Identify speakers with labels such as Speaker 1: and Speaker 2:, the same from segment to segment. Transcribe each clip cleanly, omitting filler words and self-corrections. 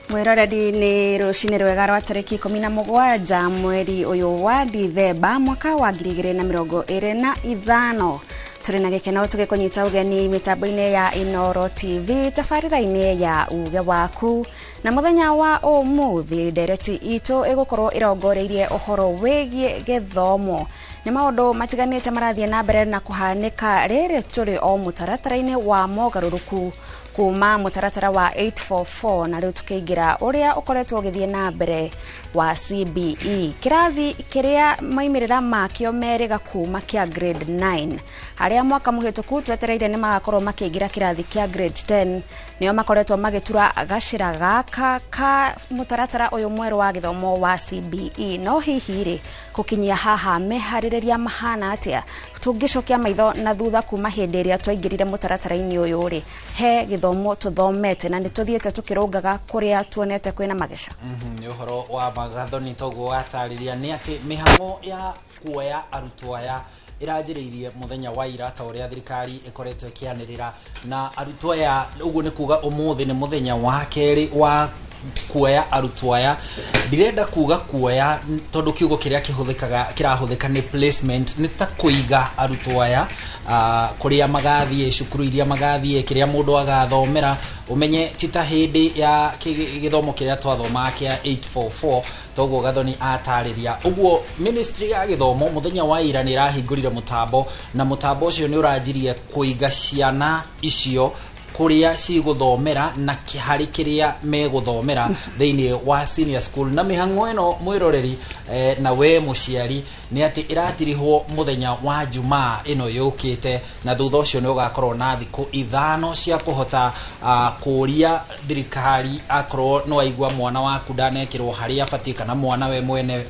Speaker 1: Mwiroreri ni rucini rwega rwa tariki 17 mweri uyu wa Dithemba mwaka wa 2025. Turi na gikeno tugikunyita ugeni mitambo-ini ya Inooro TV tabarĩra-inĩ ya Uge Waku. Na muthenya wa umuthi ndereti itu igukorwo irongoreirie uhoro wigie githomo. Ni maundu matiganite marathie na mbere na kuhanika riri turi o mutaratara-ini wa mogaruruku kuma mutaratara wa 844 na riu tukiingira uria ukoretwo ugithie na mbere wa CBE. Kirathi kiria maimirira makio meriga kuma kia grade 9 haria mwaka muhituku twetereire ni magakorwo makiingira kirathi kia grade 10 nio makoretwo magitura gacira gaka ka mutaratara uyu mweru wa githomo wa CBE. No hihi ri gukinyia haha mehaririria mahana atia? Tungicokia maitho na thutha kuma hindi iria twaingirire mutaratara-ini uyu ri he githomo tuthomete na nituthiete tukirungaga kuria tuonete kwina mageca.
Speaker 2: Ni uhoro wa magathoni toguo watariria ni ati mihango ya kuoya arutwo aya iranjiriirie muthenya wa ira ta uria thirikari ikoretwo ikianirira na arutwo aya. Uguo ni kuga umuthi ni muthenya wa keri wa kuoya arutwo aya. Ndirenda kuga kuoya tondu kiugo kiria kihuthikaga kirahuthika ni placement, ni ta kuiga arutwo aya kuria magathie cukuru iria magathie kiria mundu agathomera. Umenye ti ta hindi ya githomo kiria twathoma kia 844 toguo Gathoni atariria uguo. Ministry ya githomo muthenya wa ira ni irahingurire mutambo, na mutambo ucio ni uranjirie kuiga ciana icio kuria ciguthomera na hari kiria meguthomera thiini wa senior school. Na mihango ino mwiroreri na we muciari ni ati iratirihwo muthenya wa Jumaa ino yukite, na thutha ucio ni ugakorwo na thiku 5 cia kuhota kuria thirikari akorwo no aigua mwana waku ndanekirwo haria abatie kana mwana we mwene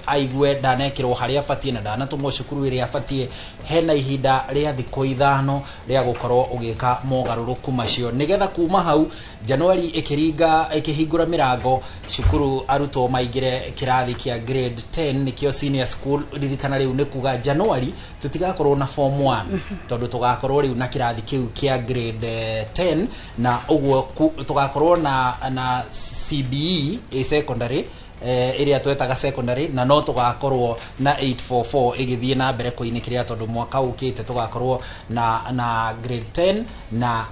Speaker 2: aigue ndanekirwo haria abatie na ndanatumwo cukuru iria abatie. Hena ihinda ria thiku 5 ria gukorwo ugika mogaruruku macio nigetha kuma hau Januari ikiringa ikihingura mirango cukuru arutwo maingire kirathi kia grade 10 nikio senior school. Ririkana riu ni kuga Januari tutigakorwo na form 1 tondu tugakorwo riu na kirathi kiu kia grade 10, na uguo tugakorwo na CBE a secondary iria twetaga secondary, na no tugakorwo na 844 igithie na mbere kuinikiria tondu mwaka ukite tugakorwo na grade 10 na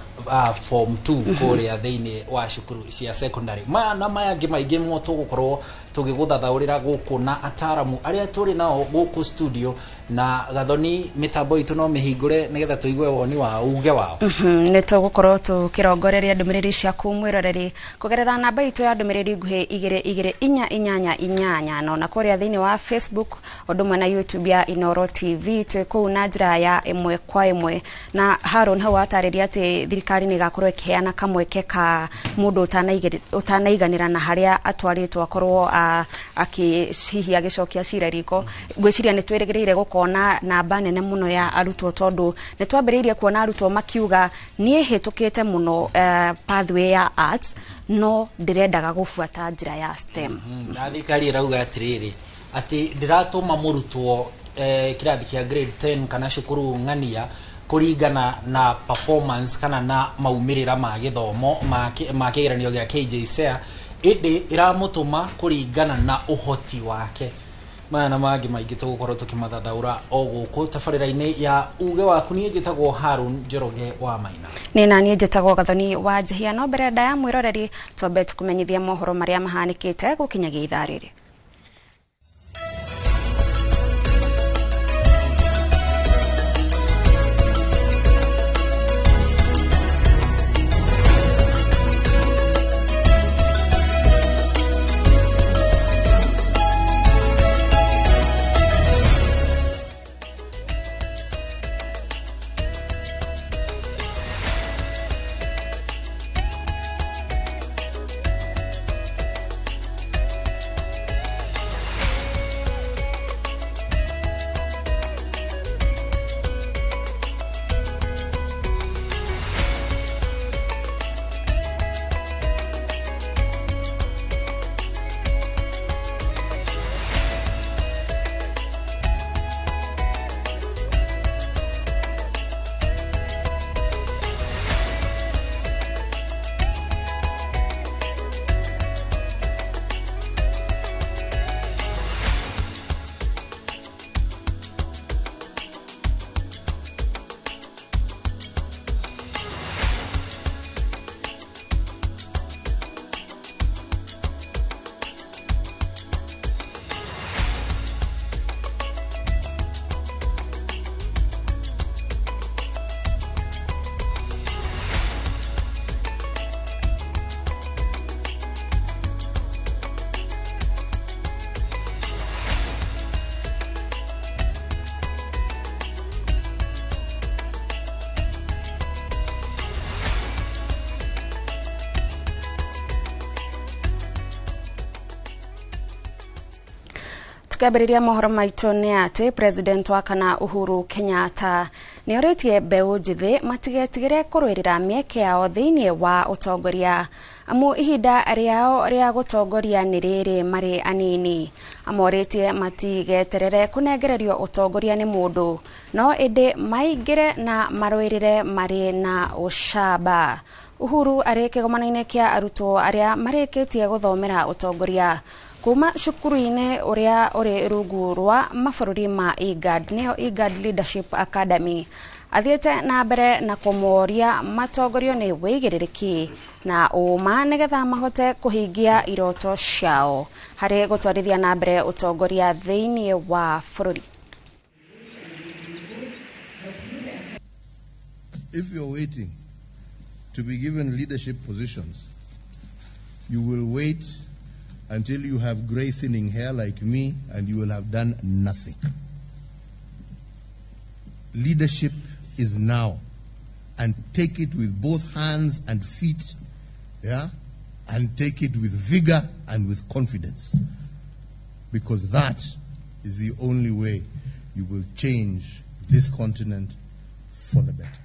Speaker 2: form 2 kuria thiini wa cukuru cia secondary. Maya na maya angi maingi mo tugukorwo tugiguthathaurira guku na ataramu aria turi nao guku studio. Na Gathoni mitambo itu no mihingure nigetha tuigue woni wa uge wao.
Speaker 1: Ni tugukorwo tukirongoreria ndumiriri ciaku mwiroreri kugerera namba itu ya ndumiriri nguhi 22488 na ona kuria thiini wa Facebook undu mwe na YouTube ya Inooro TV twi kuu na njira ya 1 kwa 1. Na Haron hau atariria ati thirikari ni igakorwo ikiheana kamweke ka mundu utanaiganira na haria atwaritwo akorwo hihi agicokia cira riko. Ngwiciria ni twirigireire gukona namba nene muno ya arutwo tondu ni twambiriirie kuona arutwo makiuga nie hitukite muno pathway ya arts no ndirendaga gubuata njira ya STEM.
Speaker 2: Na thirikari irauga atiriri ati ndiratuma murutwo kirathi kia grade 10 kana cukuru ng'ania kuringana na performance kana na maumirira ma githomo ma kigeranio gia KJSEA, indi iramutuma kuringana na uhoti wake. Maya na mangi maingi tugukorwo tukimathathaura o guku tabarĩra-inĩ ya Uge Waku. Niĩ njĩtagwo Harun Njoroge wa Maina.
Speaker 1: Nĩ na niĩ njĩtagwo Gathoni wa Njihia. No mbere ndaya mwiroreri twambe tukumenyithia mohoro maria mahanĩkĩte gũkinyagia ithaa rĩrĩ. Tukiambĩrĩria mohoro maitũ nĩ atĩ President wa kana Uhuru Kenyatta nĩ orĩtie mbeũ njĩthĩ matigetigĩre kũrũĩrĩra mĩeke yao thĩinĩ wa ũtongoria amu ihinda rĩao rĩa gũtongoria nĩ rĩrĩ marĩ anini. Amorĩtie matigeterere kũnengererio ũtongoria nĩ mũndũ no ĩndĩ maingĩre na marũĩrĩre marĩ na ũcamba. Uhuru arĩ kĩgomano-inĩ kĩa arutwo arĩa marĩkĩtie gũthomera ũtongoria kuma cukuru-inĩ ũrĩa ũrĩ rungu rwa mabũrũri ma IGAD nĩyo IGAD Leadership Academy athiĩte na mbere na kũmoria matongorio nĩ wĩigĩrĩrĩki na ũma nĩgetha mahote kũhingia iroto ciao harĩ gũtwarithia na mbere ũtongoria thĩinĩ wa bũrũri.
Speaker 3: If you're waiting to be given leadership positions, you will wait until you have grey thinning hair like me, and you will have done nothing. Leadership is now, and take it with both hands and feet, yeah, and take it with vigor and with confidence, because that is the only way you will change this continent for the better.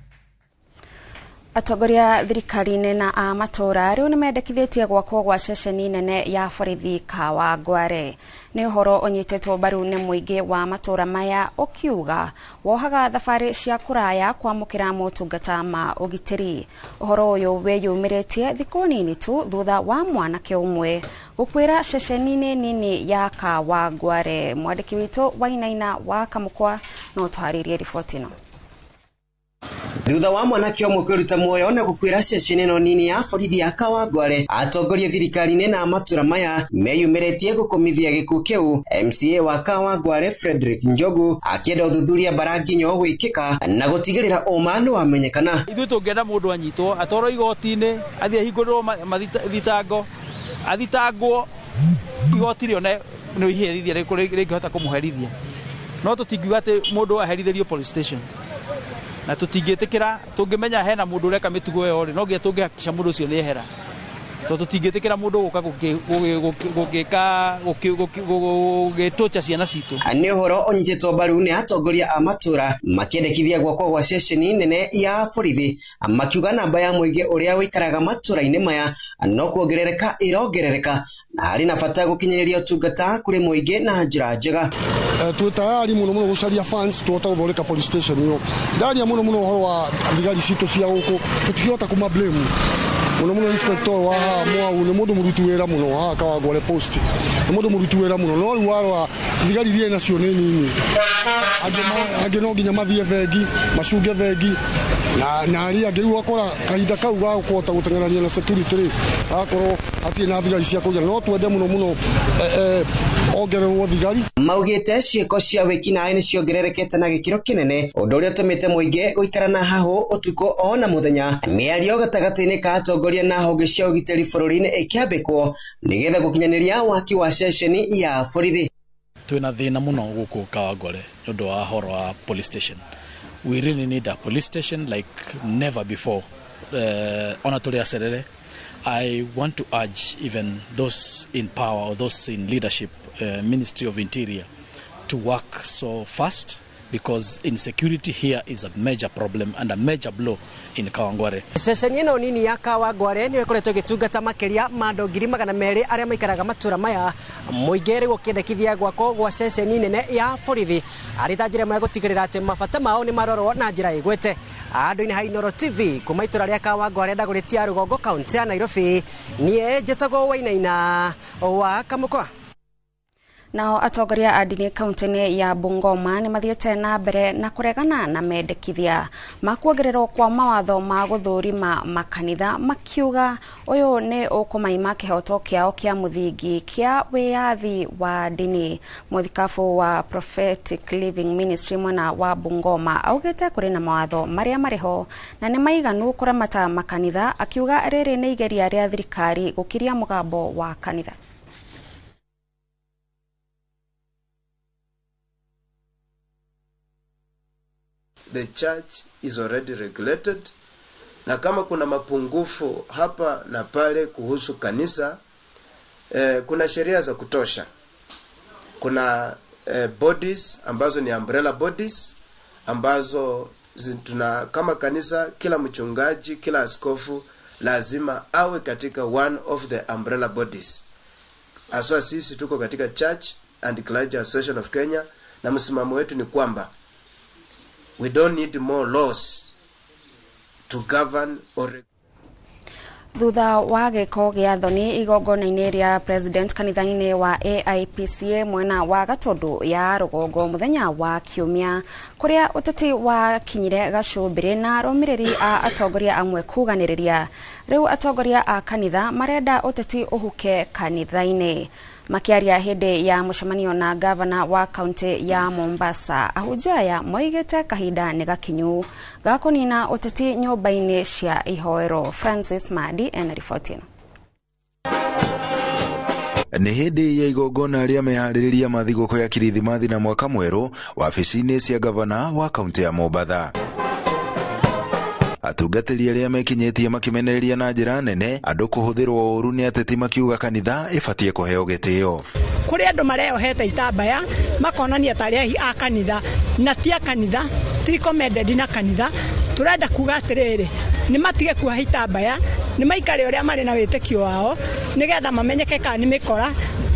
Speaker 1: Atongoria thirikari-inĩ na a matũũra rĩu nĩmendekithĩtie gwakwo gwa ceceni nene ya borithi Kawangware. Nĩ ũhoro ũnyitĩtwo mbaru nĩ mũingĩ wa matũũra maya ũkiuga wohaga thabarĩ cia kũraya kwamũkĩra motungata ma ũgitĩri. Ũhoro ũyũ wĩyumĩrĩtie thikũ nini tu thutha wa mwanake ũmwe gũkuĩra ceceni-inĩ nini ya Kawangware. Mwandĩki witũ Wainaina wa Kamũkwa no tũharĩrie riboti ĩno.
Speaker 4: Thutha wa mwanake ũmwe kwĩruta muoyo na gũkuĩra ceceni ĩno nini ya borithi ya Kawangware, atongoria thirikari-inĩ na matũra maya meyumĩrĩtie gũkũmithia gĩkuũ kĩu. MCA wa Kawangware Frederick Njogu akĩenda ũthuthuria mbaranginyo gwĩkĩka na gũtigĩrĩra ũma nĩ wamenyekana.
Speaker 5: Ithuĩ tũngĩenda mũndũ anyitwo atwarwo igoti-inĩ athiĩ ahingũrĩrwo mathitango athitangwo igoti rĩone nĩ iherithia rĩngĩhota kũmũherithia, no tũtingiuga atĩ mũndũ aherithĩrio police station na tũtingĩtĩkĩra. Tũngĩmenya hena mũndũ ũreka mĩtugo ĩyo rĩ, no nginya tũngĩhakikisha mũndũ ũcio nĩ ehera, tondũ tũtingĩtĩkĩra mũndũ gũka gũgĩtũcha ciana citũ.
Speaker 4: Nĩ ũhoro ũnyitĩtwo mbaru nĩ atongoria a matũra makĩendekithia gwakwo gwa ceceni nene ya borithi, makiuga namba ya mũingĩ ũrĩa ũikaraga matũra-inĩ maya no kuongerereka ĩrongerereka na harĩ na bata gũkinyĩrĩria ũtungata kũrĩ mũingĩ na njĩra njega.
Speaker 6: Twĩ tayari mũno mũno gũcaria funds tũhote gũthondeka police station ĩyo. Ndaria mũno mũno ũhoro wa thigari citũ cia gũkũ, tũtikĩhota kũma blame mũno mũno. Inspector wa haha Mwau nĩ mũndũ mũruti wĩra mũno haha Kawangware post, nĩ mũndũ mũruti wĩra mũno, no rĩu warora thigari iria nacio nĩ nini, angĩ no nginya mathiĩ bengi macunge bengi na arĩa angĩ rĩu ũgakora kahinda kau ga kũhota gũteng'erania na security rĩ agakorwo hatirĩ na thigari cia kũigana. No twende mũno mũno ongererwo thigari.
Speaker 4: Maugĩte ciĩko cia wĩkinaĩ nĩ ciongererekete na gĩkĩro kĩnene, ũndũ ũrĩa ũtũmĩte mũingĩ gũikara na hahũ ũtukũ o na mũthenya. Mĩario gatagatĩ-inĩ ka atongoria na honge cia ũgitĩri bũrũri-inĩ ĩkĩambĩkwo nĩgetha gũkinyanĩria waki wa ceceni ya borithi.
Speaker 7: Twĩna thĩna mũno gũkũ Kawangware nĩ ũndũ wa horo wa police station. We really need a police station like never before. Ona tũrĩ acerere, I want to urge even those in power or those in leadership, Ministry of Interior, to work so fast, because insecurity here is a major problem and a major blow in Kawangware.
Speaker 4: Ceceni ĩno nini ya Kawangware nĩyo ĩkoretwo ĩgĩtungata makĩria ma andũ 200,000 arĩa maikaraga matũra maya. Mũingĩ rĩu ũkĩendekithia gwakwo gwa ceceni nene ya borithi arĩ ta njĩra ĩmwe ya gũtigĩrĩra atĩ mabata mao nĩ marorwo na njĩra ĩgwete. Andũ-inĩ ha Inooro TV kuma itũra rĩa Kawangware ndagũrĩtia rũgongo kaunti ya Nairobi, niĩ njĩtagwo Wainaina wa Kamũkwa.
Speaker 1: Nao atongoria a ndini kaunti-inĩ ya Bungoma nĩ mathiĩte na mbere na kũregana na mendekithia ma kuongererwo kwa mawatho ma gũthũrima makanitha, makiuga ũyũ nĩ ũkũmaima kĩhoto kĩao kĩa mũthingi kĩa wĩyathi wa ndini. Mũthikabu wa Prophetic Living Ministry mwena wa Bungoma augĩte kũrĩ na mawatho marĩa marĩ ho na nĩ maiganu kũramata makanitha, akiuga rĩrĩ nĩ igeria rĩa thirikari gũkiria mũgambo wa kanitha.
Speaker 8: The church is already regulated, na kama kuna mapungufu hapa na pale kuhusu kanisa, kuna sheria za kutosha. Kuna bodies ambazo ni umbrella bodies ambazo tuna kama kanisa, kila mchungaji, kila askofu lazima awe katika one of the umbrella bodies. Aswa sisi tuko katika Church and Clergy Association of Kenya, na msimamo wetu ni kwamba we don't need more laws to govern or
Speaker 1: Thutha wa gĩko gĩa thoni igongona-inĩ rĩa president kanitha-inĩ wa AIPCA mwena wa Gatundu ya rũgongo mũthenya wa kiumia, kũrĩa ũteti wakinyire gacũmbĩrĩ na arũmĩrĩri a atongoria amwe kuganĩrĩria, rĩu atongoria a kanitha marenda ũteti ũhuke kanitha-inĩ. Makiaria hĩndĩ ya mũcemanio na gavana wa kaunti ya Mombasa, ahunjia aya moigĩte kahinda nĩ gakinyu ga kũnina ũteti nyũmba-inĩ cia ihoero. Francis Madi ena riboti ĩno.
Speaker 9: Nĩ hĩndĩ ya igongona rĩa meharĩrĩria ma thigũkũ ya Kirithimathi na mwaka mwerũ wabici-inĩ cia gavana wa kaunti ya Mombatha. Atungatĩri arĩa mekinyĩtie makĩmenereria na njĩra nene andũ kũhũthĩrwo ũru nĩ ateti, makiuga kanitha ĩbatiĩ kũheo gĩtĩo.
Speaker 10: Kũrĩ andũ mareohete itambaya makonania tarĩ ahi a kanitha na ti a kanitha, ti recommended na kanitha. Tũrenda kuga atĩrĩrĩ, nĩ matige kuoha itambaya, nĩ maikare ũrĩa marĩ na wĩtĩkio wao, nĩgetha mamenyeke kana nĩ mĩkora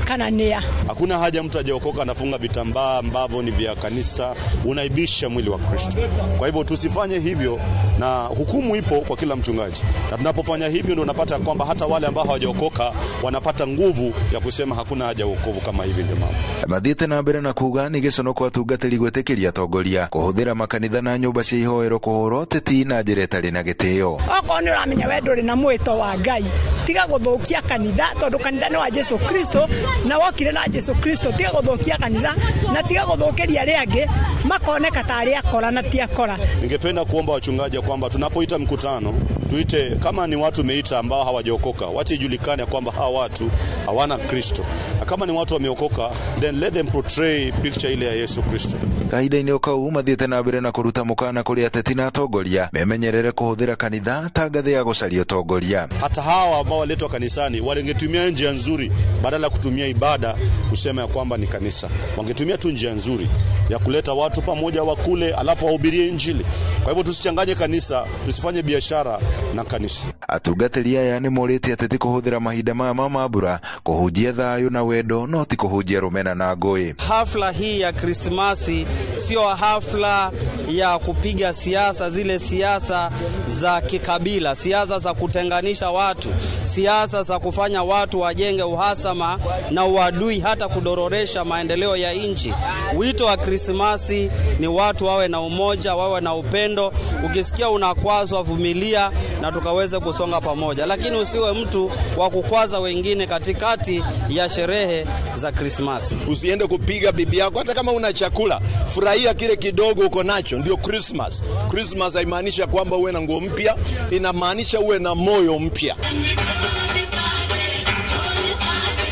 Speaker 10: kana nĩa.
Speaker 11: Hakuna haja mtu ajaokoka anafunga vitambaa ambavyo ni vya kanisa, unaibisha mwili wa Kristo. Kwa hivyo tusifanye hivyo, na hukumu ipo kwa kila mchungaji. Na tunapofanya hivyo ndio unapata kwamba hata wale ambao hawajaokoka wanapata nguvu ya kusema hakuna haja ya wokovu kama hivi ndio mambo.
Speaker 9: Mathiĩte na mbere na kuga nĩ gĩcono kwa atungatĩri gwĩtĩkĩria atongoria kũhũthĩra makanitha na nyũmba cia ihoero kũhũra ũteti na njĩra ĩtarĩ na gĩtĩo.
Speaker 10: Okorwo nĩ ũramenya we ndũrĩ na mwĩto wa Ngai, tiga gũthũkia kanitha, tondũ kanitha nĩ wa Jesu Kristo na wokire na Jesu Kristo. Tiga gũthũkia kanitha na tiga gũthũkĩria arĩa angĩ makoneka ta arĩa akora na ti akora.
Speaker 11: Ningependa kuomba wachungaji kwamba tunapoita mkutano tuite kama ni watu meita ambao hawajaokoka, wache ijulikane kwamba hawa watu hawana Kristo. Na kama ni watu wameokoka, then let them portray picture ile ya Yesu Kristo.
Speaker 9: Kahinda-inĩ o kau mathiĩte na mbere na kũruta mũkana kũrĩ ateti na atongoria memenyerere kũhũthĩra kanitha ta ngathĩ ya gũcaria ũtongoria.
Speaker 11: Hata hawa ambao waletwa kanisani walingetumia njia nzuri badala ya kutumia ibada kusema ya kwamba ni kanisa. Wangetumia tu njia nzuri ya kuleta watu pamoja wakule, alafu wahubirie Injili. Kwa hivyo tusichanganye kanisa, tusifanye biashara na kanisa.
Speaker 9: Atungatĩri aya nĩ morĩtie ateti kũhũthĩra mahinda maya ma mambura kũhunjia thayũ na wendo, no ti kũhunjia rũmena na ngũĩ.
Speaker 12: Hafla hii ya Krismasi sio hafla ya kupiga siasa, zile siasa za kikabila, siasa za kutenganisha watu, siasa za kufanya watu wajenge uhasama na uadui, hata kudororesha maendeleo ya nchi. Wito wa Krismasi ni watu wawe na umoja, wawe na upendo. Ukisikia unakwazwa, vumilia na tukaweze kusonga pamoja, lakini usiwe mtu wa kukwaza wengine katikati ya sherehe za Krismasi.
Speaker 13: Usiende kupiga bibi yako hata kama una chakula, furahia kile kidogo uko nacho, ndio Christmas. Christmas haimaanishi kwamba uwe na nguo mpya, inamaanisha uwe na moyo mpya.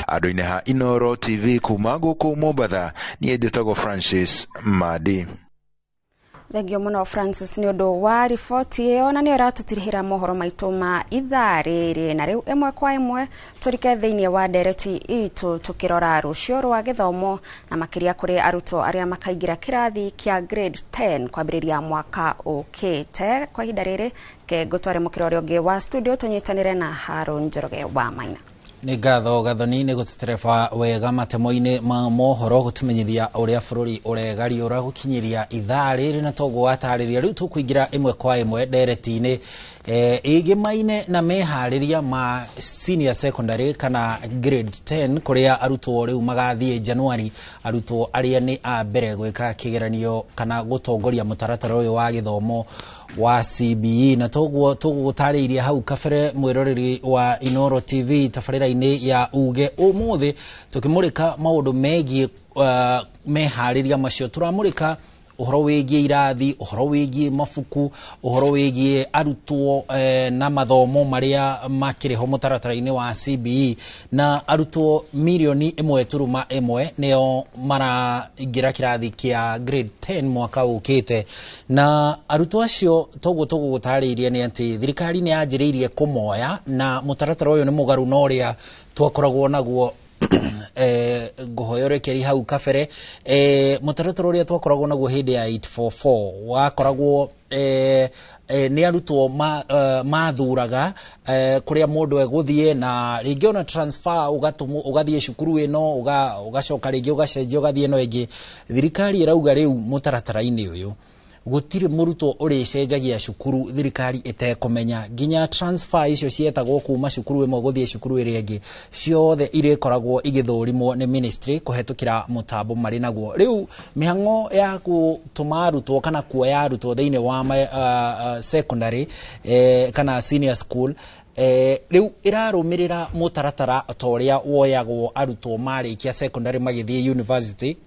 Speaker 9: Andũ-inĩ ha Inooro TV kuma gũkũ Mombatha, niĩ njĩtagwo Francis Madi.
Speaker 1: Thengio mũno Francis nĩ ũndũ wa riboti ĩyo, na nĩyo ĩratũtirihĩra mohoro maitũ ma ithaa rĩrĩ. Na rĩu ĩmwe kwa ĩmwe tũrike thĩinĩ wa ndereti itũ tũkĩrora rũcio rwa gĩthomo na makĩria kũrĩ arutwo arĩa makaingĩra kĩrathi kĩa grade 10 kwambĩrĩria mwaka ũkĩte. Kwa ihinda rĩrĩ ke ngũtware mũkĩra ũrĩa ũngĩ wa studio tũnyitanĩre na Harũn Njoroge wa Maina.
Speaker 2: Nĩ ngatho Gathoni nĩ gũtũtereba wega matemo-inĩ ma mohoro gũtũmenyithia ũrĩa bũrũri ũregariũra gũkinyĩria ithaa rĩrĩ, na toguo watarĩria. Rĩu tũkũingĩra ĩmwe kwa ĩmwe ndereti-inĩ ĩgĩmaine na meharĩria ma senior secondary kana grade 10 kũrĩa arutwo rĩu magathiĩ Januari, arutwo arĩa nĩ a mbere gwĩka kĩgeranio kana gũtongoria mũtaratara ũyũ wa gĩthomo wa CBE. Na toguo tũgũtarĩirie hau kabere mwĩroreri wa Inooro TV tabarĩra-inĩ ya Uge ũmũthĩ tũkĩmũrĩka maũndũ megiĩ meharĩria macio. Tũramũrĩka ũhoro wĩgiĩ irathi, ũhoro wĩgiĩ mabuku, ũhoro wĩgiĩ arutwo na mathomo marĩa makĩrĩ ho mũtaratara-inĩ wa CBE. Na arutwo mirioni 1.1 nĩo maraingĩra kĩrathi kĩa grade 10 mwaka ũkĩte. Na arutwo acio toguo tũgũgũtarĩirie nĩ atĩ thirikari nĩ yanjĩrĩirie kũmoya, na mũtaratara ũyũ nĩ mũgarũ na ũrĩa twakoragwo naguo Ngũhoya ũrekeri hau kabere. Mũtaratara ũrĩa twakoragwo naguo hĩndĩ ya 844 wakoragwo nĩ arutwo mathuraga kũrĩa mũndũ egũthiĩ, na rĩngĩ ona transfer ũgatũmwo ũgathiĩ cukuru ĩno, ũgacoka rĩngĩ ũgacenjia ũgathiĩ ĩno ĩngĩ. Thirikari ĩrauga rĩu mũtaratara-inĩ ũyũ gũtirĩ mũrutwo ũrĩcenjagia cukuru thirikari ĩtekũmenya. Nginya transfer icio cietagwo kuma cukuru ĩmwe gũthiĩ cukuru ĩrĩa ĩngĩ, ciothe irĩkoragwo igĩthũrimwo nĩ ministry kũhetũkĩra mũtambo marĩ naguo. Rĩu mĩhang'o ya gũtũma arutwo kana kuoya arutwo thĩinĩ wa secondary kana senior school rĩu ĩrarũmĩrĩra mũtaratara ta ũrĩa woyagwo arutwo marĩkia secondary magĩthiĩ university,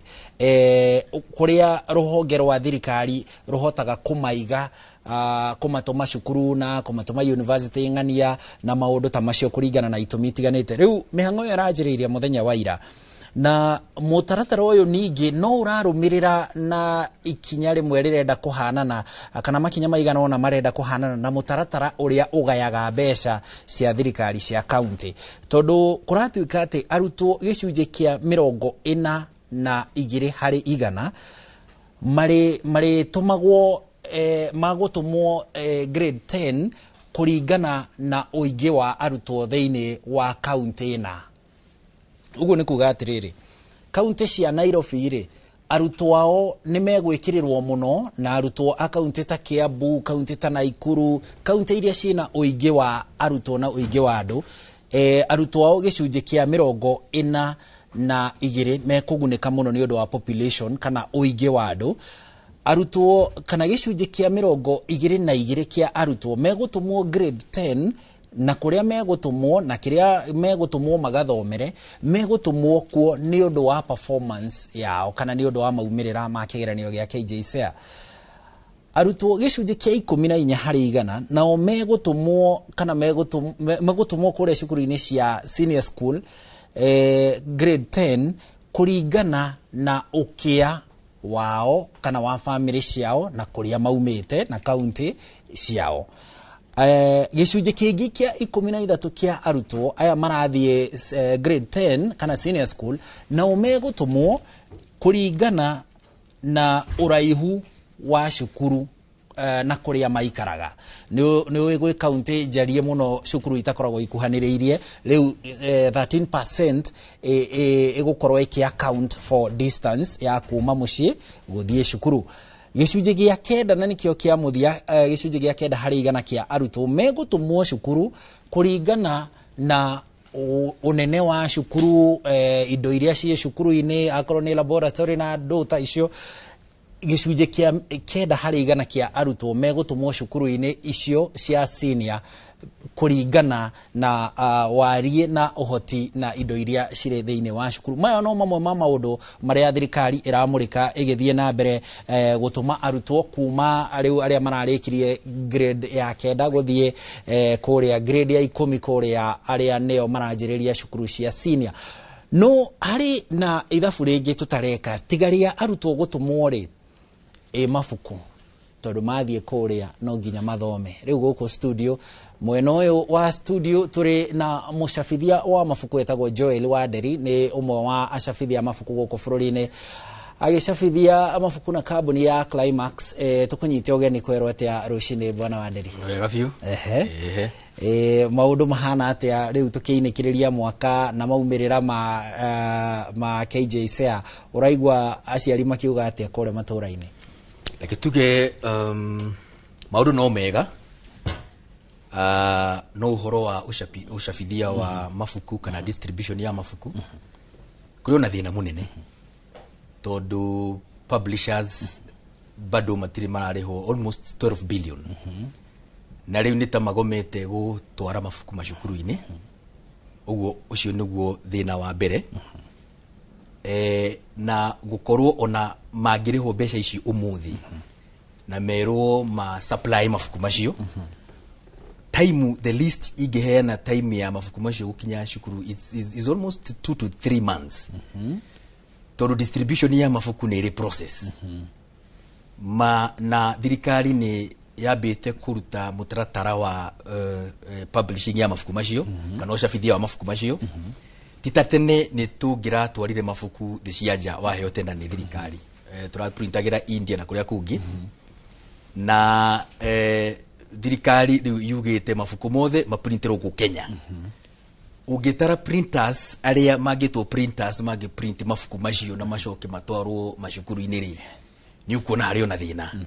Speaker 2: kũrĩa rũhonge rwa thirikari rũhotaga kũmaiga, kũmatũma cukuru na kũmatũma university ng'ania na maũndũ ta macio kũringana na itũmi itiganĩte. Rĩu mĩhang'o ĩyo ĩranjĩrĩirie mũthenya wa ira, na mũtaratara ũyũ ningĩ no ũrarũmĩrĩra na ikinya rĩmwe rĩrenda kũhanana, kana makinya maigana ũna marenda kũhanana na mũtaratara ũrĩa ũgayaga mbeca cia thirikari cia kaunti, tondũ kũratuĩka atĩ arutwo gĩcunjĩ kĩa 42 harĩ igana marĩtũmagwo, magũtũmwo grade 10 kũringana na ũingĩ wa arutwo thĩinĩ wa kaunti ĩna. Ũguo nĩ kuga atĩrĩrĩ, kaunti cia Nairobi rĩ, arutwo ao nĩ megwĩkĩrĩrwo mũno, na arutwo a kaunti ta Kiambu, kaunti ta Naikuru, kaunti iria ciĩna ũingĩ wa arutwo na ũingĩ wa andũ, arutwo ao gĩcunjĩ kĩa 42 mekũgunĩka mũno nĩ ũndũ wa population kana ũingĩ wa andũ. Arutwo kana gĩcunjĩ kĩa 22 kĩa arutwo megũtũmwo grade 10, na kũrĩa megũtũmwo na kĩrĩa megũtũmwo magathomere, megũtũmwo kuo nĩ ũndũ wa performance yao kana nĩ ũndũ wa maumĩrĩra ma kĩgeranio gĩa KJSEA. Arutwo gĩcunjĩ kĩa 14 harĩ igana nao megũtũmwo kana megũtũmwo kũrĩa cukuru-inĩ cia senior school, grade 10 kũringana na ũkĩa wao kana wa famĩlĩ ciao na kũrĩa maumĩte na kaunti ciao. Gĩcunjĩ kĩngĩ kĩa 13 kĩa arutwo aya marathiĩ grade 10 kana senior school nao megũtũmwo kũringana na ũraihu wa cukuru na kũrĩa maikaraga. Nĩ ũĩ gwĩ kaunti njarie mũno cukuru itakoragwo ikuhanĩrĩirie, rĩu 13% ĩgũkorwo ĩkĩ account for distance ya kuma mũciĩ gũthiĩ cukuru. Gĩcunjĩ gĩa 9, na nĩkĩo kĩa mũthia, gĩcunjĩ gĩa 9 harĩ igana kĩa arutwo megũtũmwo cukuru kũringana na ũnene wa cukuru, indo iria ciĩ cukuru-inĩ, akorwo nĩ laboratory na andũ ta icio. Gĩcunjĩ kĩa 9 harĩ igana kĩa arutwo megũtũmwo cukuru-inĩ icio cia senior kũringana na wariĩ na ũhoti na indo iria cirĩ thĩinĩ wa cukuru. Maya no mamwe ma maũndũ marĩa thirikari ĩramũrĩka ĩgĩthiĩ na mbere gũtũma arutwo kuma rĩu arĩa mararĩkirie grade ya 9 gũthiĩ kũrĩa grade ya 10, kũrĩa arĩa nĩo maranjĩrĩria cukuru cia senior. No harĩ na ithabu rĩngĩ tũtareka tiga rĩa arutwo gũtũmwo rĩ mabuku, tondũ mathiĩ kũrĩa no nginya mathome. Rĩu gũkũ studio, mwena ũyũ wa studio, tũrĩ na mũcabithia wa mabuku etagwo Joel Wanderi, nĩ ũmwe wa acabithia a mabuku gũkũ bũrũri-inĩ, agĩcabithia mabuku na kambuni ya Climax. Tũkũnyite ũgeni kwerwo atĩa rũcinĩ, bwana Wanderi?
Speaker 14: Wega biũ.
Speaker 2: Ehe.
Speaker 14: Ehe.
Speaker 2: Maũndũ mahana atĩa rĩu tũkĩinĩkĩrĩria mwaka na maumĩrĩra ma KJSEA? Ũraigua aciari makiuga atĩa kũrĩa matũũra-inĩ?
Speaker 14: Reke tuge maũndũ no mega, no ũhoro wa ũcabithia wa mabuku kana distribution ya mabuku kũrĩ ona thĩna mũnene, tondũ publishers bado matirĩ mararĩhwo almost 12 billion, na rĩu nĩ ta magomete gũtwara mabuku macukuru-inĩ. Ũguo ũcio nĩguo thĩna wa mbere. Na gũkorwo ona mangĩrĩhwo mbeca ici ũmũthĩ na merwo ma supply mabuku macio, time the least ingĩheana time ya mabuku macio gũkinya cukuru is almost 2 to 3 months, tondũ distribution ya mabuku nĩ ĩrĩ process. Ma na thirikari nĩ yambĩte kũruta mũtaratara wa publishing ya mabuku macio kana ũcabithia wa mabuku macio. Ti ta tene nĩ tũngĩratwarire mabuku thĩ cia nja waheo tenda nĩ thirikari. Tũraprintagĩra India na kũrĩa kũngĩ, na thirikari rĩu yugĩte mabuku mothe maprinterwo gũkũ Kenya. Ũngĩtara printers arĩa mangĩtwo printers mangĩprint mabuku macio na macoke matwarwo macukuru-inĩ rĩ, nĩ ũkuona harĩ ona thĩna.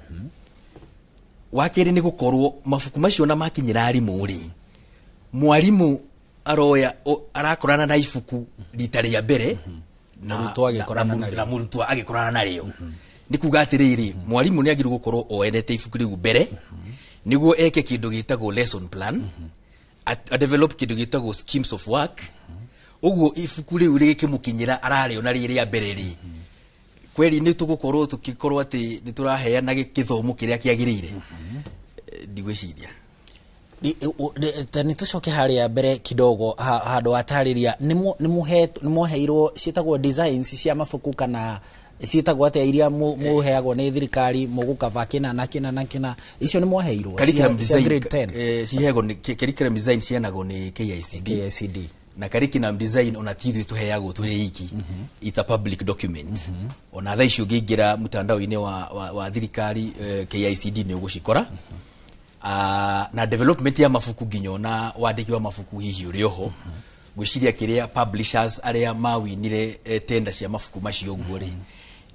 Speaker 14: Wa kerĩ nĩ gũkorwo mabuku macio na makinyĩra arimũ rĩ, mwarimũ aroya arakorana na ibuku rita rĩa mbere na
Speaker 2: Mũrutwo agĩkorana narĩo.
Speaker 14: Na mũrutwo agĩkorana narĩo. Nĩ kuga atĩrĩrĩ, mwarimũ nĩ agĩrĩirwo gũkorwo oenete ibuku rĩu mbere nĩguo eke kĩndũ gĩtagwo lesson plan, a develop kĩndũ gĩtagwo schemes of work. Ũguo ibuku rĩu rĩgĩkĩmũkinyĩra ararĩona rĩ rĩa mbere rĩ, kweri nĩ tũgũkorwo tũkĩkorwo atĩ nĩ tũraheana gĩthomo kĩrĩa kĩagĩrĩire? Ndigwĩciria.
Speaker 2: Ta nĩ tũcoke harĩa mbere kidogo, handũ watarĩria nĩ mwaheirwo ciĩtagwo designs cia mabuku kana ciĩtagwo atĩa iria mũheagwo nĩ thirikari mũgũkaba kĩna na kĩna na kĩna, icio nĩ mwaheirwo
Speaker 14: Curriculum
Speaker 2: cia
Speaker 14: design
Speaker 2: grade 10?
Speaker 14: Ciheagwo nĩ curriculum design ciheanagwo nĩ KICD.
Speaker 2: KICD.
Speaker 14: Na curriculum design ona ti ithuĩ tũheagwo tũrĩ iki, it's a public document. Ona thaa ici ũngĩingĩra mtandao-inĩ wa thirikari, KICD, nĩ ũgũcikora. Na development ya mabuku nginya ona wandĩki wa mabuku hihi ũrĩ oho, ngwĩciria kĩrĩa publishers arĩa mawinire tender cia mabuku macio ũguo rĩ,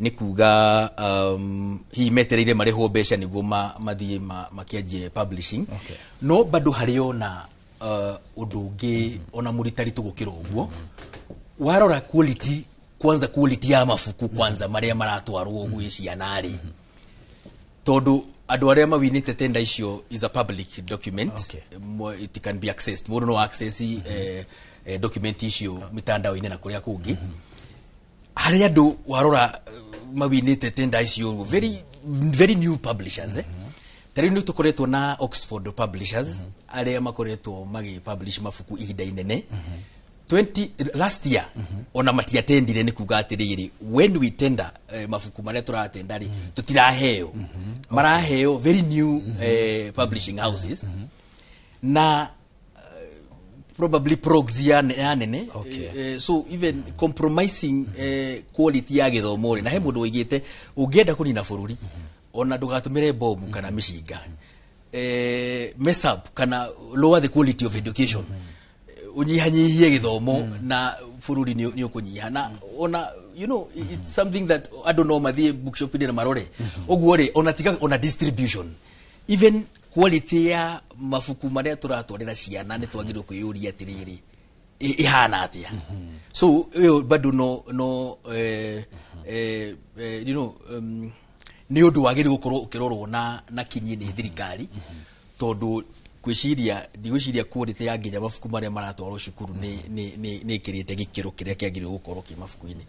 Speaker 14: nĩ kuga hihi metereire marĩhwo mbeca nĩguo mathiĩ makĩanjie publishing. No bado harĩ ona ũndũ ũngĩ ona mũritaritũ gũkĩra ũguo. Warora quality kwanza, quality ya mabuku kwanza marĩa maratwarwo gwĩ ciana rĩ, tondũ andũ arĩa mawinĩte tenda icio is a public document. It can be accessed, mũndũ no access document icio mitandao-inĩ na kũrĩa kũngĩ. Harĩ andũ warora mawinĩte tenda icio very very new publishers, eh? Ta rĩu nĩ tũkoretwo na Oxford Publishers arĩa makoretwo magĩ publish mabuku ihinda inene. 20 last year ona matiatendire. Nĩ kuga atĩrĩrĩ, when we tender mabuku marĩa tũratenda rĩ, tũtiraheo, maraheo very new publishing houses na probably progs ya nene. So even compromising quality ya gĩthomo rĩ, na he mũndũ woigĩte ũngĩenda kũnina bũrũri ona ndũgatũmĩre bomu kana mĩcinga, mess up kana lower the quality of education, unyihanyihie gĩthomo na bũrũri nĩ ũkũnyiha. Na ona it's something that andũ no mathiĩ bookshop-inĩ na marore ũguo rĩ. Ona tiga ona distribution, even quality ya mabuku marĩa tũratwarĩra ciana nĩ twagĩrĩirwo kwĩyũria atĩrĩrĩ, ĩhana atĩa? So ĩyo bado no nĩ ũndũ wagĩrĩirwo gũkorwo ũkĩrorwo na kinyi nĩ thirikari, tondũ ngwĩciria, ndigwĩciria quality ya nginya mabuku marĩa maratwarwo cukuru nĩ ĩkĩrĩte gĩkĩro kĩrĩa kĩagĩrĩirwo gũkorwo kĩ mabuku-inĩ.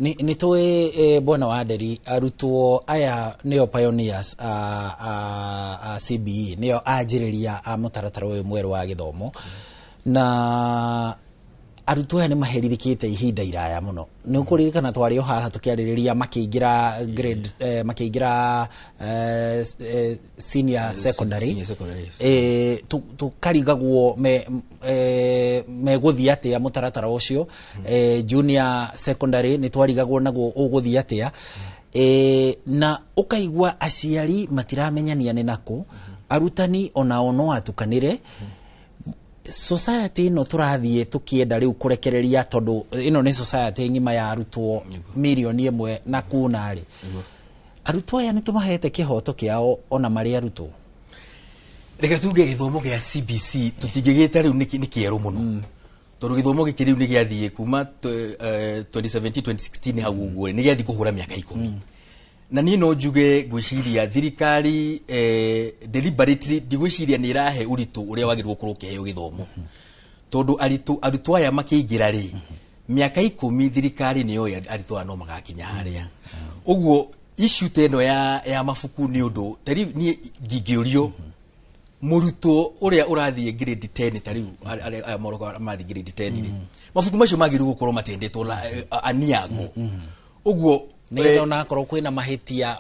Speaker 2: Nĩ tũĩ, bwana Wanderi, arutwo aya nĩo pioneers a CBE, nĩo anjĩrĩria a mũtaratara ũyũ mwerũ wa gĩthomo, na arutwo aya nĩ maherithĩkĩte ihinda iraya mũno. Nĩ ũkũririkana twarĩ o haha tũkĩarĩrĩria makĩingĩra grade, makĩingĩra senior secondary.
Speaker 14: Senior secondary, yes.
Speaker 2: Tũkarigagwo megũthiĩ atĩa mũtaratara ũcio. Junior secondary nĩ twarigagwo naguo ũgũthiĩ atĩa. Na ũkaigua aciari matiramenyania nĩ nakũ, arutani onao no atukanĩre. Society ĩno tũrathiĩ tũkĩenda rĩu kũrekereria, tondũ ĩno nĩ society ng'ima ya arutwo 1.1 million na kuna rĩ, arutwo aya nĩ tũmahete kĩhoto kĩao ona marĩ arutwo?
Speaker 14: Reke tuge gĩthomo gĩa CBC tũtingĩgĩta rĩu nĩ kĩerũ mũno, tondũ gĩthomo gĩkĩ rĩu nĩ gĩathiĩ kuma 2017 2016 hau ũguo rĩ, nĩ gĩathiĩ kũhũra mĩaka 10. Na niĩ no njuge ngwĩciria thirikari deliberately ndigwĩciria nĩ ĩrahe ũritũ ũrĩa wagĩrĩirwo gũkorwo ũkĩheo gĩthomo, tondũ arutwo aya makĩingĩra rĩ, mĩaka 10 thirikari nĩ yoĩ arutwo aya no magakinya harĩa ũguo. Issue ta ĩno ya mabuku nĩ ũndũ ta rĩu niĩ ngingĩũrio mũrutwo ũrĩa ũrathiĩ grade 10, ta rĩu aya maroka marathiĩ grade 10 rĩ, mabuku macio magĩrĩirwo gũkorwo matendetwo aniago ũguo.
Speaker 2: Nĩgetha ona akorwo kwĩna mahĩtia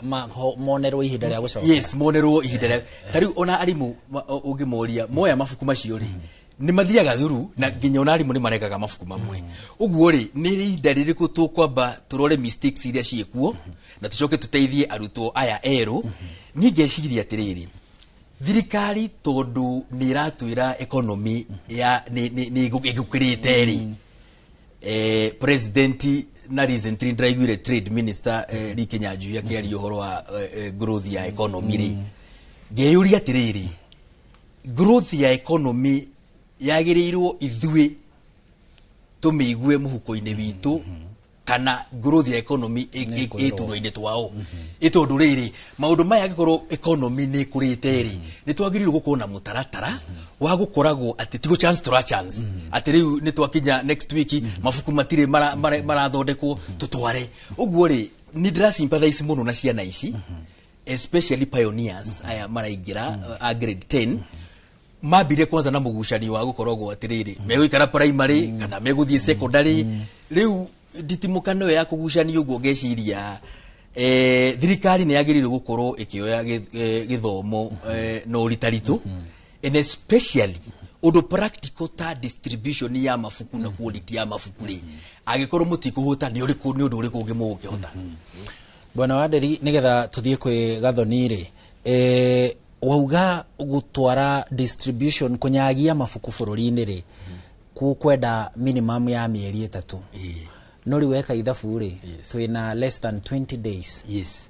Speaker 2: monerwo ihinda rĩa gũcoka.
Speaker 14: Yes, monerwo ihinda rĩa ta rĩu ona arimũ ũngĩmoria moya mabuku macio rĩ, Nĩ mathiaga thuru na nginya ona arimũ nĩ maregaga mabuku mamwe. Ũguo rĩ, nĩ ihinda rĩrĩkũ tũkwamba tũrore mistakes iria ciĩkuo na tũcoke tũteithie arutwo aya erũ? Niĩ ngeciria atĩrĩrĩ, thirikari tondũ nĩ ĩratwĩra economy ya nĩ ĩgũkĩrĩte rĩ, president na recently ndĩraiguire trade minister Lee Kinyanjui akĩaria ũhoro wa growth ya economy rĩ, ngeyũria atĩrĩrĩ, growth ya economy yagĩrĩirwo ithuĩ tũmĩigue mũhuko-inĩ witũ kana growth ya economy ĩtũro-inĩ twao? Ĩ tondũ rĩrĩ, maũndũ maya, angĩkorwo economy nĩ ĩkũrĩte rĩ, nĩ twagĩrĩirwo gũkorwo na mũtaratara wa gũkoragwo atĩ tigo chance tũra chance atĩ rĩu nĩ twakinya next week mabuku matirĩ marathondekwo tũtware. Ũguo rĩ, nĩ ndĩra sympathize mũno na ciana ici, especially pioneers aya maraingĩra a grade 10. Mambire kwanza na mũgucanio wa gũkoragwo atĩrĩrĩ, megũikara primary kana megũthiĩ secondary. Rĩu nditimũkano ĩyo ya kũgucanio ũguo, ngeciria thirikari nĩ yagĩrĩirwo gũkorwo ĩkĩoya gĩthomo na ũritaritũ, and especially ũndũ practical ta distribution ya mabuku na quality ya mabuku rĩ, angĩkorwo mũtikũhũta, nĩ ũrĩkũ, nĩ ũndũ ũrĩkũ ũngĩ mũgũkĩhota?
Speaker 2: Bwana Wanderi, nigetha tuthie kwĩ Gathoni rĩ, wauga gũtwara distribution, kũnyagia mabuku bũrũri-inĩ rĩ, kwenda minimum ya mĩeri 3. No rĩu weka ithabu rĩ, twĩna less than 20 days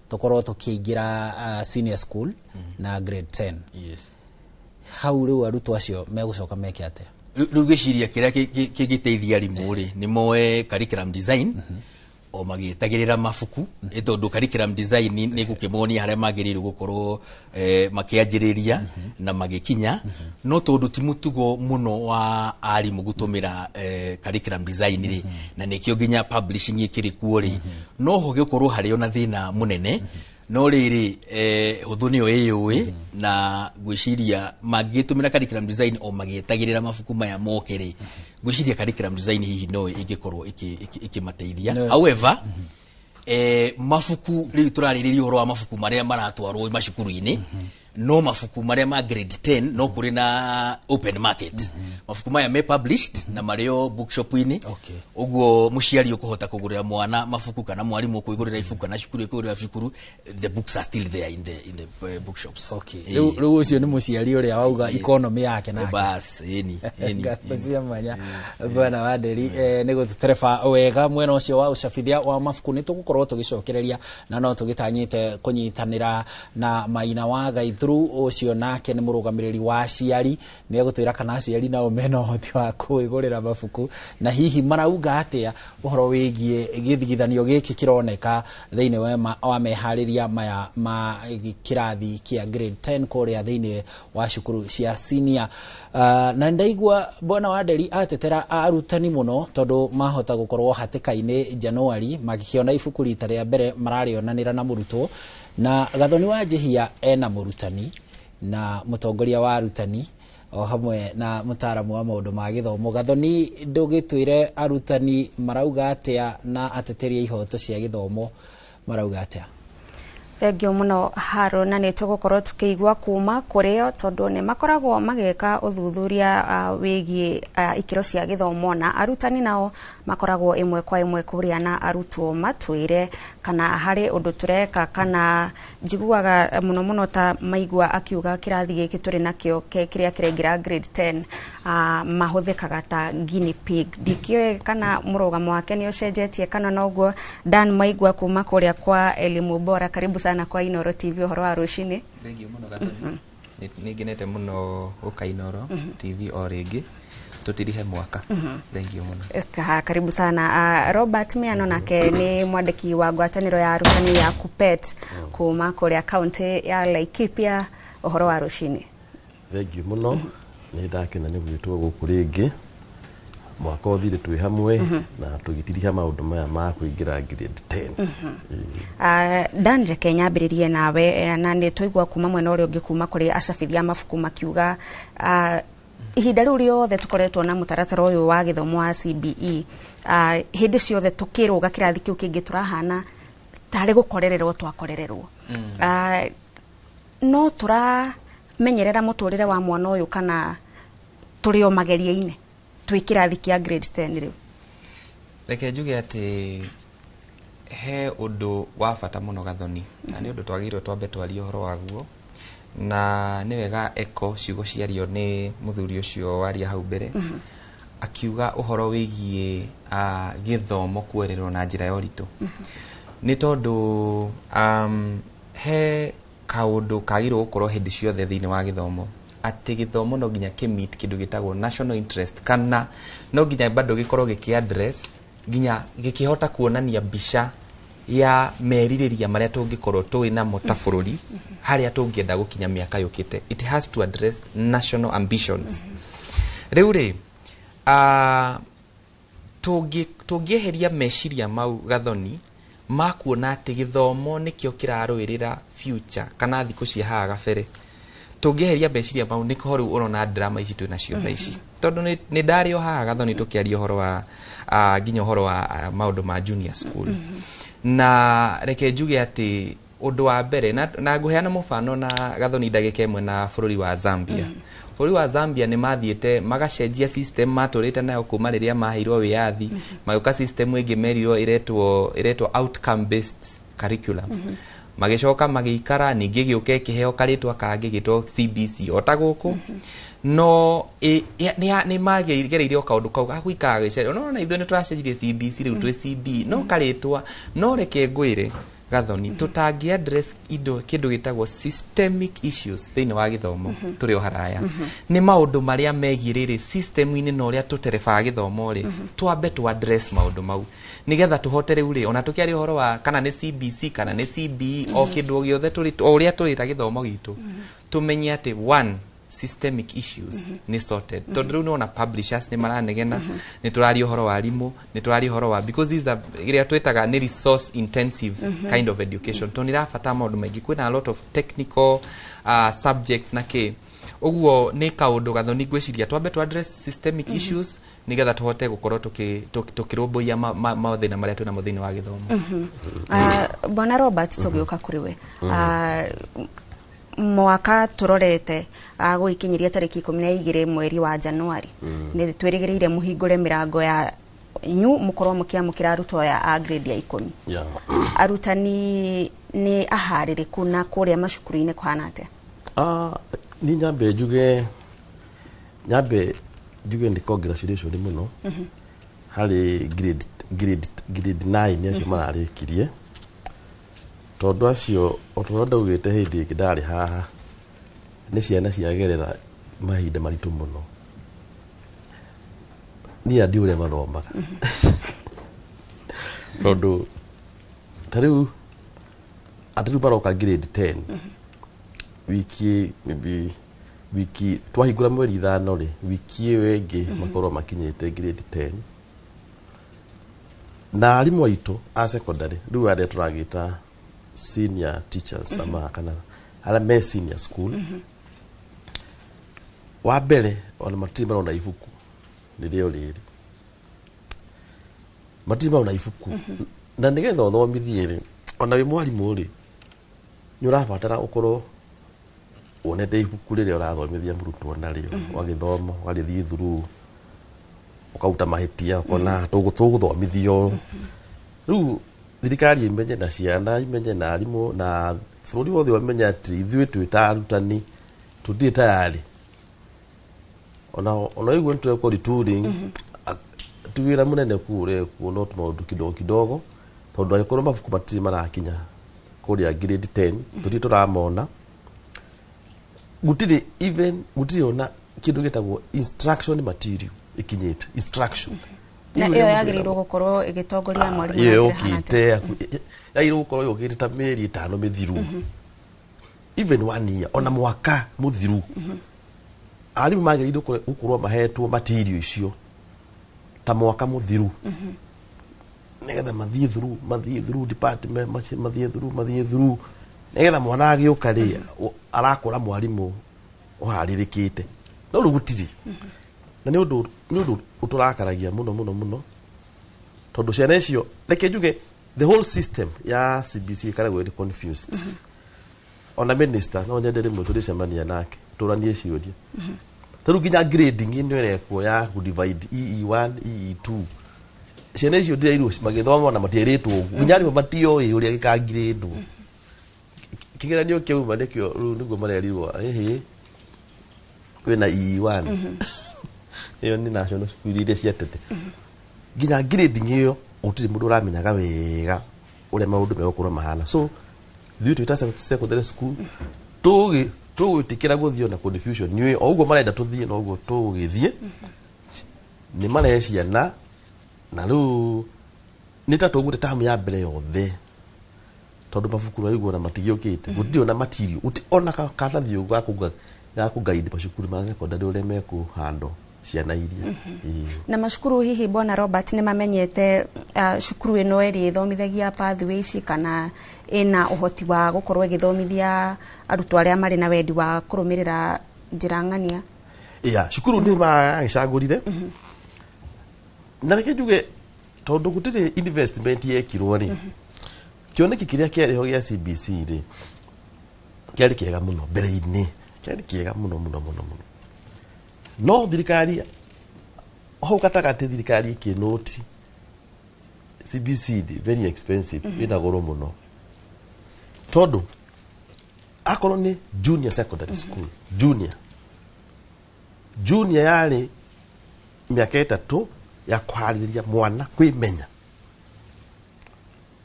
Speaker 2: tũkorwo tũkĩingĩra senior school na grade 10. Hau rĩu arutwo acio megũcoka meke atĩa?
Speaker 14: Rĩu gĩciria kĩrĩa kĩngĩteithia arimũ rĩ, nĩ moe curriculum design o magĩtagĩrĩra mabuku, ĩ tondũ curriculum design nĩ gũkĩmonia harĩa magĩrĩirwo gũkorwo makĩanjĩrĩria na magĩkinya. No tondũ ti mũtugo mũno wa arimũ gũtũmĩra curriculum design rĩ, na nĩkĩo nginya publishing ĩkĩrĩ kuo rĩ, no ho gĩkorwo harĩ ona thĩna mũnene. No rĩrĩ, hũthũ nĩyo ĩyũĩ, na ngwĩciria mangĩtũmĩra curriculum design o magĩetagĩrĩra mabuku maya moke rĩ, ngwĩciria curriculum design hihi no ĩngĩkorwo ĩkĩmateithia. However, mabuku rĩu tũrarĩrĩria ũhoro wa mabuku marĩa maratwarwo macukuru-inĩ, no mabuku marĩa ma grade 10 no kũrĩ na open market, mabuku maya me published na marĩo bookshop-inĩ. Ũguo mũciari ũkũhota kũgũrĩra mwana mabuku, kana mwarimũ ũkũigũrĩra ibuku, kana cukuru ĩkũgũrĩra cukuru, the books are still there in the bookshops.
Speaker 2: Rĩu ũcio nĩ mũciari ũrĩa wauga economy yake nake.
Speaker 14: Bas, ĩni ĩni.
Speaker 2: Ngatho cia mwanya, bwana Wanderi, nĩ gũtũtereba wega mwena ũcio wa ũcabithia wa mabuku. Nĩ tũgũkorwo tũgĩcokereria na no tũgĩtanyĩte kũnyitanĩra na Maina wa Gaithuru, ũcio nake nĩ mũrũgamĩrĩri wa aciari. Nĩ egũtwĩra kana aciari nao mena ũhoti wa kwĩgũrĩra mabuku, na hihi marauga atĩa ũhoro wĩgiĩ gĩthigithanio gĩkĩ kĩroneka thĩinĩ wa meharĩria maya ma kĩrathi kĩa grade 10 kũrĩa thĩinĩ wa cukuru cia senior. Na ndaigua bwana Wanderi atetera arutani mũno, tondũ mahota gũkorwo hatĩka-inĩ Januari magĩkĩona ibuku rita rĩa mbere mararĩonanĩra na mũrutwo. Na Gathoni wa Njihia ena mũrutani na mũtongoria wa arutani o hamwe na mũtaaramu wa maũndũ ma gĩthomo. Gathoni, ndũgĩtwĩre arutani marauga atĩa na ateteri a ihoto cia gĩthomo marauga atĩa?
Speaker 1: Thengio mũno, Haro, na nĩ tũgũkorwo tũkĩigua kuma kũrĩo, tondũ nĩ makoragwo magĩka ũthuthuria wĩgiĩ ikĩro cia gĩthomo, na arutani nao makoragwo ĩmwe kwa ĩmwe kũrĩa na arutwo, matwĩre kana harĩ ũndũ tũreka. Kana njiguaga mũno mũno ta maigua akiuga kĩrathi gĩkĩ tũrĩ nakĩo kĩrĩa kĩraingĩra grade 10 mahũthĩkaga ta guinea pig. Ndikĩũĩ kana mũrũgamo wake nĩ ũcenjetie kana noguo. Dan Maigua kuma kũrĩa kwa Elimu Bora, karibu sana kwa Inoro TV. Ũhoro wa rũcinĩ?
Speaker 15: Thengiũ mũno, Gathoni. Nĩ ngenete mũno gũka Inoro TV o rĩngĩ tũtirihe mwaka. Thengiũ mũno.
Speaker 1: Karibu sana. Robert Miano nake nĩ mwandĩki wa ngwatanĩro ya arutani ya KUPPET kuma kũrĩa kaunti ya Laikipia. Ũhoro wa rũcinĩ?
Speaker 16: Thengiũ mũno, nĩ ndakena nĩ gwĩtwo gũkũ rĩngĩ. Mwaka ũthire twĩ hamwe na tũgĩtiriha maũndũ maya ma kũingĩra grade 10.
Speaker 1: Dan, reke nyambĩrĩrie nawe, na nĩ twaigua kuma mwena ũrĩa ũngĩ kuma kũrĩ acabithia a mabuku makiuga ihinda rĩu rĩothe tũkoretwo na mũtaratara ũyũ wa gĩthomo wa CBE, hĩndĩ ciothe tũkĩrũga kĩrathi kĩu kĩngĩ tũrahana tarĩ gũkorererwo twakorererwo. No tũramenyerera mũtũrĩre wa mwana ũyũ kana Tũrĩ o mageria-inĩ, twĩ kĩrathi kĩa grade 10 rĩu.
Speaker 15: Reke njuge atĩ he ũndũ wa bata mũno, Gathoni, na nĩ ũndũ twagĩrĩirwo twambe twarie ũhoro waguo, na nĩ wega eko ciugo ciario nĩ mũthuri ũcio waria hau mbere, akiuga ũhoro wĩgiĩ gĩthomo kuoererwo na njĩra ya ũritũ, nĩ tondũ he kaũndũ kagĩrĩirwo gũkorwo hĩndĩ ciothe thĩinĩ wa gĩthomo, atĩ gĩthomo no nginya kĩ-meet kĩndũ gĩtagwo national interest, kana no nginya bado gĩkorwo gĩkĩ address, nginya gĩkĩhota kuonania mbica ya merirĩria marĩa tũngĩkorwo tũĩ namo ta bũrũri, harĩa tũngĩenda gũkinya mĩaka yũkĩte. It has to address national ambitions. Rĩu rĩ, tũngĩeheria meciria mau, Gathoni, ma kuona atĩ gĩthomo nĩkĩo kĩrarũĩrĩra future kana thikũ cia haha gabere, tũngĩeheria meciria mau, nĩho rĩu ũrona drama ici twĩ nacio thaa ici, tondũ nĩ ndarĩ o haha, Gathoni, tũkĩaria ũhoro wa nginya ũhoro wa maũndũ ma junior school. Na reke njuge atĩ ũndũ wa mbere na ngũheana mũbano na Gathoni ndagĩka ĩmwe na bũrũri wa Zambia. Bũrũri wa Zambia nĩ mathiĩte magacenjia system matũrĩte nayo kuma rĩrĩa maheirwo wĩyathi, magĩũka system ĩngĩ merirwo ĩretwo outcome based curriculum. Magĩcoka magĩikara, ningĩ gĩũka ĩkĩheo karĩtwa kangĩ gĩtwo CBC, o ta gũkũ, no nĩ magereire o kaũndũ kau gagũikara gĩcerio. No na ithuĩ nĩ tũracenjirie CBC, rĩu twĩ CB no karĩtwa. No reke ngwĩre, Gathoni, tũtangĩ address indo kĩndũ gĩtagwo systemic issues thĩinĩ wa gĩthomo, tũrĩ o haraya. Nĩ maũndũ marĩa megiĩ rĩrĩ system-inĩ na ũrĩa tũterebaga gĩthomo rĩ, twambe tu address maũndũ mau nĩgetha tũhote rĩu rĩ ona tũkĩaria ũhoro wa kana nĩ CBC kana nĩ CBE, o kĩndũ o gĩothe tũrĩ, o ũrĩa tũrĩta gĩthomo gitũ, tũmenye atĩ one, systemic issues nĩ sorted, tondũ rĩu nĩwona publishers nĩ maranegena, nĩ tũraria ũhoro wa arimũ, nĩ tũraria ũhoro wa, because these are ĩrĩa twĩtaga nĩ resource intensive kind of education, tondũ nĩ ĩrabatara maũndũ maingĩ, kwĩna a lot of technical subjects na kĩ ũguo. Nĩ kaũndũ, Gathoni, ngwĩciria twambe tu address systemic issues nĩgetha tũhote gũkorwo tũkĩrũmbũiya mathĩna marĩa twĩnamo thĩinĩ wa gĩthomo.
Speaker 1: Bwana Robert, tũgĩũka kũrĩ we, mwaka tũrorete gũgĩkinyĩria tarĩki 12 mweri wa Januari, nĩ twĩrĩgĩrĩire mũhingũre mĩrango ya inyu, mũkorwo mũkĩamũkĩra arutwo aya a grade ya 10. Arutani nĩ aharĩrĩku, na kũrĩa macukuru-inĩ kũhana atĩa?
Speaker 16: Ni nyambe njuge nĩ congratulation mũno harĩ grade 9 acio mararĩkirie, tondũ acio, o ta ũrĩa ndaugĩte hĩndĩ ĩngĩ ndarĩ haha, nĩ ciana ciagerera mahinda maritũ mũno. Niĩ ndi ũrĩa mathomaga, tondũ ta rĩu andũ rĩu maroka grade 10 wiki, maybe wiki twahingũra mweri 5 rĩ, wiki ĩyo ĩngĩ makorwo makinyĩte grade 10. Na arimũ aitũ a secondary rĩu, arĩa tũragĩta senior teachers, ama kana arĩa me senior school, wa mbere ona matirĩ marona ibuku rĩrĩa rĩrĩ, matirĩ marona ibuku. Na nĩgetha ũthomithie rĩ, ona wĩ mwarimũ rĩ, nĩ ũrabatara ũkorwo wonete ibuku rĩrĩa ũrathomithia mũrutwo narĩo, ũgagĩthoma, ũgarĩthiĩ through, ũkaruta mahĩtia, ũkona tũgũthomithio. Rĩu thirikari imenye, na ciana imenye, na arimũ na bũrũri wothe ũmenye atĩ ithuĩ twĩ ta arutani tũtirĩ tayarĩ. Ona ũguo nĩtũrekwo retooling, ti wĩra mũnene kuu ũrekwo, no tũmaũndũ kidogo kidogo, tondũ angĩkorwo mabuku matirĩ marakinya kũrĩa grade 10, tũtirĩ tũramona, gũtirĩ even, gũtirĩ ona kĩndũ gĩtagwo instruction material ĩkinyĩte, instruction.
Speaker 1: Na
Speaker 16: Ĩyo
Speaker 1: ĩyo
Speaker 16: ũrĩa
Speaker 1: yagĩrĩirwo gũkorwo ĩgĩtongoria mwarimũ na
Speaker 16: ĩyo
Speaker 1: njĩra hana atĩa?
Speaker 16: yũkĩte, yagĩrĩirwo gũkorwo yũkĩte ta mĩeri 5 mĩthiru, even one year, ona mwaka mũthiru, arimũ magĩrĩirwo gũkorwo mahetwo material icio ta mwaka mũthiru, nĩgetha mathiĩ through department, mathiĩ through, nĩgetha mwana agĩũka rĩ, arakora mwarimũ ũharĩrĩkĩte. No rĩu gũtirĩ, na nĩ ũndũ ũtũrakaragia mũno mũno mũno, tondũ ciana icio, reke njuge, the whole system ya CBC ĩkoragwo ĩrĩ confused. Ona minister no nyende rĩmwe tũrĩcemania nake tũranie ciũria. Ta rĩu nginya grading ĩno ĩrekwo ya kũ divide EE1 EE2, ciana icio ndĩrairwo magĩthoma na matierĩtwo ũguo, nginya arimũ matioĩ ũrĩa gĩkangirĩndwo. Kĩgeranio kĩauma nĩkĩo rĩu nĩguo marerirwo ĩhĩ kwĩna EE1. Ĩyo nĩ national school iria cia tene. Nginya grading ĩyo gũtirĩ mũndũ ũramenyaga wega ũrĩa maũndũ megũkorwo mahana. So ithuĩ twĩ ta secondary school tũgwĩtĩkĩra gũthiĩ ona confusion nĩ o ũguo marenda tũthiĩ na ũguo tũgũgĩthiĩ. Nĩ marehe ciana na rĩu nĩ ta tũgũte tamu ya mbere yothe, tondũ mabuku raigua na matigĩũkĩte, gũtirĩ ona material, gũtirĩ ona karatathi ga kũ guide macukuru ma secondary ũrĩa mekũhandwo ciana iria. Ĩĩ.
Speaker 1: Na macukuru hihi, bwana Robert, nĩ mamenyete cukuru ĩno ĩrĩa ĩthomithagia pathway ici kana ĩna ũhoti wa gũkorwo ĩgĩthomithia arutwo arĩa marĩ na wendi wa kũrũmĩrĩra njĩra ng'ania?
Speaker 16: Ya cukuru nĩ magĩcagũrire, na reke njuge tondũ gũtirĩ investment yekirwo rĩ, kĩoneki kĩrĩa kĩarĩ ho gĩa CBC rĩ kĩarĩ kĩega mũno mbere-inĩ, kĩarĩ kĩega mũno mũno mũno mũno, no thirikari hau gatagatĩ, thirikari ĩkĩnũti CBC nĩ very expensive, ĩna goro mũno, tondũ akorwo nĩ junior secondary school, junior yarĩ mĩaka 3 ya kũharĩrĩria mwana kwĩmenya,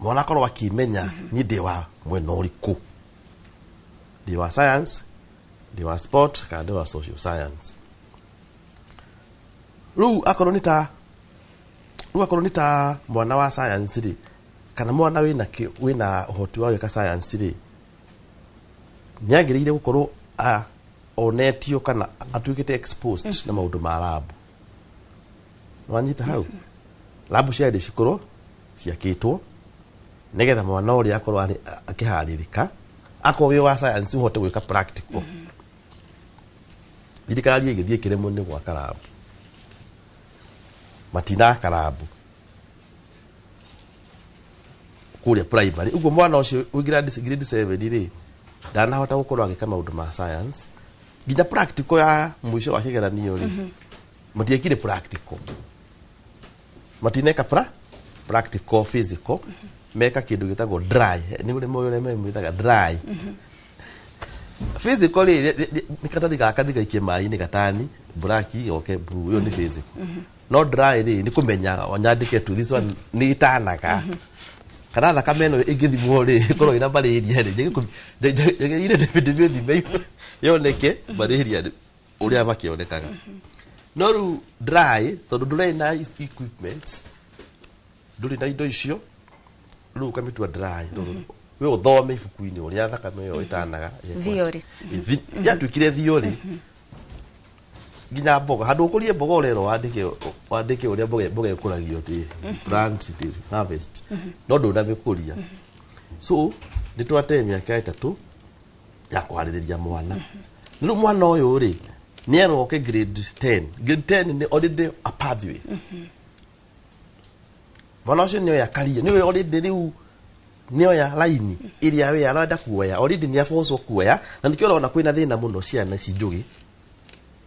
Speaker 16: mwana akorwo akĩmenya niĩ ndĩ wa mwena ũrĩkũ, ndĩ wa science, ndĩ wa sport kana ndĩ wa social science. Rĩu akorwo nĩ ta mwana wa science rĩ, kana mwana wĩna ũhoti wa gwĩka science rĩ, nĩ agĩrĩire gũkorwo onetio kana atuĩkĩte exposed na maũndũ ma lab. Wanyita hau, lab ciarĩ cikorwo ciakĩtwo nĩgetha mwana ũrĩa akorwo arĩ akĩharĩrĩka, akorwo wĩ wa science ũhote gwĩka practical. Thirikari ĩgĩthiĩ ĩkĩremwo nĩ gwaka lab, matinaka lab kũrĩa primary. Ũguo mwana ũcio wĩ grade 7 rĩ ndanahota gũkorwo agĩka maũndũ ma science, nginya practical ya mũico wa kĩgeranio rĩ matiekire practical, matineka practical physical, meka kĩndũ gĩtagwo dry, nĩ ũrĩa moĩ ũrĩa mwĩtaga dry physical rĩ, nĩ karatathi gaka ndigaikie maĩ-inĩ gatani black goke blue, ĩyo nĩ physical. No dry rĩ nĩ kũmenya nyandĩke tu this one nĩ ĩtanaga kana thakame ĩno ĩngĩthimwo rĩ ĩkorwo ĩna malaria rĩ, njagĩrĩire ndĩmĩthime yoneke malaria ũrĩa makĩonekaga. No rĩu dry, tondũ ndũrĩ na equipment, ndũrĩ na indo icio, rĩu ũkamĩtua dry, we ũthome ibuku-inĩ ũrĩa thakame ĩyo ĩtanaga.
Speaker 1: Theory.
Speaker 16: Yatuĩkire theory. Nginya mboga, handũ ũkũrie mboga ũrerwo wandĩke ũrĩa mboga ĩkũragio, ti plant ti harvest, no ndũnamĩkũria. So nĩ twate mĩaka 3 ya kũharĩrĩria mwana. Rĩu mwana ũyũ rĩ nĩ erwo oke grade 10. Grade 10 nĩ already a pathway. Mwana ũcio nĩ oya career, nĩ already rĩu nĩ oya line ĩrĩa we arenda kuoya, already nĩ abocwo kuoya. Na nĩkĩo ũrona kwĩna thĩna mũno. Ciana ici njũgĩ,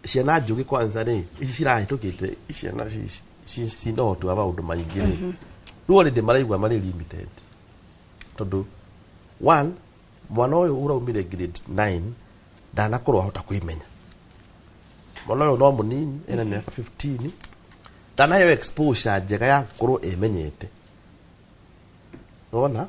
Speaker 16: ciana njũgĩ kwanza rĩ, ici cirahĩtũkĩte, ciana cina ũhoti wa maũndũ maingĩ rĩ, rĩu already maraigua marĩ limited, tondũ one, mwana ũyũ ũraumire grade 9 ndanakorwo ahota kwĩmenya. Mwana ũyũ no mũnini, ena mĩaka 15, ndanaheo exposure njega ya gũkorwo emenyete. Nona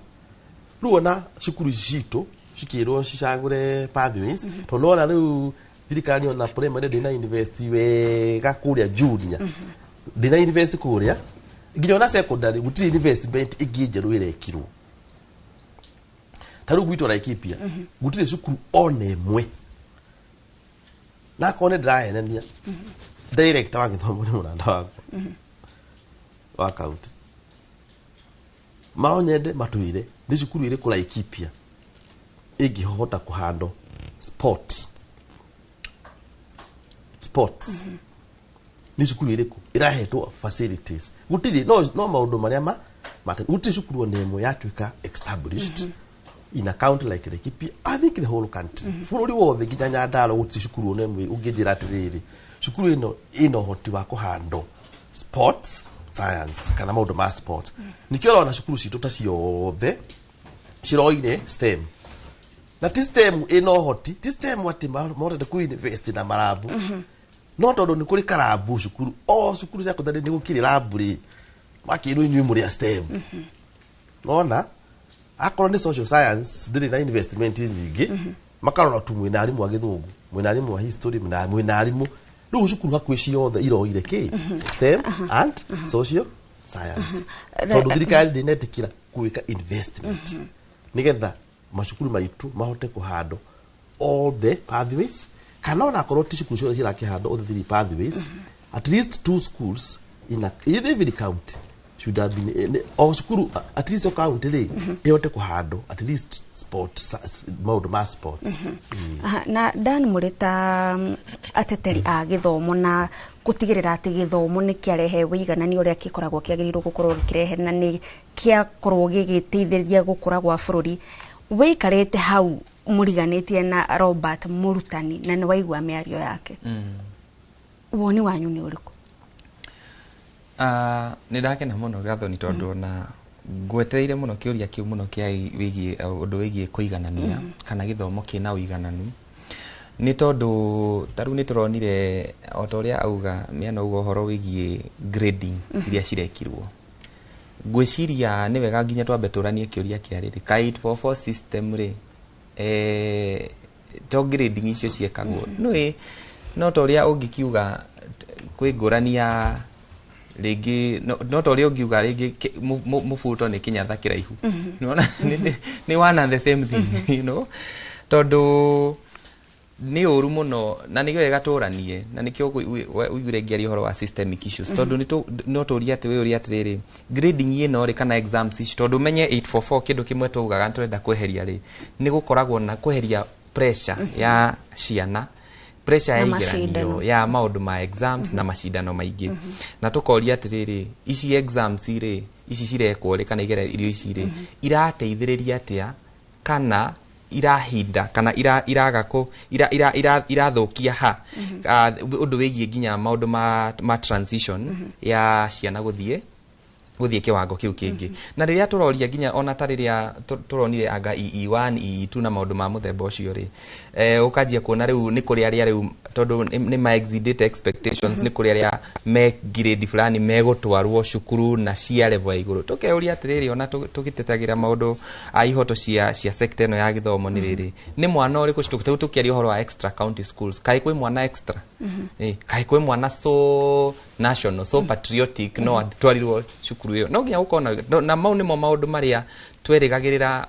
Speaker 16: rĩu ona cukuru ici citũ cikĩrwo cicagũre pathways, tondũ nona rĩu thirikari ona primary ndĩna invest wega kũrĩa junior, ndĩna invest kũrĩa nginya ona secondary, gũtirĩ investment ĩngĩ njerũ ĩrekirwo. Ta rĩu gwitũ Laikipia gũtirĩ cukuru ona ĩmwe, na akorwo nĩ ndĩrahenania, director wa gĩthomo nĩ mũrata wakwa wa county, no nyende matwĩre nĩ cukuru ĩrĩkũ Laikipia ĩngĩhota kũhandwo sports, nĩ cukuru ĩrĩkũ ĩrahetwo facilities. Gũtirĩ. No maũndũ marĩa ma gũtirĩ cukuru ona ĩmwe yatuĩka established in a county like Laikipia. I think the whole country, bũrũri wothe nginya Nyandarua, gũtirĩ cukuru ona ĩmwe ũngĩnjĩra atĩrĩrĩ Cukuru ĩno ĩna ũhoti wa kũhandle sports science kana maũndũ ma sports. Nĩkĩo ũrona cukuru citũ ta ciothe ciroire STEM, na ti STEM ĩna ũhoti, ti STEM atĩ mahotete ku invest na marabu, no tondũ nĩ kũrĩ karabu cukuru, o cukuru cia secondary nĩ gũkĩrĩ rabu rĩ, makĩrwo inyuĩ mũrĩ a STEM. Nona akorwo nĩ social science ndĩrĩ na investment nyingĩ, makarora tu mwĩna arimũ a gĩthũngũ, mwĩna arimũ a history, mwĩna arimũ. Rĩu cukuru hakuhĩ ciothe iroire kĩ? STEM and social science, tondũ thirikari ndĩnetĩkĩra gwĩka investment nĩgetha macukuru maitũ mahote kũhandwo all the pathways, kana ona akorwo ti cukuru ciothe cirakĩhandwo all the three pathways, at least two schools in every county should have been, o cukuru at least o county rĩ, ĩhote kũhandwo at least sports, maũndũ ma sports.
Speaker 1: Aha, na Dan, mũrĩ ta ateteri a gĩthomo na gũtigĩrĩra atĩ gĩthomo nĩ kĩarehe wĩiganania ũrĩa gĩkoragwo kĩagĩrĩirwo gũkorwo gĩkĩrehe na nĩ kĩakorwo gĩgĩteithĩrĩria gũkũra gwa bũrũri, wĩikarĩte hau mũriganĩtie na Robert mũrutani na nĩ waigua mĩario yake, woni wanyu nĩ ũrĩkũ?
Speaker 15: Nĩ ndakena mũno, Gathoni, tondũ ona ngwetereire mũno kĩũria kĩu mũno kĩa wĩgiĩ ũndũ wĩgiĩ kũiganania kana gĩthomo kĩna ũigananu, nĩ tondũ ta rĩu nĩ tũronire o ta ũrĩa auga mĩana auga ũhoro wĩgiĩ grading iria cirekirwo. Ngwĩciria nĩ wega nginya twambe tũranie kĩũria kĩa rĩrĩ ka 844 system rĩ, to grading icio ciekagwo nĩ no ta ũrĩa ũngĩkiuga kwĩ ngũrani ya rĩngĩ no ta ũrĩa ũngiuga rĩngĩ mũbuto nĩ kĩnyatha kĩraihu. Nĩwona nĩ one and the same thing, tondũ nĩ ũru mũno na nĩ wega tũranie na nĩkĩo ũiguire ngĩaria ũhoro wa systemic issues, tondũ no tũrie atĩ wĩũrie atĩrĩrĩ, grading ĩno rĩ kana exams ici, tondũ ũmenye 844 kĩndũ kĩmwe taugaga nĩ tũrenda kweheria rĩ, nĩ gũkoragwo na kweheria pressure ya ciana, pressure ya
Speaker 1: Na
Speaker 15: igeranio
Speaker 1: macindano.
Speaker 15: Ya maũndũ ma exams na macindano maingĩ, na tũkoria atĩrĩrĩ, ici exams rĩ, ici cirekwo rĩ kana igeranio ici rĩ, irateithĩrĩria atĩa kana irahinda kana iraga kũ irathũkia ha ũndũ wĩgiĩ nginya maũndũ ma transition ya ciana gũthiĩ kĩwango kĩu kĩngĩ. Na rĩrĩa tũroria nginya ona ta rĩrĩa tũronire anga EE1 EE2 na maũndũ ma mũthemba ũcio rĩ, ũkanjia kuona rĩu nĩ kũrĩ arĩa rĩu tondũ nĩ ma exceeded expectations, nĩ kũrĩ arĩa me grade fulani megũtwarwo cukuru na cia level ya igũrũ. Tũkeuria atĩrĩrĩ, ona tũgĩtetagĩra maũndũ a ihoto cia sector ĩno ya gĩthomo, nĩ rĩrĩ nĩ mwana ũrĩkũ rĩu tũkĩaria ũhoro wa extra county schools, kaĩ kwĩ mwana extra, kaĩ kwĩ mwana so national, so patriotic no atwarirwo cukuru ĩyo? No nginya gũkorwo na mau nĩmo maũndũ marĩa twerĩgagĩrĩra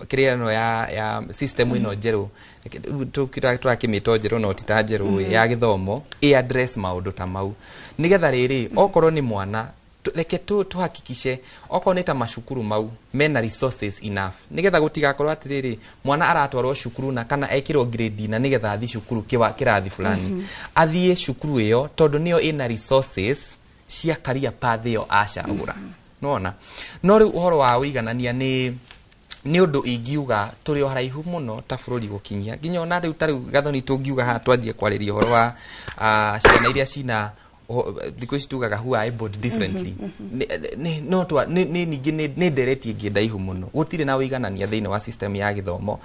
Speaker 15: kĩrĩa ĩno ya system ĩno njerũ tũrakĩmĩta njerũ no ti ta njerũ ya gĩthomo ĩ address maũndũ ta mau, nĩgetha rĩrĩ okorwo nĩ mwana reke tuhakikishe okorwo nĩ ta macukuru mau mena resources enough, nĩgetha gũtigakorwo atĩrĩrĩ mwana aratwarwo cukuru na kana ekĩrwo grade na nĩgetha athiĩ cukuru kĩrathi fulani, athiĩ cukuru ĩyo tondũ nĩyo ĩna resources cia career path ĩyo acagũra. Nona no rĩu ũhoro wa ũiganania nĩ ũndũ ingiuga tũrĩ o haraihu mũno ta bũrũri gũkinyia nginya ona rĩu ta rĩu, Gathoni, tũngiuga haha twanjie kwarĩria ũhoro wa ciana iria cina thikũ ici tugaga who are able differently. No twa nĩ ningĩ nĩ ndereti ĩngĩ ndaihu mũno. Gũtirĩ na ũiganania thĩinĩ wa system ya gĩthomo,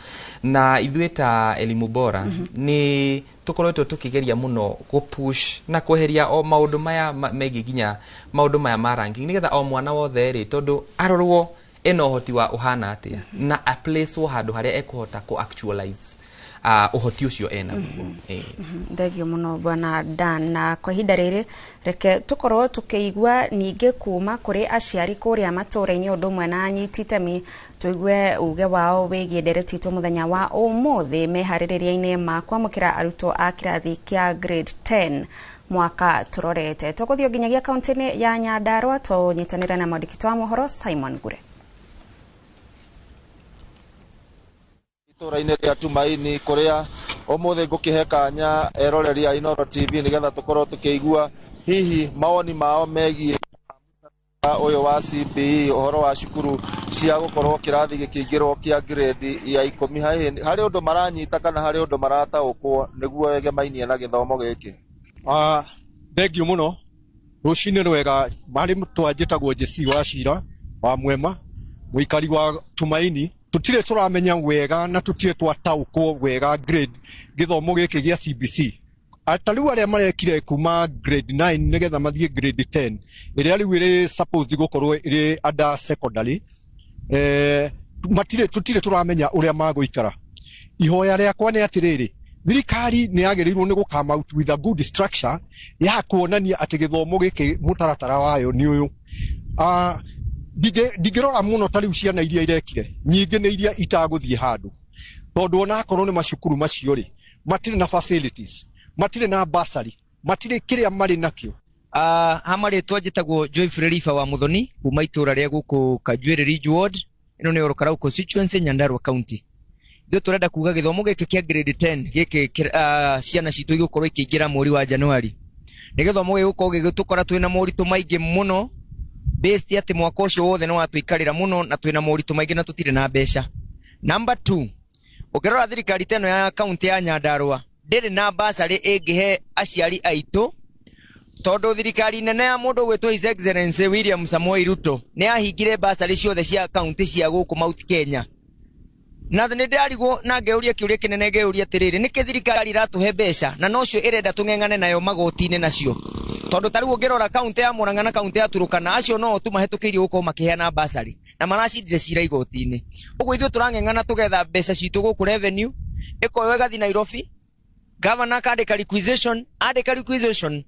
Speaker 15: na ithuĩ ta Elimu Bora nĩ tũkoretwo tũkĩgeria mũno gũpush na kweheria o maũndũ maya megiĩ nginya maũndũ maya ma ranking, nĩgetha o mwana wothe rĩ, tondũ arorwo ena ũhoti wa ũhana atĩa na aplacewo handũ harĩa ekũhota kũ actualize ũhoti ũcio enaguo.
Speaker 1: Thengio mũno, bwana Dan. Na kwa ihinda rĩrĩ reke tũkorwo tũkĩigua ningĩ kuma kũrĩ aciari kũrĩa matũũra-inĩ, ũndũ ũmwe na anyiti itemi, tũigue uge wao wĩgiĩ ndereti itũ mũthenya wa ũmũthĩ meharĩrĩria-inĩ ma kwamũkĩra arutwo a kĩrathi kĩa grade 10 mwaka tũrorete. Tũgũthiĩ nginyagia kaunti-inĩ ya Nyandarua tũnyitanĩre na mwandĩki wa mohoro Simon Ngure.
Speaker 17: Itũra-inĩ rĩa Tumaini kũrĩa ũmũthĩ ngũkĩhe kanya eroreri a Inooro TV nĩgetha tũkorwo tũkĩigua hihi mawoni mao megiĩ Ũyũ wa CBE, ũhoro wa cukuru cia gũkorwo kĩrathi gĩkĩingĩrwo kĩa grade ya 10, harĩ ũndũ maranyita kana harĩ ũndũ marataũkwo nĩguo egemainie na gĩthomo gĩkĩ?
Speaker 18: Thengio mũno, rũcinĩ rwega. Marĩ twanjĩtagwo Jesi wa Cira wa Mwema, mũikari wa Tumaini. Tũtirĩ tũramenya wega na tũtirĩ twataũkwo wega grade gĩthomo gĩkĩ gĩa CBC. Ta rĩu arĩa marekire kuma grade 9 nĩgetha mathiĩ grade 10, ĩrĩa rĩu ĩrĩ supposed gũkorwo ĩrĩ under secondary, matirĩ, tũtirĩ tũramenya ũrĩa magũikara. Ihoya rĩakwa nĩ atĩrĩrĩ, thirikari nĩ yagĩrĩirwo nĩ gũ come out with a good structure ya kuonania atĩ gĩthomo gĩkĩ mũtaratara wayo nĩ ũyũ. Ndingĩrora mũno ta rĩu ciana iria irekire nyingĩ nĩ iria itagũthiĩ handũ, tondũ ona akorwo nĩ macukuru macio rĩ, matirĩ na facilities, matirĩ na bursary, matirĩ kĩrĩa marĩ nakĩo.
Speaker 19: Ha marĩtwa njĩtagwo Joy Frerifa wa Muthoni kuma itũra rĩa gũkũ Kanjuĩrĩ Ridge Ward, ĩno nĩ Ol constituency, Nyandarua County. Ithuĩ tũrenda kuga gĩthomo gĩkĩ kĩa grade 10 gĩkĩ ciana citũ igũkorwo ikĩingĩra mweri wa Januari nĩ gĩthomo gĩgũkorwo gĩgĩtũkora twĩna moritũ maingĩ mũno, based atĩ mwaka ũcio wothe nĩ watũikarĩra mũno na twĩna moritũ maingĩ na tũtirĩ na mbeca. Number 2, ũngĩrora thirikari ta ĩno ya kaunti ya Nyandarua ndĩrĩ na bursary ĩngĩhe aciari aitũ, tondũ thirikari nene ya mũndũ ũgwĩtwo His Excellency William Samoei Ruto nĩ ahingire bursary ciothe cia kaunti cia gũkũ Mount Kenya. Na nĩ ndĩrarigwo na ngeuria kĩũria kĩnene, ngeuria atĩrĩrĩ, nĩkĩ thirikari iratũhe mbeca na nocio ĩrenda tũng'eng'ane nayo magoti-inĩ nacio? Tondũ ta rĩu ũngĩrora kaunti ya Murang'a na kaunti ya Turukana, acio no tu mahĩtũkĩirio gũkorwo makĩheana bursary na maracindire cira igoti-inĩ. Ũguo ithuĩ tũrang'eng'ana tũgetha mbeca citũ gũkũ revenue ĩkoywo ĩgathiĩ Nairobi, governor akandĩka requisition, andĩka requisition,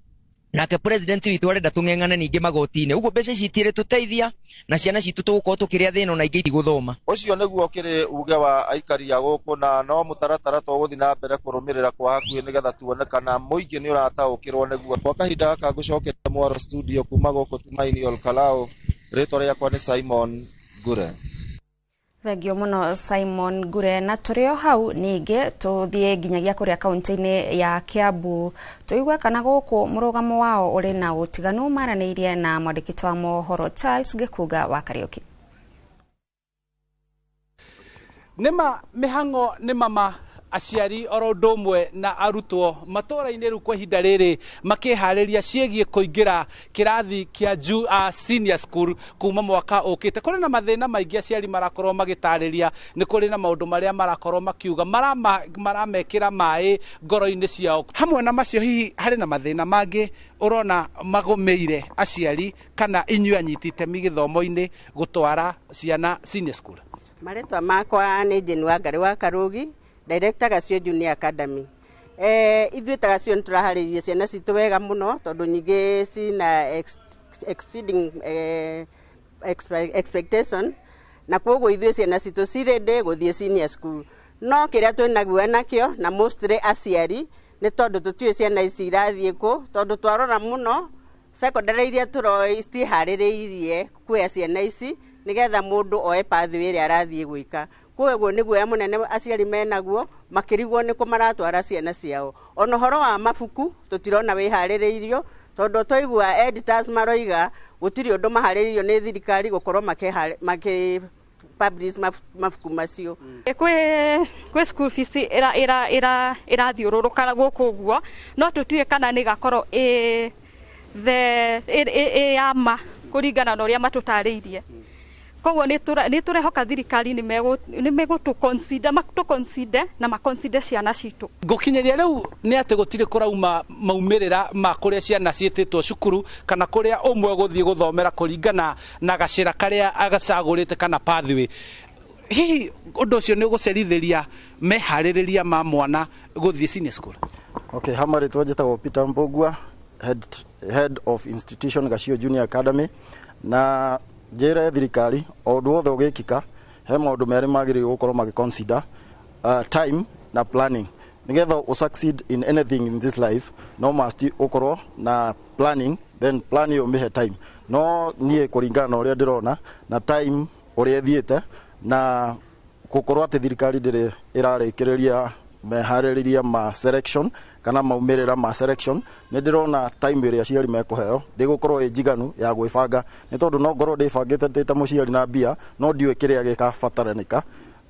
Speaker 19: nake president witũ arenda tũng'eng'ane ningĩ magoti-inĩ. Ũguo mbeca ici itirĩ tũteithia na ciana citũ tũgũkorwo tũkĩrĩa thĩna na ingĩ itigũthoma.
Speaker 17: Ũcio nĩguo ũkĩrĩ uge wa aikari a gũkũ, na no mũtaratara tũgũthiĩ na mbere kũrũmĩrĩra kwa hakuhĩ nĩgetha tuone kana mũingĩ nĩ ũrataũkĩrwo nĩguo. Kwa kahinda gaka ngũcokeria mwaro studio kuma gũkũ Tumaini Ol Kalou. Rĩtwa rĩakwa nĩ Simon Ngure.
Speaker 1: Thengio mũno, Simon Ngure. Na tũrĩ o hau ningĩ tũthiĩ nginyagia kũrĩa kaunti-inĩ ya Kiambu tũigue kana gũkũ mũrũgamo wao ũrĩ na ũtiganu. Maranĩirie na mwandĩki wa mohoro Charles Gĩkunga wa Kariũki.
Speaker 5: Nĩma mĩhang'o nĩ mama aciari oro ũndũ ũmwe na arutwo matũra-inĩ rĩu kwa ihinda rĩrĩ makĩharĩria ciĩgiĩ kũingĩra kĩrathi kĩa senior school kuma mwaka ũkĩte. Kũrĩ na mathĩna maingĩ aciari marakorwo magĩtarĩria, nĩ kũrĩ na maũndũ marĩa marakorwo makiuga maramekĩra maĩ ngoro-inĩ ciao. Hamwe na macio, hihi harĩ na mathĩna mangĩ ũrona magũmĩire aciari kana inyuĩ anyiti itemi gĩthomo-inĩ gũtwara ciana senior school?
Speaker 20: Marĩtwa makwa nĩ Jane Wangari wa Karugi, Director Gacio Junior Academy. Ithuĩ ta Gacio nĩ tũraharĩria ciana citũ wega mũno, tondũ nyingĩ cina exceeding expectation, na koguo ithuĩ ciana citũ ci ready gũthiĩ senior school. No kĩrĩa twĩna guoya nakĩo na mostly aciari nĩ tondũ tũtiũĩ ciana ici irathiĩ kũ, tondũ twarora mũno secondary iria tũroĩ citiharĩrĩirie kuoya ciana ici nĩgetha mũndũ oe pathway ĩrĩa arathiĩ gwĩka. Koguo nĩ guoya mũnene aciari menaguo makĩrigwo nĩ kũ maratwara ciana ciao. Ona ũhoro wa mabuku tũtirona wĩharĩrĩirio, tondũ twaigua editors maroiga gũtirĩ ũndũ maharĩrĩirio nĩ thirikari gũkorwo makĩ publish mabuku macio.
Speaker 21: Kwĩ school fees ĩra ĩra ĩra ĩrathiũrũrũka gũkũ ũguo, no tũtiũĩ kana nĩ ĩgakorwo ĩ the ĩ ya ma kũringana na ũrĩa matũtarĩirie. Koguo nĩ tũrehoka thirikari nĩ megũtũ consider, matũ consider na ma consider ciana citũ.
Speaker 5: Ngũkinyĩria rĩu nĩ atĩ gũtirĩ kũrauma maumĩrĩra ma kũrĩa ciana ciĩtĩtwo cukuru kana kũrĩa ũmwe gũthiĩ gũthomera kũringana na gacĩra karĩa agacagũrĩte kana pathway. Hihi ũndũ ũcio nĩ ũgũcerithĩria meharĩrĩria ma mwana gũthiĩ senior school?
Speaker 22: Okay, ha marĩtwa njĩtagwo Peter Mbugua, head of institution Gacio Junior Academy, na njĩre thirikari o ũndũ wothe ũgĩkĩka he maũndũ merĩ magĩrĩirwo gũkorwo magĩ consider, time na planning. Nĩgetha ũ succeed in anything in this life, no must ũkorwo na planning, then plan ĩyo ũmĩhe time. No niĩ kũringana na ũrĩa ndĩrona na time ũrĩa ĩthiĩte na gũkorwo atĩ thirikari ndĩrĩ ĩrarĩkĩrĩria Meharĩrĩria ma selection kana maumĩrĩra ma selection, nĩ ndĩrona time ĩrĩa aciari mekũheo ndĩgũkorwo ĩ njiganu ya gwĩbanga, nĩ tondũ no ngorwo ndĩbangĩte ndĩ ta mũciari na mbia, no ndiũĩ kĩrĩa gĩkabataranĩka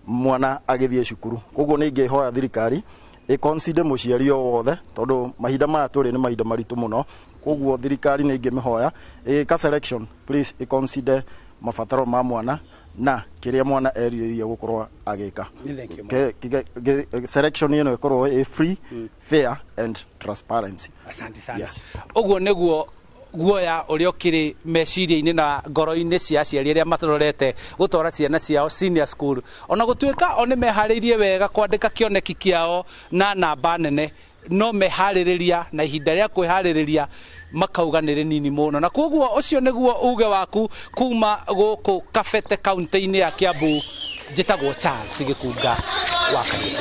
Speaker 22: mwana agĩthiĩ cukuru. Koguo nĩ ingĩhoya thirikari ĩconsider mũciari o wothe, tondũ mahinda maya tũrĩ nĩ mahinda maritũ mũno. Koguo thirikari nĩ ingĩmĩhoya ĩgĩka selection, please ĩconsider mabataro ma mwana na kĩrĩa mwana erirĩria gũkorwo agĩka.
Speaker 3: Nĩ thank you.
Speaker 22: Selection ĩno ĩkorwo ĩ free, fair and transparency.
Speaker 3: Asante sana.
Speaker 22: Yes.
Speaker 3: Ũguo nĩguo guoya ũrĩa ũkĩrĩ meciria-inĩ na ngoro-inĩ cia aciari arĩa matarorete gũtwara ciana ciao senior school, ona gũtuĩka o nĩ meharĩirie wega kwandĩka kĩoneki kĩao na namba nene, no meharĩrĩria na ihinda rĩa kwĩharĩrĩria makauga nĩ rĩnini mũno. Na koguo ũcio nĩguo uge waku kuma gũkũ Kabete, kaunti-inĩ ya Kiambu. Njĩtagwo Charles Gĩkunga wa Kariuki.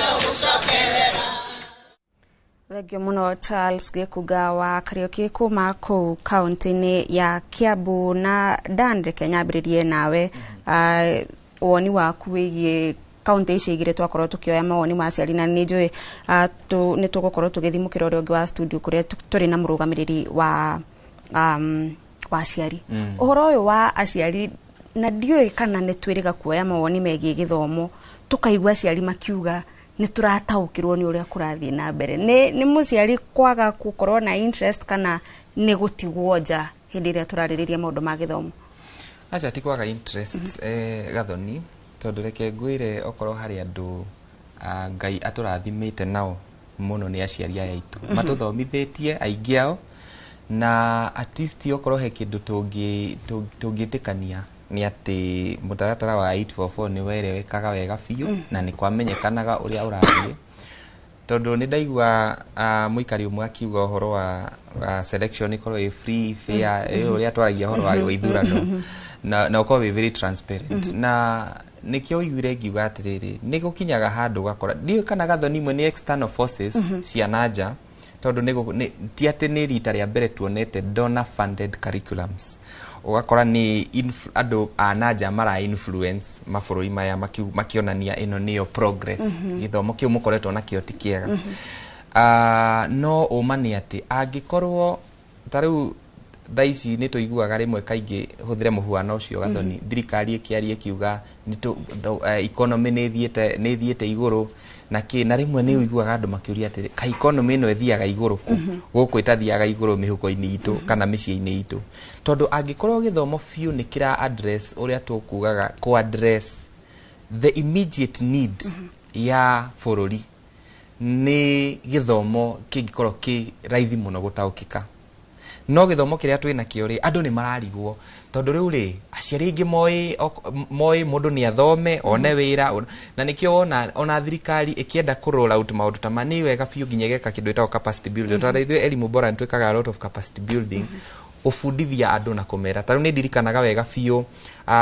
Speaker 1: Thengio mũno, Charles Gĩkunga wa Kariũki, kuma kũu kaunti-inĩ ya Kiambu. Na Dan, reke nyambĩrĩrie nawe, woni waku wĩgiĩ kaunti icio igĩrĩ twakorwo tũkĩoya mawoni ma aciari, na nĩ njũĩ nĩ tũgũkorwo tũgĩthiĩ mũkĩra ũrĩa ũngĩ wa studio kũrĩa tũrĩ na mũrũgamĩrĩri wa aciari. Ũhoro ũyũ wa aciari, na ndiũĩ kana nĩ twĩrĩga kuoya mawoni megiĩ gĩthomo, tũkaigua aciari makiuga nĩ tũrataũkĩrwo nĩ ũrĩa kũrathiĩ na mbere. Nĩ mũciari kwaga gũkorwo na interest, kana nĩ gũtigwo nja hĩndĩ ĩrĩa tũrarĩrĩria maũndũ ma gĩthomo?
Speaker 15: Aca, ti kwaga interest, Gathoni, tondũ reke ngwĩre, okorwo harĩ andũ Ngai atũrathimĩte nao mũno nĩ aciari aya aitũ. Matũthomithĩtie aingĩ ao, na at least okorwo he kĩndũ tũngĩtĩkania nĩ atĩ mũtaratara wa 844 nĩ werewekaga wega biũ, na nĩ kwamenyekanaga ũrĩa ũrathiĩ, tondũ nĩ ndaigua mũikari ũmwe akiuga ũhoro wa selection ĩkorwo ĩ free, fair, ũrĩa twaragia ũhoro wa ithurano, na ũkorwo wĩ very transparent. Na nĩkĩo ũiguire ngiuga atĩrĩrĩ, nĩ gũkinyaga handũ ũgakora, ndiũĩ kana Gathoni imwe nĩ external forces cia nanja, tondũ ti atĩ nĩ rita rĩa mbere tuonete donor funded curriculums, ũgakora nĩ andũ a nanja mara influence mabũrũri maya makĩonania ĩno nĩyo progress, gĩthomo kĩu mũkoretwo nakĩo ti kĩega. No ũma nĩ atĩ angĩkorwo ta rĩu thaa ici nĩ tũiguaga rĩmwe kaingĩ, hũthĩre mũhuano ũcio Gathoni, thirikari ĩkĩaria ĩkiuga economy nĩ ĩthiĩte igũrũ na kĩ, na rĩmwe nĩ ũiguaga andũ makĩũria atĩrĩ, ka economy ĩno ĩthiaga igũrũ kũ gũkũ ĩtathiaga igũrũ mĩhuko-inĩ itũ kana mĩciĩ-inĩ itũ? Tondũ angĩkorwo gĩthomo biũ nĩ kĩra address ũrĩa tũkugaga kũ address the immediate need ya bũrũri, nĩ gĩthomo kĩngĩkorwo kĩ raithi mũno gũtaũkĩka. No gĩthomo kĩrĩa twĩ nakĩo rĩ, andũ nĩ mararigwo, tondũ rĩu rĩ, aciari aingĩ moĩ mũndũ nĩ athome one wĩra, na nĩkĩo wona ona thirikari ĩkĩenda kũ roll out maũndũ ta ma, nĩ wega biũ nginya ĩgeka kĩndũ gĩtagwo capacity building. Tondũ ithuĩ Elimu Bora nĩ twĩkaga a lot of capacity building, gũbundithia andũ na kũmera. Ta rĩu nĩ ndirikanaga wega biũ,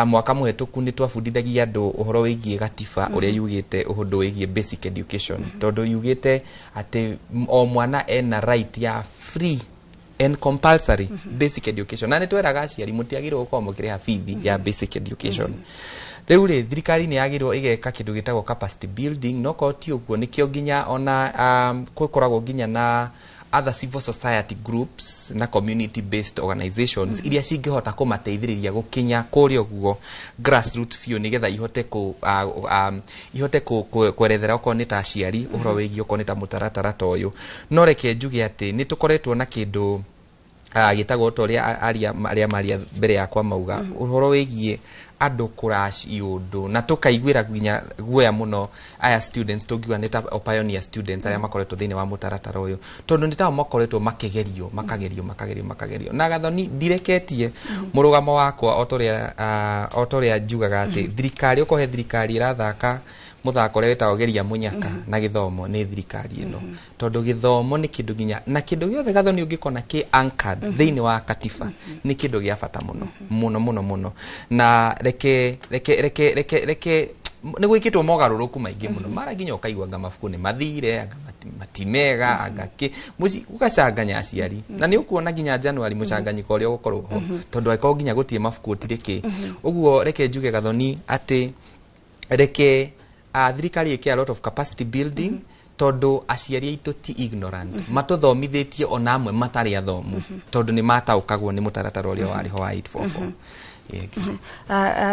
Speaker 15: mwaka mũhetũku nĩ twabundithagia andũ ũhoro wĩgiĩ gatiba, ũrĩa yugĩte ũndũ wĩgiĩ basic education, tondũ yugĩte atĩ o mwana ena right ya free and compulsory basic education, na nĩ tweraga aciari mũtiagĩrĩirwo gũkorwo mũkĩrĩha bithi ya basic education. Rĩu rĩ, thirikari nĩ yagĩrĩirwo ĩgeka kĩndũ gĩtagwo capacity building, no korwo ti ũguo, nĩkĩo nginya ona gũkoragwo nginya na other civil society groups na community based organizations iria cingĩhota kũmateithĩrĩria gũkinya kũrĩa ũguo grassroot biũ, nĩgetha ihote kũ ihote kwerethera okorwo nĩ ta aciari ũhoro wĩgiĩ okorwo nĩ ta mũtaratara ta ũyũ. No reke njuge atĩ nĩ tũkoretwo na kĩndũ gĩtagwo ta ũrĩa aria arĩa maria mbere yakwa mauga, ũhoro wĩgiĩ andũ kũraci ũndũ, na tũkaiguĩra nginya guoya mũno aya students tũngiuga nĩ ta o pioneer students arĩa makoretwo thĩinĩ wa mũtaratara ũyũ, tondũ nĩ tao makoretwo makĩgerio, makagerio, makagerio, makagerio. Na Gathoni, ndireketie mũrũgamo wakwa o ta ũrĩa njugaga atĩ thirikari, okorwo he thirikari ĩrathaka mũthako ũrĩa wĩtagwo geria mũnyaka na gĩthomo, nĩ thirikari ĩno, tondũ gĩthomo nĩ kĩndũ nginya na kĩndũ gĩothe, Gathoni, ũngĩkona kĩ anchored thĩinĩ wa katiba, nĩ kĩndũ gĩa bata mũno mũno mũno mũno. Na reke nĩ gwĩkĩtwo mogarũrũku maingĩ mũno, mara nginya ũkaigua anga mabuku nĩ mathire, anga matimega, anga kĩ mũci ũgacanganya aciari, na nĩ ũkuona nginya January mũcanganyĩko ũrĩa ũgũkorwo ho, tondũ angĩkorwo nginya gũtirĩ mabuku, gũtirĩ kĩ. Ũguo reke njuge, Gathoni, atĩ reke thirikari ĩke a lot of capacity building. Tondũ aciari aitũ ti ignorant, matũthomithĩtie ona amwe matarĩ athomu, tondũ nĩ mataũkagwo nĩ mũtaratara ũrĩa warĩ ho wa 844.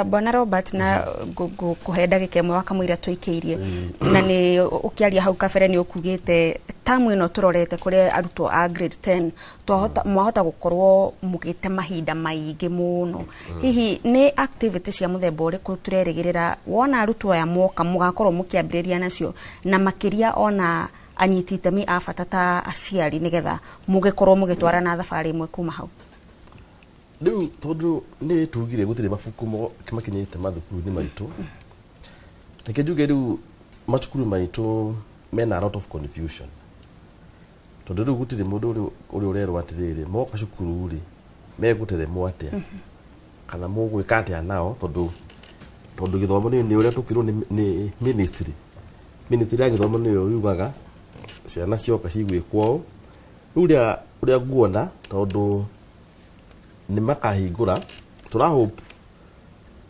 Speaker 1: Bwana Robert, na ngũkũhe ndagĩka ĩmwe wakamũira tũikĩirie, na nĩ ũkĩaria hau kabere nĩ ũkugĩte tamu ĩno tũrorete kũrĩ arutwo a grade 10 twahota mwahota gũkorwo mũgĩte mahinda maingĩ mũno. Hihi nĩ activity cia mũthemba ũrĩkũ tũrerĩgĩrĩra wona arutwo aya moka mũgakorwo mũkĩambĩrĩria nacio, na makĩria ona anyiti itemi a bata ta aciari, nĩgetha mũgĩkorwo mũgĩtwarana thabarĩ ĩmwe kuma hau?
Speaker 16: Rĩu tondũ nĩ tugire gũtirĩ mabuku makinyĩte mathukuru-inĩ maitũ, reke njuge rĩu macukuru maitũ mena a lot of confusion, tondũ rĩu gũtirĩ mũndũ ũrĩa ũrerwo atĩrĩrĩ, moka cukuru rĩ, megũteremwo atĩa kana mũgwĩka atĩa nao, tondũ gĩthomo nĩ ũrĩa tũkĩrwo nĩ ministry ya gĩthomo nĩyo yugaga ciana cioka cigwĩkwo ũũ. Rĩu ũrĩa nguona, tondũ nĩ makahingũra, tũra hope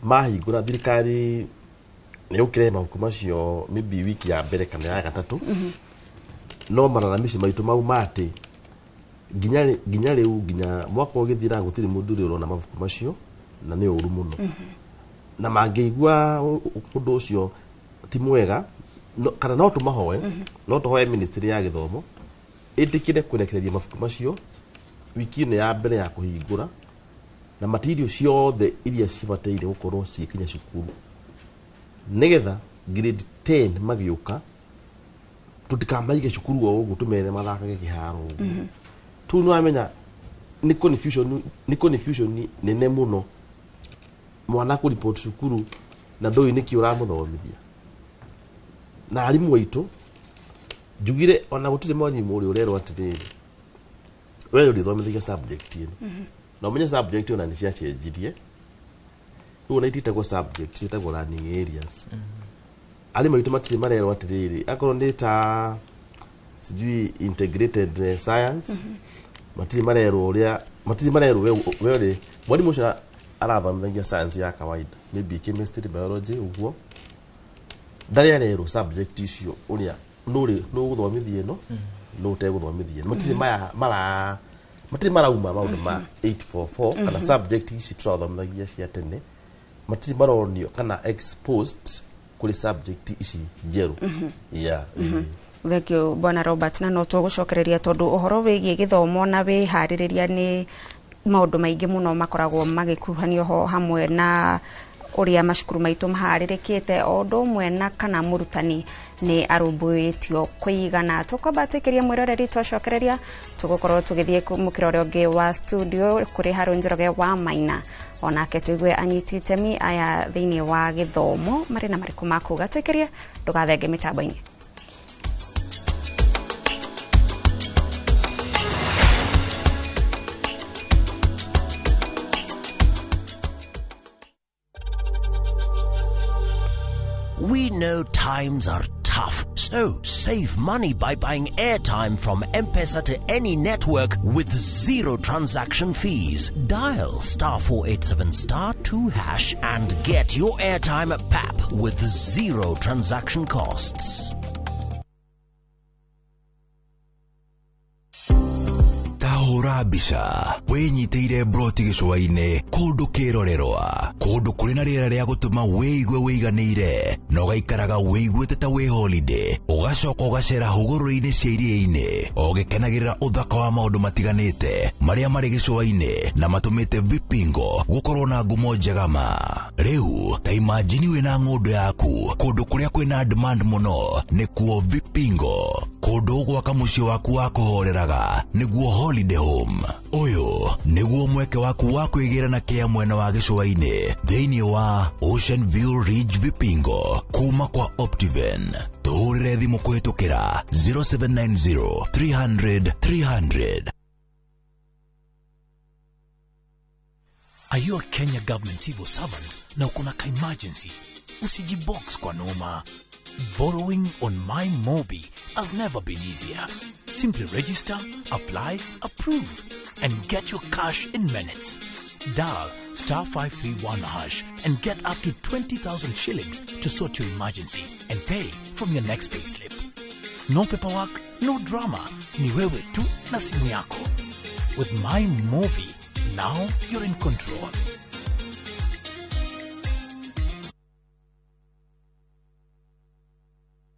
Speaker 16: mahingũra thirikari nĩ ũkĩrehe mabuku macio maybe wiki ya mbere kana ya gatatũ. No malalamishi maitũ mau ma atĩ nginya rĩu, nginya mwaka ũgĩthira, gũtirĩ mũndũ ũrĩ ũrona mabuku macio, na nĩ ũru mũno. Na mangĩigua ũndũ ũcio ti mwega, kana no tũmahoe, no tũhoe ministry ya gĩthomo ĩtĩkĩre kũrekereria mabuku macio wiki ĩno ya mbere ya kũhingũra, na material ciothe iria cibataire gũkorwo cigĩkinya cukuru, nĩgetha grade 10 magĩũka tũtikamaige cukuru o ũguo tũmere mathakage kĩharo ũguo. Tu nĩ wamenya nĩ confusion nene mũno mwana kũripoti cukuru na ndũĩ nĩkĩ ũramũthomithia. Na arimũ aitũ njugire ona gũtirĩ mwarimũ ũrĩa ũrerwo atĩrĩrĩ, we ũrĩthomithagia subject ĩno, na ũmenye subject ona nĩ ciacenjirie rĩu, ona ititagwo subject, ciĩtagwo learning areas. Arimũ aitũ matirĩ marerwo atĩrĩrĩ, akorwo nĩ ta sijui integrated science, matirĩ marerwo ũrĩa, matirĩ marerwo we ũrĩ mwarimũ ũcio arathomithagia science ya kawaida, maybe chemistry, biology ũguo, ndarĩ arerwo subject icio ũrĩa nũrĩ nũgũthomithia ĩno, nũ ũtegũthomithia ĩno. Matirĩ maya mara matirĩ marauma maũndũ ma 844 kana subject ici tũrathomithagia cia tene, matirĩ maronio kana exposed kũrĩ subject ici njerũ. Yeah.
Speaker 1: Thank you, Bwana Robert, na no tũgũcokereria tondũ ũhoro wĩgiĩ gĩthomo na wĩharĩrĩria nĩ maũndũ maingĩ mũno makoragwo magĩkuruhanio ho, hamwe na ũrĩa macukuru maitũ maharĩrĩkĩte, o ũndũ ũmwe na kana mũrutani nĩ arũmbũĩtio kũigana. Tũkwamba tũikĩrie mwĩroreri, twacokereria tũgũkorwo tũgĩthiĩ mũkĩra ũrĩa ũngĩ wa studio kũrĩ Harũ Njoroge wa Maina, onake tũigue anyiti itemi aya thĩinĩ wa gĩthomo marĩ na marĩkũ makuga. Tũikĩrie, ndũgathenge mĩtambo-inĩ.
Speaker 6: We know times are tough, so save money by buying airtime from M-Pesa to any network with zero transaction fees. Dial *487 *2# and get your airtime at PAP with zero transaction costs.
Speaker 7: Tahũra mbica wĩnyitĩire broti gĩcũa-inĩ, kũndũ kĩrorerwa, kũndũ kũrĩ na rĩera rĩa gũtũma wĩigue wĩiganĩire na ũgaikaraga wĩiguĩte ta wĩ holiday, ũgacoka ũgacera hũgũrũrũ-inĩ cia iria-inĩ ũgĩkenagĩrĩra ũthaka wa maũndũ matiganĩte marĩa marĩ gĩcũa-inĩ na matũmĩte Vipingo gũkorwo na ngumo njega ma. Rĩu ta imagine wĩna ng'ũndũ yaku kũndũ kũrĩa kwĩna demand mũno nĩkuo Vipingo, kũndũ ũgwaka mũciĩ waku wa kũhoreraga nĩguo holiday home. Ũyũ nĩguo mweke waku wa kwĩgĩra na kĩa mwena wa gĩcũa-inĩ thĩinĩ wa Ocean View Ridge Vipingo kuma kwa Optiven. Tũhũrĩre thimũ kũhĩtũkĩra 0790 300 300.
Speaker 23: Are you a Kenya government civil servant na uko na ka emergency? Usijibox kwa noma. Borrowing on MyMobi has never been easier. Simply register, apply, approve, and get your cash in minutes. Dial *531# and get up to 20,000 shillings to sort your emergency and pay from your next payslip. No paperwork, no drama. Ni wewe tu na simu yako. With My Mobi, now you're in control.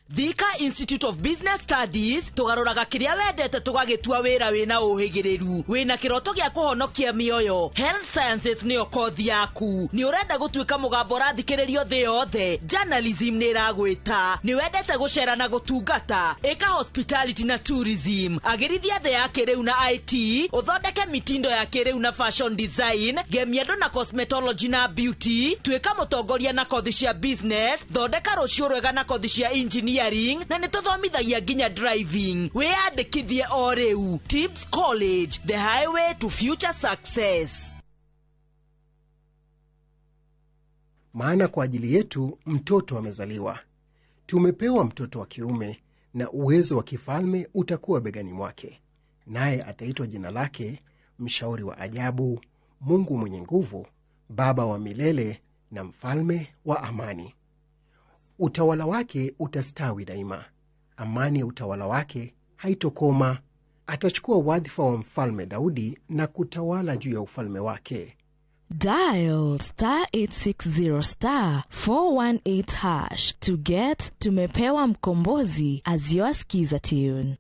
Speaker 4: Thika Institute of Business Studies tugaroraga kiria wendete tugagitua wira wina uhigiriru wina kiroto gia kuhonokia mioyo. Health Sciences niyo kothi yaku. Ni urenda gutuika mugambo urathikiririo thi yothe. Journalism ni iragwita. Ni wendete gucera na gutungata. Ika hospitality na tourism. Agirithia thi ya kiriu na IT. Uthondeke mitindo ya kiriu na fashion design. Gemia andu na cosmetology na beauty. Tuika mutongoria na kothi cia business. Thondeka rucio rwega na kothi cia engineering na nituthomithagia nginya driving. Wiyandikithie o riu. Tips College, the highway to future success.
Speaker 8: Maana kwa ajili yetu mtoto amezaliwa, tumepewa mtoto wa kiume, na uwezo wa kifalme utakuwa begani mwake. Naye ataitwa jina lake Mshauri wa Ajabu, Mungu Mwenye Nguvu, Baba wa Milele na Mfalme wa Amani. Utawala wake utastawi daima, amani ya utawala wake haitokoma. Atachukua wadhifa wa mfalme Daudi na kutawala juu ya ufalme wake.
Speaker 10: Dial star 860 star 418 hash to get Tumepewa Mkombozi as your skiza tune.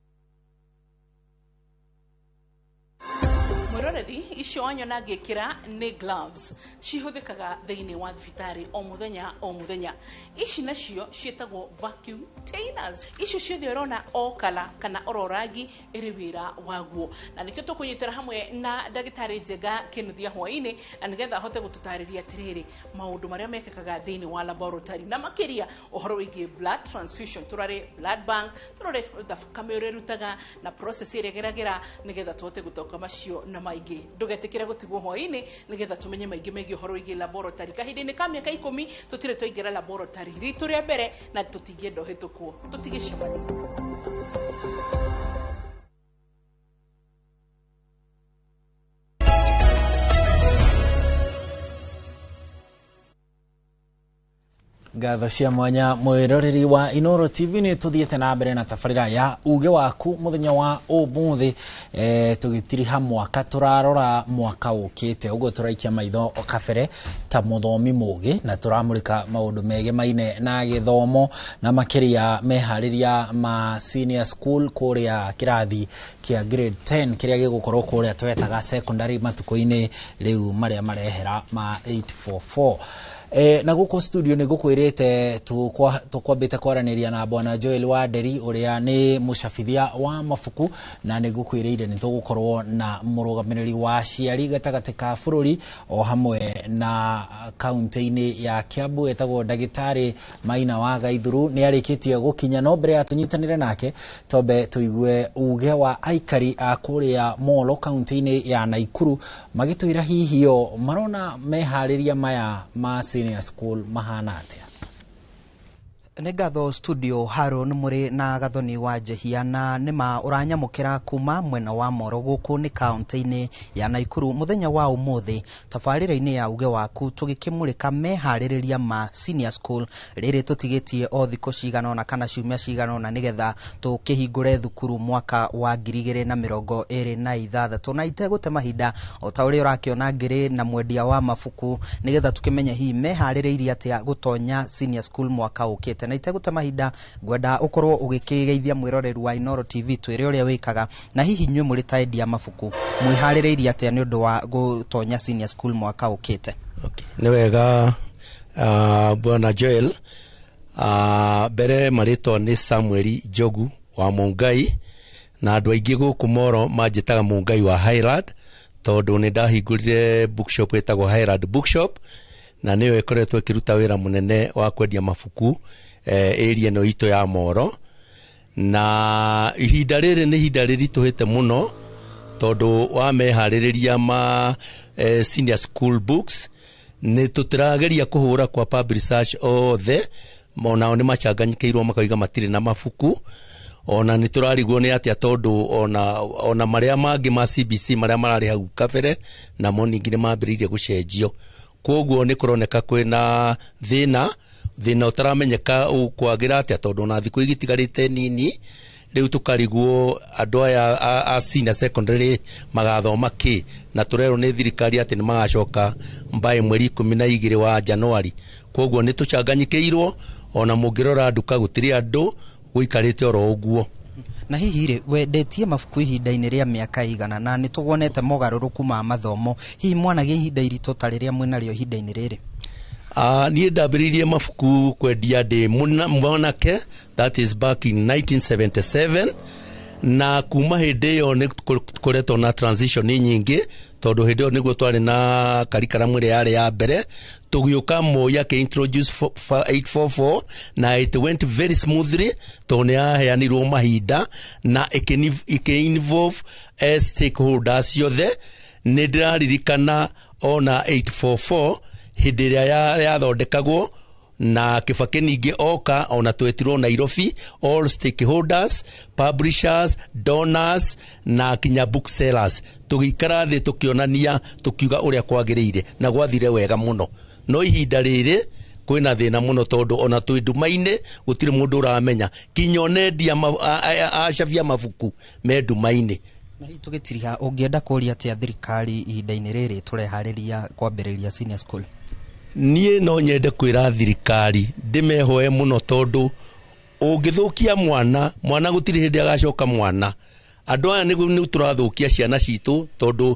Speaker 24: Mwiroreri icio wanyona ngĩkĩra nĩ gloves cihũthĩkaga thĩinĩ wa thibitarĩ o mũthenya o mũthenya. Ici nacio ciĩtagwo vacuum containers. Icio ciothe ũrona o kala kana oro rangi ĩrĩ wĩra waguo, na nĩkĩo tũkũnyitĩra hamwe na ndagĩtarĩ Njenga Kĩnuthia hwaĩ-inĩ, na nĩgetha ahote gũtũtarĩria atĩrĩrĩ maũndũ marĩa mekĩkaga thĩinĩ wa laboratory, na makĩria ũhoro wĩgiĩ blood transfusion. Tũrore blood bank, tũrore thakame ũrĩa ĩrutaga na process ĩrĩa ĩgeragĩra, nĩgetha tũhote gũtoka macio na maingĩ. Ndũgetĩkĩre gũtigwo hwaĩ-inĩ nĩgetha tũmenye maingĩ megiĩ ũhoro wĩgiĩ laboratory. Kahinda-inĩ ka mĩaka 10 tũtirĩ twaingĩra laboratory ritũ rĩa mbere, na tũtingĩenda ũhĩtũkwo. Tũtigĩcemania.
Speaker 2: Ngatho cia mwanya mwiroreri wa Inoro TV, ni tuthiete na mbere na tabarĩra ya uge waku muthenya wa umuthi. Tugitiriha mwaka, turarora mwaka ukite uguo turaikia maitho kabere ta muthomi mugi, na turamurika maundu megemaine na githomo na makiria mehariria ma senior school kuria kirathi kia grade 10 kiria gigukorwo kuria twetaga secondary matuko-ini riu maria marehera ma 844. Na guku studio ni gukwirite tukwambite kwaraniria na bwana Joel Wanderi uria ni mucabithia wa mabuku, na ni gukwirire ni tugukorwo na murugamiriri wa aciari gatagati ka bururi o hamwe na kaunti-ini ya Kiambu etagwo ndagitari Maina wa Gaithuru. Ni arikitie gukinya, no mbere ya tunyitanire nake tombe tuigue uge wa aikari a kuria Molo kaunti-ini ya Naikuru magitwira hihio marona mehariria maya ma senior school mahana atia.
Speaker 25: Nĩ ngatho studio Haron Mũrĩ na Gathoni wa Njehia, na nĩma ũranyamũkĩra kuma mwena wa Moro gũkũ nĩ kaunti-inĩ ya Naikuru mũthenya wa ũmũthĩ tabarĩra-inĩ ya uge waku tũgĩkĩmũrĩka meharĩrĩria ma senior school rĩrĩ tũtigĩtie o thikũ cigana ũna kana ciumia cigana ũna nĩgetha tũkĩhingũre thukuru mwaka wa 2026 na itegũte mahinda o ta ũrĩa ũrakĩona ngĩrĩ na mwendia wa mabuku nĩgetha tũkĩmenye hihi meharĩrĩirie atĩa gũtonya senior school mwaka ũkĩte. Na itegũte mahinda ngwenda ũkorwo ũgĩkĩgeithia mwĩroreru wa Inoro TV twĩre ũrĩa wĩkaga na hihi inyuĩ mũrĩ ta endia mabuku mwĩharĩrĩirie atĩa nĩ ũndũ wa gũtonya senior school mwaka ũkĩte.
Speaker 26: Okay. Nĩ wega bwana Joel. Mbere marĩtwa nĩ Samuel Njogu wa Mungai, na andũ aingĩ gũkũ Moro manjĩtaga Mungai wa Highland tondũ nĩ ndahingũrire bookshop ĩtagwo Highland Bookshop, na nĩyo ĩkoretwo ĩkĩruta wĩra mũnene wa kwendia mabuku area ĩno itũ ya Moro. Na ihinda rĩrĩ nĩ ihinda rĩritũhĩte mũno tondũ wa meharĩrĩria ma senior school books nĩ tũtĩrageria kũhũra kwa publishers othe, onao nĩ macanganyikĩirwo makauga matirĩ na mabuku. Ona nĩ tũrarigwo nĩ atĩa tondũ ona marĩa mangĩ ma CBC marĩa mararĩ hau kabere namo ningĩ nĩ mambĩrĩirie gũcenjio. Koguo nĩ kũroneka kwĩna thĩna ũtaramenyeka ũkwagĩra atĩa tondũ ona thikũ igĩtigarĩte nini, Rĩu tũkarigwo andũ aya a senior secondary magathoma kĩ, na tũrerwo nĩ thirikari atĩ nĩ magacoka mbaĩ mweri 12 wa Januari. Koguo nĩ tũcanganyikĩirwo, ona mũngĩrora nduka gũtirĩ andũ, gũikarĩte oro ũguo.
Speaker 25: Na hihi rĩ, wendetie mabuku ihinda-inĩ rĩa mĩaka igana na nĩ tũwonete mogarũrũku ma mathomo, hihi mwanagia ihinda iritũ ta rĩrĩa mwĩnarĩo ihinda-inĩ rĩrĩ?
Speaker 26: Niĩ ndambĩrĩirie mabuku kwendia ndĩ mwanake, that is back in 1977, na kuma hĩndĩ ĩyo nĩ kũretwo na transition nyingĩ, tondũ hĩndĩ ĩyo nĩguo twarĩ na curriculum ĩrĩa yarĩ ya mbere. Tũgĩũka Moi akĩ-introduce 844, na it went very smoothly tondũ nĩ yaheanirwo mahinda na ĩkĩ-involve stakeholders ciothe. Nĩ ndĩraririkana ona 844 hĩndĩ ĩrĩa yathondekagwo na Kibaki ningĩ oka, ona twetirwo Nairobi, all stakeholders, publishers, donors na kinya booksellers, tũgĩikara thĩ tũkĩonania, tũkiuga ũrĩa kwagĩrĩire, na gwathire wega mũno. No ihinda rĩrĩ kwĩna thĩna mũno, tondũ ona twĩ nduma-inĩ, gũtirĩ mũndũ ũramenya, kinya onendia acabia mabuku me nduma-inĩ.
Speaker 25: Na hihi tũgĩtiriha, ũngĩenda kũria atĩa thirikari ihinda-inĩ rĩrĩ tũreharĩria kwambĩrĩria senior school?
Speaker 26: Niĩ no nyende kwĩra thirikari ndĩmehoe mũno, tondũ ũngĩthũkia mwana, mwana gũtirĩ hĩndĩ agacoka mwana. Andũ aya nĩ tũrathũkia ciana citũ, tondũ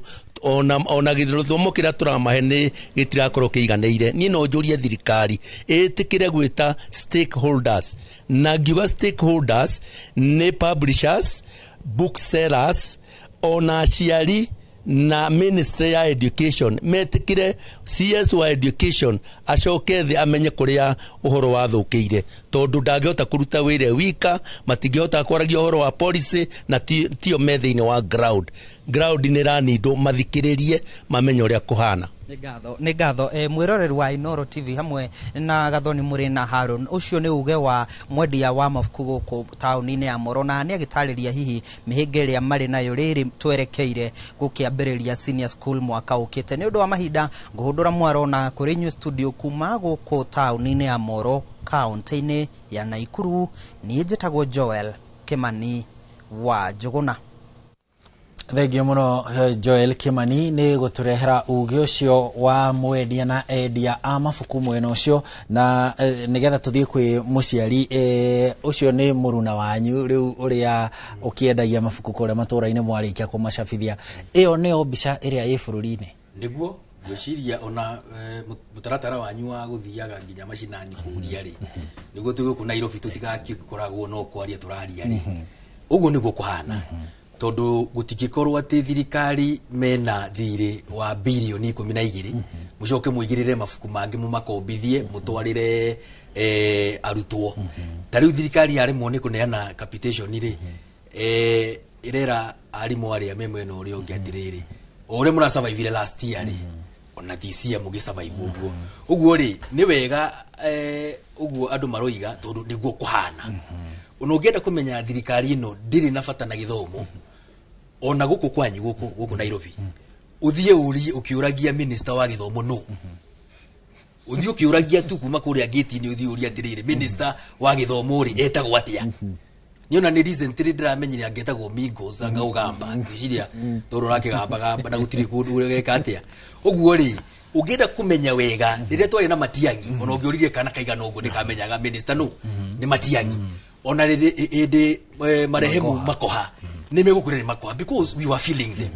Speaker 26: ona gĩthomo kĩrĩa tũramahe nĩ gĩtirakorwo kĩiganĩire. Niĩ no njũrie thirikari ĩtĩkĩre gwĩta stakeholders, na ngiuga stakeholders nĩ publishers, booksellers, ona aciari na ministry ya education, metĩkĩre CS wa education acoke thĩ amenye kũrĩa ũhoro wathũkĩire, tondũ ndangĩhota kũruta wĩra wika, matingĩhota kwaragia ũhoro wa policy na tio me thĩinĩ wa ground. Ground nĩ ĩranindwo, mathikĩrĩrie mamenye ũrĩa kũhana.
Speaker 25: Nĩ ngatho mwĩroreri wa Inoro TV hamwe na Gathoni mũrĩ na Haron. Ũcio nĩ uge wa mwendia wa mabuku gũkũ taũni-inĩ ya Moro, na nĩ agĩtarĩria hihi mĩhĩnga ĩrĩa marĩ nayo rĩrĩ twerekeire gũkĩambĩrĩria senior school mwaka ũkĩte. Nĩ ũndũ wa mahinda ngũhũndũra mwaro na kũrĩ inyuĩ studio kuma gũkũ taũni-inĩ ya Moro, kaũntĩ-inĩ ya Naikuru. Niĩ njĩtagwo Joel Kimani wa Njũgũna.
Speaker 2: Thengio muno Joel Kimani nĩ gũtũrehera uge ũcio wa mwendia na endia a mabuku mwena ũcio, na nĩgetha tũthiĩ kwĩ mũciari ũcio nĩ mũruna wanyu rĩu ũrĩa ũkĩendagia mabuku kũrĩa matũra-inĩ mwarĩkia kũmacabithia. Ĩyo nĩyo mbica ĩrĩa ĩ bũrũri-inĩ.
Speaker 9: Nĩguo ngwĩciria ona mũtaratara wanyu wa gũthiaga nginya macinani kũria rĩ, nĩguo twĩ gũkũ Nairobi tũtigakĩkoragwo no kwaria tũraria rĩ, ũguo nĩguo kũhana, tondũ gũtingĩkorwo atĩ thirikari mena thirĩ wa birioni 12 mũcoke mũigĩrĩre mabuku mangĩ mũmakombithie mũtwarĩre arutwo. Ta rĩu thirikari yaremwo nĩ kũneana capitation rĩ, ĩrera arimũ arĩa me mwena ũrĩa ũngĩ atĩrĩrĩ, o ũrĩa mũrasurvivire last year rĩ, ona this year mũgĩsurvive ũguo ũguo rĩ, nĩ wega ũguo andũ maroiga, tondũ nĩguo kũhana. Ona ũngĩenda kũmenya thirikari ĩno ndĩrĩ na bata na gĩthomo, ona gũkũ kwanyu gũkũ Nairobi ũthiĩ ũrie ũkĩũragia minister wa gĩthomo no ũthiĩ ũkĩũragia tu kuma kũrĩa gate-inĩ, ũthiĩ ũrie atĩrĩrĩ, minister wa gĩthomo rĩ etagwo atĩa? Niona nĩ recently ndĩramenyire angĩtagwo Mingos anga ũgamba, ngwĩciria tondũ ũrakĩgambagamba na gũtirĩ kũndũ ũreka atĩa. Ũguo rĩ, ũngĩenda kũmenya wega, rĩrĩa twarĩ na Matiang'i, ona ũngĩũririe kana kaigana ũguo nĩkamenyaga minister no nĩ Matiang'i. Ona rĩrĩ hĩndĩ marehemu Makoha nĩ megũkwĩra nĩ Makoha, because we were feeling them.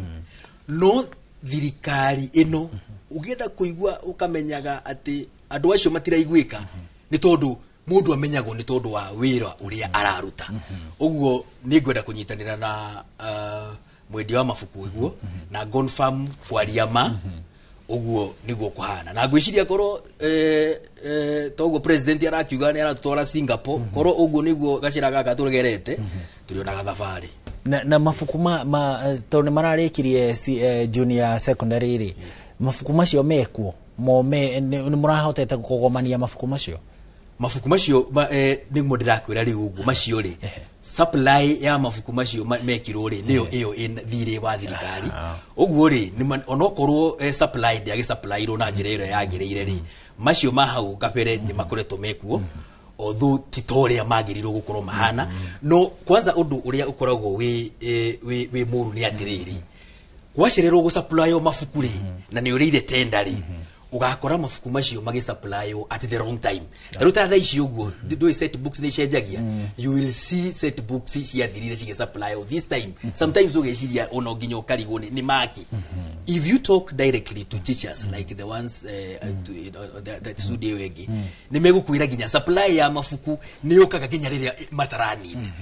Speaker 9: No thirikari ĩno ũngĩenda kũigua ũkamenyaga atĩ andũ acio matiraiguĩka, nĩ tondũ mũndũ amenyagwo nĩ tondũ wa wĩra ũrĩa araruta. Ũguo nĩ ngwenda kũnyitanĩra na mwendia wa mabuku ũguo na confirm kwaria ma ũguo nĩguo kũhana, na ngwĩciria korwo toguo president arakiuga nĩ aratũtwara Singapore, korwo ũguo nĩguo gacĩra gaka tũgerete, tũrĩonaga thabarĩ.
Speaker 2: Na mabuku ma tondũ nĩ mararĩkirie junior secondary rĩ, mabuku macio mekuo mome nĩ mũrahotete kũgomania mabuku macio?
Speaker 9: Mabuku macio nĩguo ndĩrakwĩra rĩu ũguo, macio rĩ, supply ya mabuku macio mekirwo rĩ, nĩyo ĩyo thirĩ wa thirikari. Ũguo rĩ, onokorwo supply ndĩagĩsupplyirwo na njĩra ĩrĩa yagĩrĩire rĩ, macio ma hau kabere nĩ makoretwo mekuo. Although ti ta ũrĩa magĩrĩirwo gũkorwo mahana, no kwanza ũndũ ũrĩa ũkoragwo wĩ wĩ mũru nĩ atĩrĩrĩ, gwacererwo gũsupplywo mabuku rĩ, na nĩ ũrĩire tenda rĩ, ũgakora mabuku macio magĩsupplywo at the wrong time. Ta rĩu ta thaa ici ũguo, ndũĩ set books nĩ icenjagia. You will see set books ciathirire cigĩsupplywo this time. Sometimes ũgeciria ona nginya ũkarigwo nĩ maki. If you talk directly to teachers like the ones to, that studio ĩngĩ, nĩ megũkwĩra nginya supply ya mabuku nĩ yũkaga nginya rĩrĩa matara need.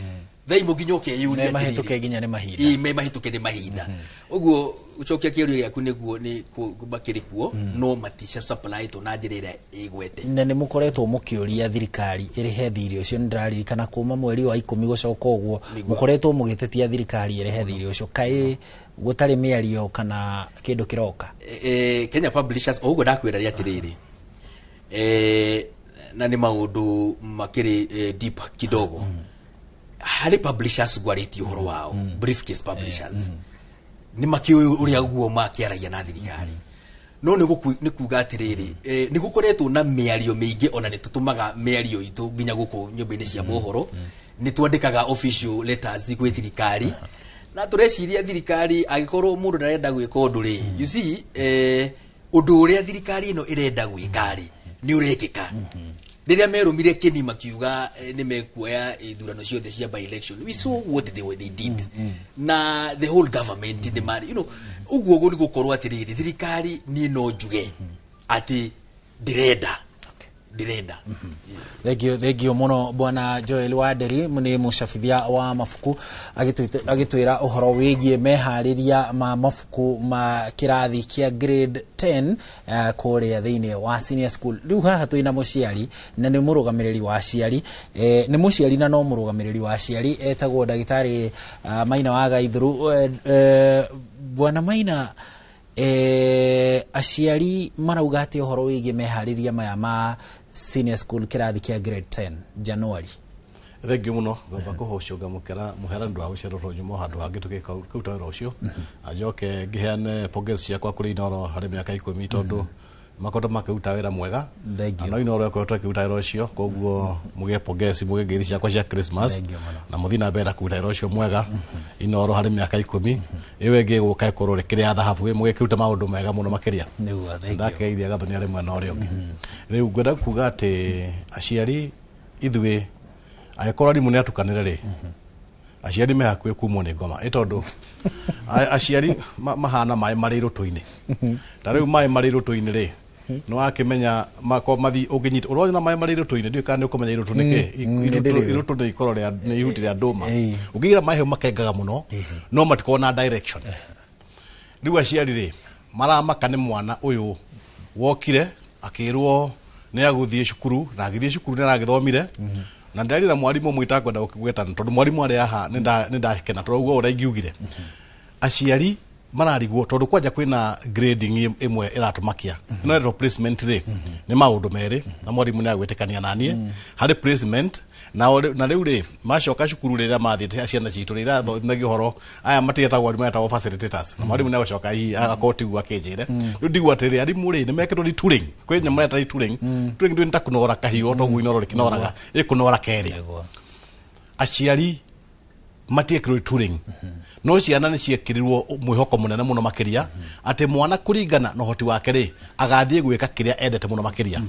Speaker 9: Thaa imwe nginya ũkeyũria
Speaker 2: Me mahĩtũke nginya nĩ mahinda.
Speaker 9: Ĩĩ, me mahĩtũke nĩ mahinda. Ũguo ũcokia kĩũria gĩaku, nĩguo nĩ makĩrĩ kuo, no matica supply na njĩra ĩrĩa ĩgwete.
Speaker 2: Na nĩ mũkoretwo mũkĩũria thirikari ĩrĩhe thirĩ ũcio. Nĩ ndĩraririkana kuma mweri wa 10 gũcoka ũguo mũkoretwo mũgĩtetia thirikari ĩrĩhe thirĩ ũcio. Kaĩ gũtarĩ mĩario kana kĩndũ kĩroka?
Speaker 9: Kenya Publishers, o ũguo ndakwĩra rĩ atĩrĩrĩ, na nĩ maũndũ makĩrĩ deep kidogo harĩ publishers ngwarĩtie ũhoro wao, Briefcase Publishers, nĩ makĩũĩ ũrĩa guo makĩaragia na thirikari, no nĩ kuga atĩrĩrĩ, nĩ gũkoretwo na mĩario mĩingĩ, ona nĩ tũtũmaga mĩario itũ nginya gũkũ nyũmba-inĩ cia mohoro, nĩ twandĩkaga official letters gwĩ thirikari, na tũreciria thirikari angĩkorwo mũndũ ndarenda gwĩka ũndũ rĩ, you see, ũndũ ũrĩa thirikari ĩno ĩrenda gwĩka rĩ, nĩ ũrekĩka. Rĩrĩa merũmire kĩni makiuga nĩ mekuoya ithurano ciothe cia by election, we saw what they did na the whole government nĩ marĩ ũguo. Ũguo nĩ gũkorwo atĩrĩrĩ, thirikari niĩ no njuge atĩ ndĩrenda.
Speaker 2: Thengio, thengio muno bwana Joel Wanderi, nĩ mũcabithia wa mabuku, agĩtwĩra ũhoro wĩgiĩ meharĩria ma mabuku ma kĩrathi kĩa grade 10 kũrĩa thĩinĩ wa senior school. Rĩu haha twĩna mũciari na nĩ mũrũgamĩrĩri wa aciari, nĩ mũciari na no mũrũgamĩrĩri wa aciari, etagwo ndagĩtarĩ Maina wa Gaithuru. Bwana Maina, aciari marauga atĩ ũhoro wĩgiĩ meharĩria maya ma senior school kĩrathi kĩa grade 10 January?
Speaker 16: Thengio muno. Ngamba kũhũcũnga mũkera mũhera nĩ ũndũ wa gũcererwo tondũ nyuma o handũ hangĩ tũgĩkĩruta wĩra ũcio. Njoke ngĩheane pongezi ciakwa kũrĩ Inoro harĩ mĩaka 10, tondũ makoretwo makĩruta wĩra mwega.
Speaker 2: Thank you.
Speaker 16: Na no Inoro ĩkoretwo ĩkĩruta wĩra ũcio, koguo mũgĩe pongezi, mũgĩe ngeithi ciakwa cia Christmas
Speaker 2: Thank you mũno.
Speaker 16: na mũthiĩ na mbere na kũruta wĩra ũcio mwega. Inoro harĩ mĩaka 10 ĩyo ĩngĩ ĩgũka ĩkorwo rĩkĩrĩ ya thahabu, mũgĩkĩruta maũndũ mega mũno makĩria.
Speaker 2: Nĩguo, thank you.
Speaker 16: Ndakeithia Gathoni arĩ mwena ũrĩa ũngĩ. Rĩu ngwenda kuga atĩ aciari ithuĩ, angĩkorwo arimũ nĩ atukanĩre rĩ, aciari me hakuhĩ kumwo nĩ ngoma, ĩ tondũ aciari mahana maĩ marĩ irũtũ-inĩ. Ta rĩu maĩ marĩ irũtũ-inĩ rĩ, nĩ wakĩmenya mako mathi ũngĩnyita ũrona maĩ marĩ irũtũ-inĩ, ndiũĩ kana nĩ ũkũmenya irũtũ nĩ kĩ.
Speaker 2: Nĩ ndĩrĩũĩ.
Speaker 16: Irũtũ nĩ ikoro rĩa nĩ ihuti rĩa ndũma. Ũngĩigira maĩ hau makengaga mũno, no matikoragwo na direction. Rĩu aciari rĩ, maramaka nĩ mwana ũyũ wokire akĩrwo nĩ agũthiĩ cukuru, na agĩthiĩ cukuru nĩ aragĩthomire, na ndĩrarĩ na mwarimũ ũmwe itakwenda gũkĩgwetana, tondũ mwarimũ arĩ haha nĩ ndakena tondũ ũguo ũrĩa ingiugire. Aciari mararigwo tondũ kwanja kwĩna grading ĩmwe ĩratũmakia, ĩno ĩretwo placement rĩ, nĩ maũndũ merĩ, na mwarimũ nĩ agwĩtĩkania naniĩ harĩ placement. Na na rĩu rĩ, macoka cukuru rĩrĩa mathiĩte ciana citũ rĩ, irathomithagio ũhoro aya matigetagwo arimũ, metagwo facilitators, na mwarimũ nĩ agũcoka hihi agakorwo tiguo akĩnjĩre. Rĩu ndigua atĩrĩ, arimũ rĩ, nĩ mekĩtwo retooling. Kwĩ nyamũ mareta retooling. Retooling ndũĩ nĩ ta kũnora kahiũ, toguo Inoro rĩkĩnoraga ĩkũnora kerĩ. Aciari matiekĩrwo retooling, no ciana nĩ ciekĩrirwo mwĩhoko mũnene mũno makĩria atĩ mwana kũringana na ũhoti wake rĩ, agathiĩ gwĩka kĩrĩa endete mũno makĩria.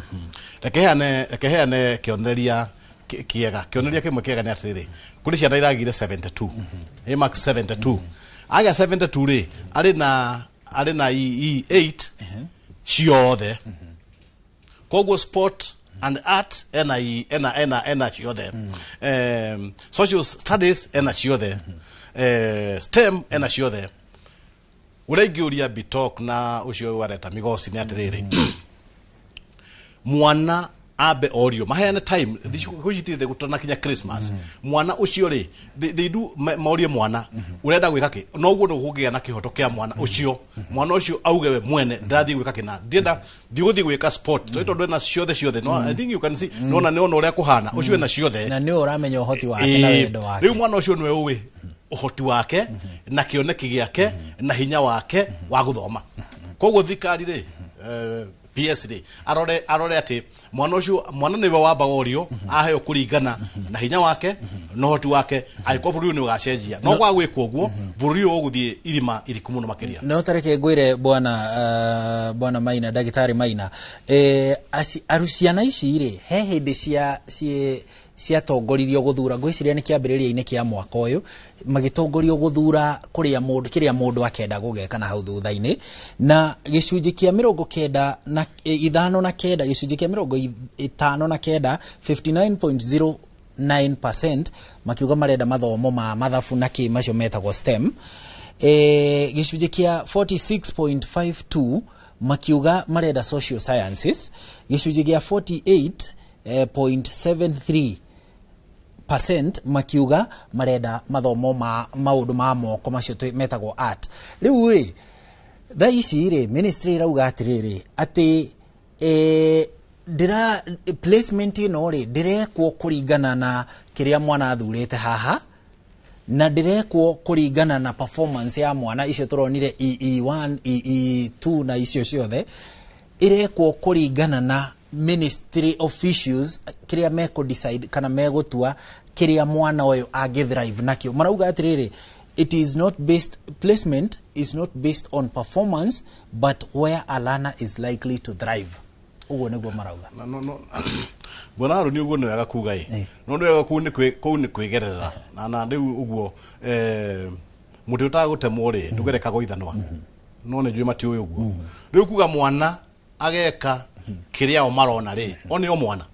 Speaker 16: Reke heane kĩonereria kĩega. Kĩonereria kĩmwe kĩega nĩ atĩrĩrĩ, kũrĩ ciana iragire 72, ĩ mark 72. Agĩa 72 rĩ, arĩ na E8 ciothe, koguo sport and art ena ena ciothe, social studies ena ciothe, STEM ena ciothe. Ũrĩa ingĩũria Bitok na ũcio wareta Migosi nĩ atĩrĩrĩ, mwana ambe orio maheane time gũcitithĩ gũtanakinya Christmas, mwana ũcio rĩ, they do morie mwana ũrenda gwĩka kĩ, noguo nĩ gũkũgĩa na kĩhoto kĩa mwana ũcio, mwana ũcio auge we mwene ndĩrathiĩ gwĩka kĩna, ndienda ndigũthiĩ gwĩka sport tondũ ena ciothe ciothe. No I think you can see, nona nĩ ona ũrĩa kũhana ũcio ena ciothe.
Speaker 2: Na nĩ ũramenya ũhoti wake na wendo wake.
Speaker 16: Rĩu mwana ũcio nĩwe ũĩ ũhoti wake na kĩoneki gĩake na hinya wake wa gũthoma. Koguo thirikari rĩ, PS rĩ, arore atĩ mwana ũcio, mwana nĩwe wambaga ũrio aheo kũringana na hinya wake na ũhoti wake, angĩkorwo bũrũri ũyũ nĩ ũgacenjia. No kwaga gwĩkwo ũguo, bũrũri ũyũ ũgũthiĩ irima iriku mũno makĩria.
Speaker 2: No tareke ngwire, bwana Maina, ndagĩtarĩ Maina, aru ciana ici rĩ, he hĩndĩ cia ciatongoririo gũthura, ngwĩciria nĩ kĩambĩrĩria-inĩ kĩa mwaka ũyũ, magĩtongorio gũthura kũrĩa mũndũ, kĩrĩa mũndũ akenda gũgeka na hau thutha-inĩ, na gĩcunjĩ kĩa 95, gĩcunjĩ kĩa 59, 59.09% makiuga marenda mathomo ma mathabu na kĩ macio metagwo STEM. Gĩcunjĩ kĩa 46.52 makiuga marenda social sciences, gĩcunjĩ kĩa 48.73% makiuga marenda mathomo ma maũndũ ma moko macio metagwo art. Rĩu rĩ, thaa ici rĩ, ministry ĩrauga atĩrĩrĩ, atĩ ndĩra placement ĩno rĩ, ndĩrekwo kũringana na kĩrĩa mwana athurĩte haha, na ndĩrekwo kũringana na performance ya mwana, icio tũronire EE1, EE2 na icio ciothe, ĩrekwo kũringana na ministry officials kĩrĩa mekũ decide kana megũtua kĩrĩa mwana ũyũ angĩ thrive nakĩo. Marauga atĩrĩrĩ, it is not based, placement is not based on performance but where a learner is likely to thrive. Ũguo nĩguo marauga.
Speaker 16: No, bwana Harũni, ũguo nĩ wega kuga ĩ, no nĩ wega kũu nĩ kwĩgerera na rĩu ũguo, mũtĩ ũtagũtemwo rĩ, ndũgerekagwo ithanwa. No nĩ njũĩ matiũĩ ũguo. Rĩu kuga mwana ageka kĩrĩa o marona rĩ, o nĩo mwana,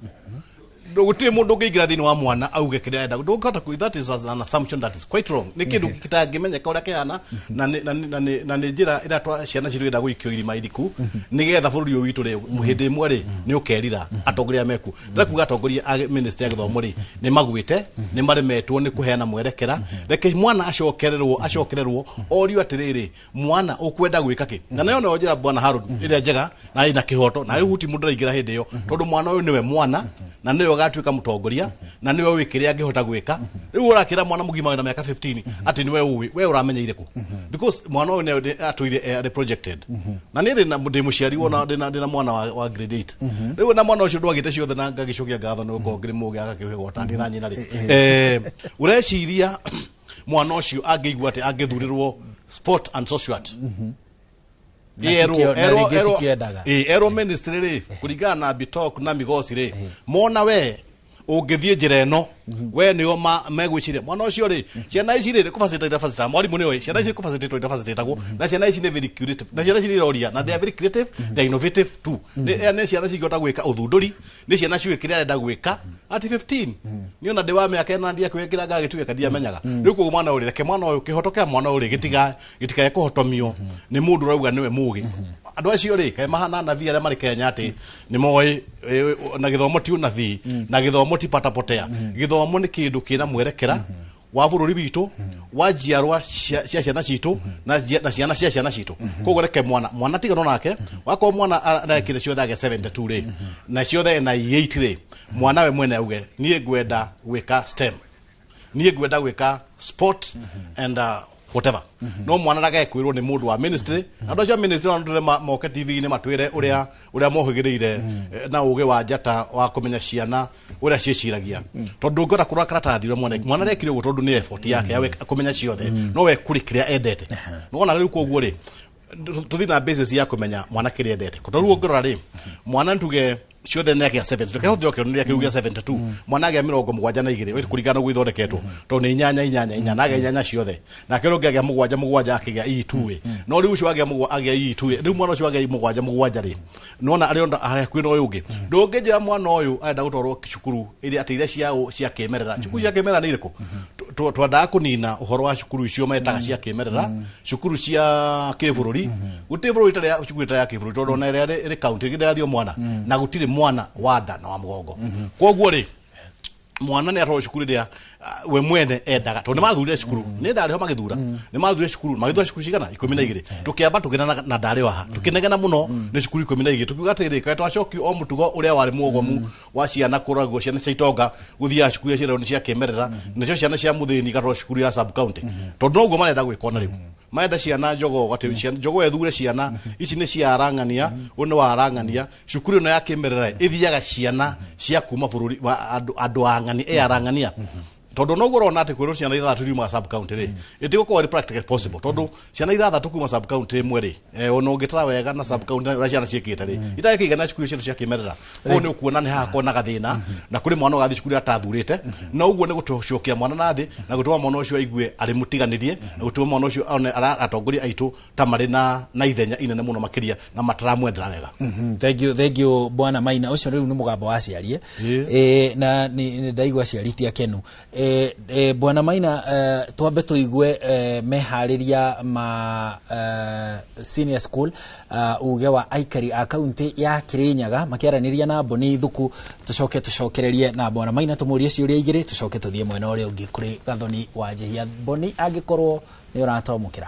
Speaker 16: gũtirĩ mũndũ ũngĩingĩra thĩinĩ wa mwana auge kĩrĩa arenda. Ndũngĩhota that is an assumption that is quite wrong. Nĩ kĩndũ gĩtangĩmenyeka ũrĩa kĩhana, na nĩ njĩra ĩrĩa ciana citũ irenda gũikio irima iriku nĩgetha bũrũri ũyũ witũ rĩ, hĩndĩ ĩmwe rĩ, nĩ ũkerira atongoria meku. Ndĩrakuga atongoria a ministry ya gĩthomo rĩ, nĩ magwĩte, nĩ maremetwo nĩ kũheana mwerekera. Reke mwana acokererwo orio atĩrĩrĩ, mwana, ũkwenda gwĩka kĩ? Na nayo nayo njĩra, bwana Harold, ĩrĩa njega na ĩna kĩhoto na ĩhuti mũndũ araingĩra hĩndĩ ĩyo, tondũ mwana ũyũ nĩwe mwana na nĩwe ũgatuĩka mũtongoria na nĩwe ũĩ kĩrĩa angĩhota gwĩka. Rĩu ũrakĩra mwana mũgima wĩna mĩaka 15 atĩ nĩwe ũĩ, we ũramenyeire kũ? Because mwana ũyũ nĩ atũire arĩ projected. Na niĩ ndĩ mũciari wona ndĩna mwana wa grade 8 rĩu, na mwana ũcio ndwagĩte ciothe, na ngagĩcokia ngatho nĩ gũkorwo ngĩrĩ mũgĩ agakĩũhĩgwo ta ndĩ na nyina rĩ, ũreciria mwana ũcio angĩigua atĩ angĩthurĩrwo sport and social art?
Speaker 2: Na na rĩngĩ tikĩendaga.
Speaker 16: Ĩ, erwo ministry rĩ, kũringana na Bitok na Migosi rĩ, mona we ũngĩthiĩ njĩra ĩno, we nĩo megwĩciria mwana ũcio rĩ, ciana ici rĩ, kũfacilitate facilitate mwarimũ nĩoĩ ciana ici kũfacilitate facilitatagwo, na ciana ici nĩ very creative, na ciana ici nĩ iroria, na they are very creative, they are innovative too. Nĩ ciana cingĩhota gwĩka ũthundũri, nĩ ciana ciũĩ kĩrĩa arenda gwĩka at 15. Niĩ ona ndĩ wa mĩaka ĩna ndiakwĩkĩra ngagĩtuĩka ndiamenyaga. Rĩu koguo mwana ũyũ, reke mwana ũyũ, kĩhoto kĩa mwana ũyũ rĩ, gĩtikae kũhotomio nĩ mũndũ ũrauga nĩwe mũgĩ. Andũ acio rĩ, kaĩ mahana nabii arĩa marĩ Kenya atĩ nĩ moĩ? Na gĩthomo ti ũnabii, na gĩthomo ti patapotea. Gĩthomo nĩ kĩndũ kĩna mwerekera wa bũrũri witũ, wa njiarwa cia ciana citũ na ciana cia ciana citũ. Koguo reke mwana tigano nake. Wakorwo mwana arekire ciothe agĩa 72 rĩ, na ciothe ena 8 rĩ, mwana we mwene auge, niĩ ngwenda gwĩka STEM, niĩ ngwenda gwĩka sport and whatever. No mwana ndakae kwĩrwo nĩ mũndũ wa ministry. Andũ acio a ministry no tũre moke TV-inĩ matwĩre ũrĩa mohĩgĩrĩire, na ũgĩ wa njata wa kũmenya ciana ũrĩa ciĩciragia, tondũ ndũngĩhota kũrora karatathi ũrĩa mwana arekire ũguo, tondũ nĩ effort yake ya kũmenya ciothe, no we kũrĩ kĩrĩa endete. Nĩwona rĩu, koguo rĩ, tũthiĩ na basis ya kũmenya mwana kĩrĩa endete, tondũ rĩu ũngĩrora rĩ, mwana ntuge ciothe nĩ agĩa 70, reke hũthĩre kĩonereria kĩu gĩa 72, mwana agĩa 72 kũringana na ũguo ithondeketwo, tondũ nĩ inyanya inyanya inya, na agĩa inyanya ciothe, nake ũrĩa ũngĩ agĩa mũgwanja mũgwanja, akĩgĩa E2 ĩ. No rĩu ũcio agĩa agĩa E2 ĩ, rĩu mwana ũcio agĩa mũgwanja mũgwanja rĩ, nona arĩ onda harĩa kwĩna ũyũ ũngĩ. Ndũngĩnjĩra mwana ũyũ arenda gũtwarwo cukuru ĩrĩa atĩ iria cia kĩmerera. Cukuru cia kĩmerera nĩ irĩkũ? Twendaga kũnina ũhoro wa cukuru icio metaga cia kĩmerera, cukuru cia kĩbũrũri. Gũtirĩ bũrũri ĩtarĩ cukuru ĩtarĩ ya kĩbũrũri, tondũ ona ĩrĩa ĩrĩ county ĩrathiĩ mwana, na gũtirĩ mwana wa nda na wa mũgongo. Koguo rĩ, mwana nĩ atwarwo cukuru ĩrĩa we mwene endaga, tondũ nĩ mathurire cukuru, nĩ ndarĩ ho magĩthura, nĩ mathurire cukuru, magĩthura cukuru cigana? 12. Tũkĩamba tũkĩnena na ndarĩ waha, tũkĩnegena mũno nĩ cukuru 12, tukiuga atĩrĩ, kaĩ twacokio o mũtugo ũrĩa warĩ muogomu wa ciana kũragwo, ciana cia itonga gũthiaga cukuru iria ciĩragwo nĩ cia kĩmerera, nacio ciana cia mũthĩni igatwarwo cukuru ya sub county, tondũ noguo marenda gwĩka ona rĩu.
Speaker 11: Marenda ciana jogoo atĩ jogoo ethure ciana ici nĩ cia arang'ania, ũyũ nĩ wa arang'ania. Cukuru ĩno ya kĩmerera ĩthiaga ciana cia kuma bũrũri wa andũ ang'ania, ĩ arang'ania, tondu noguo ũrona atĩ kwĩrwo ciana ithathatũ riumaga sub county rĩ, ĩtigũkorwo ĩrĩ practically possible, tondu ciana ithathatũ kuma sub county ĩmwe rĩ, ona ũngĩtara wega na sub county ũrĩa ciana ciĩkĩte rĩ, itagĩkĩigana cukuru cietũ cia kĩmerera. Koguo nĩ ũkuona nĩ hagakorwo na gathĩna, na kũrĩ mwana ũgathiĩ cukuru atathurĩte, na ũguo nĩ gũcokia mwana na thĩ na gũtũma mwana ũcio aigue arĩ mũtiganĩrie, na gũtũma mwana ũcio one atongoria aitũ ta marĩ na ithenya inene mũno makĩria na mataramwendera wega.
Speaker 12: Thank you, thank you, bwana Maina. Ũcio rĩu nĩ mũgambo wa aciari, na nĩ ndaigua aciari ti akenu. Bwana Maina, twambe tũigue meharĩria ma senior school, uge wa aikari a kaunti ya Kirinyaga makĩaranĩria na Boni Thuku, tũcoke tũcokererie na bwana Maina tũmũrie ciũria igĩrĩ, tũcoke tũthiĩ mwena ũrĩa ũngĩ kũrĩ Gathoni wa Njihia. Boni, angĩkorwo nĩ ũratwamũkĩra.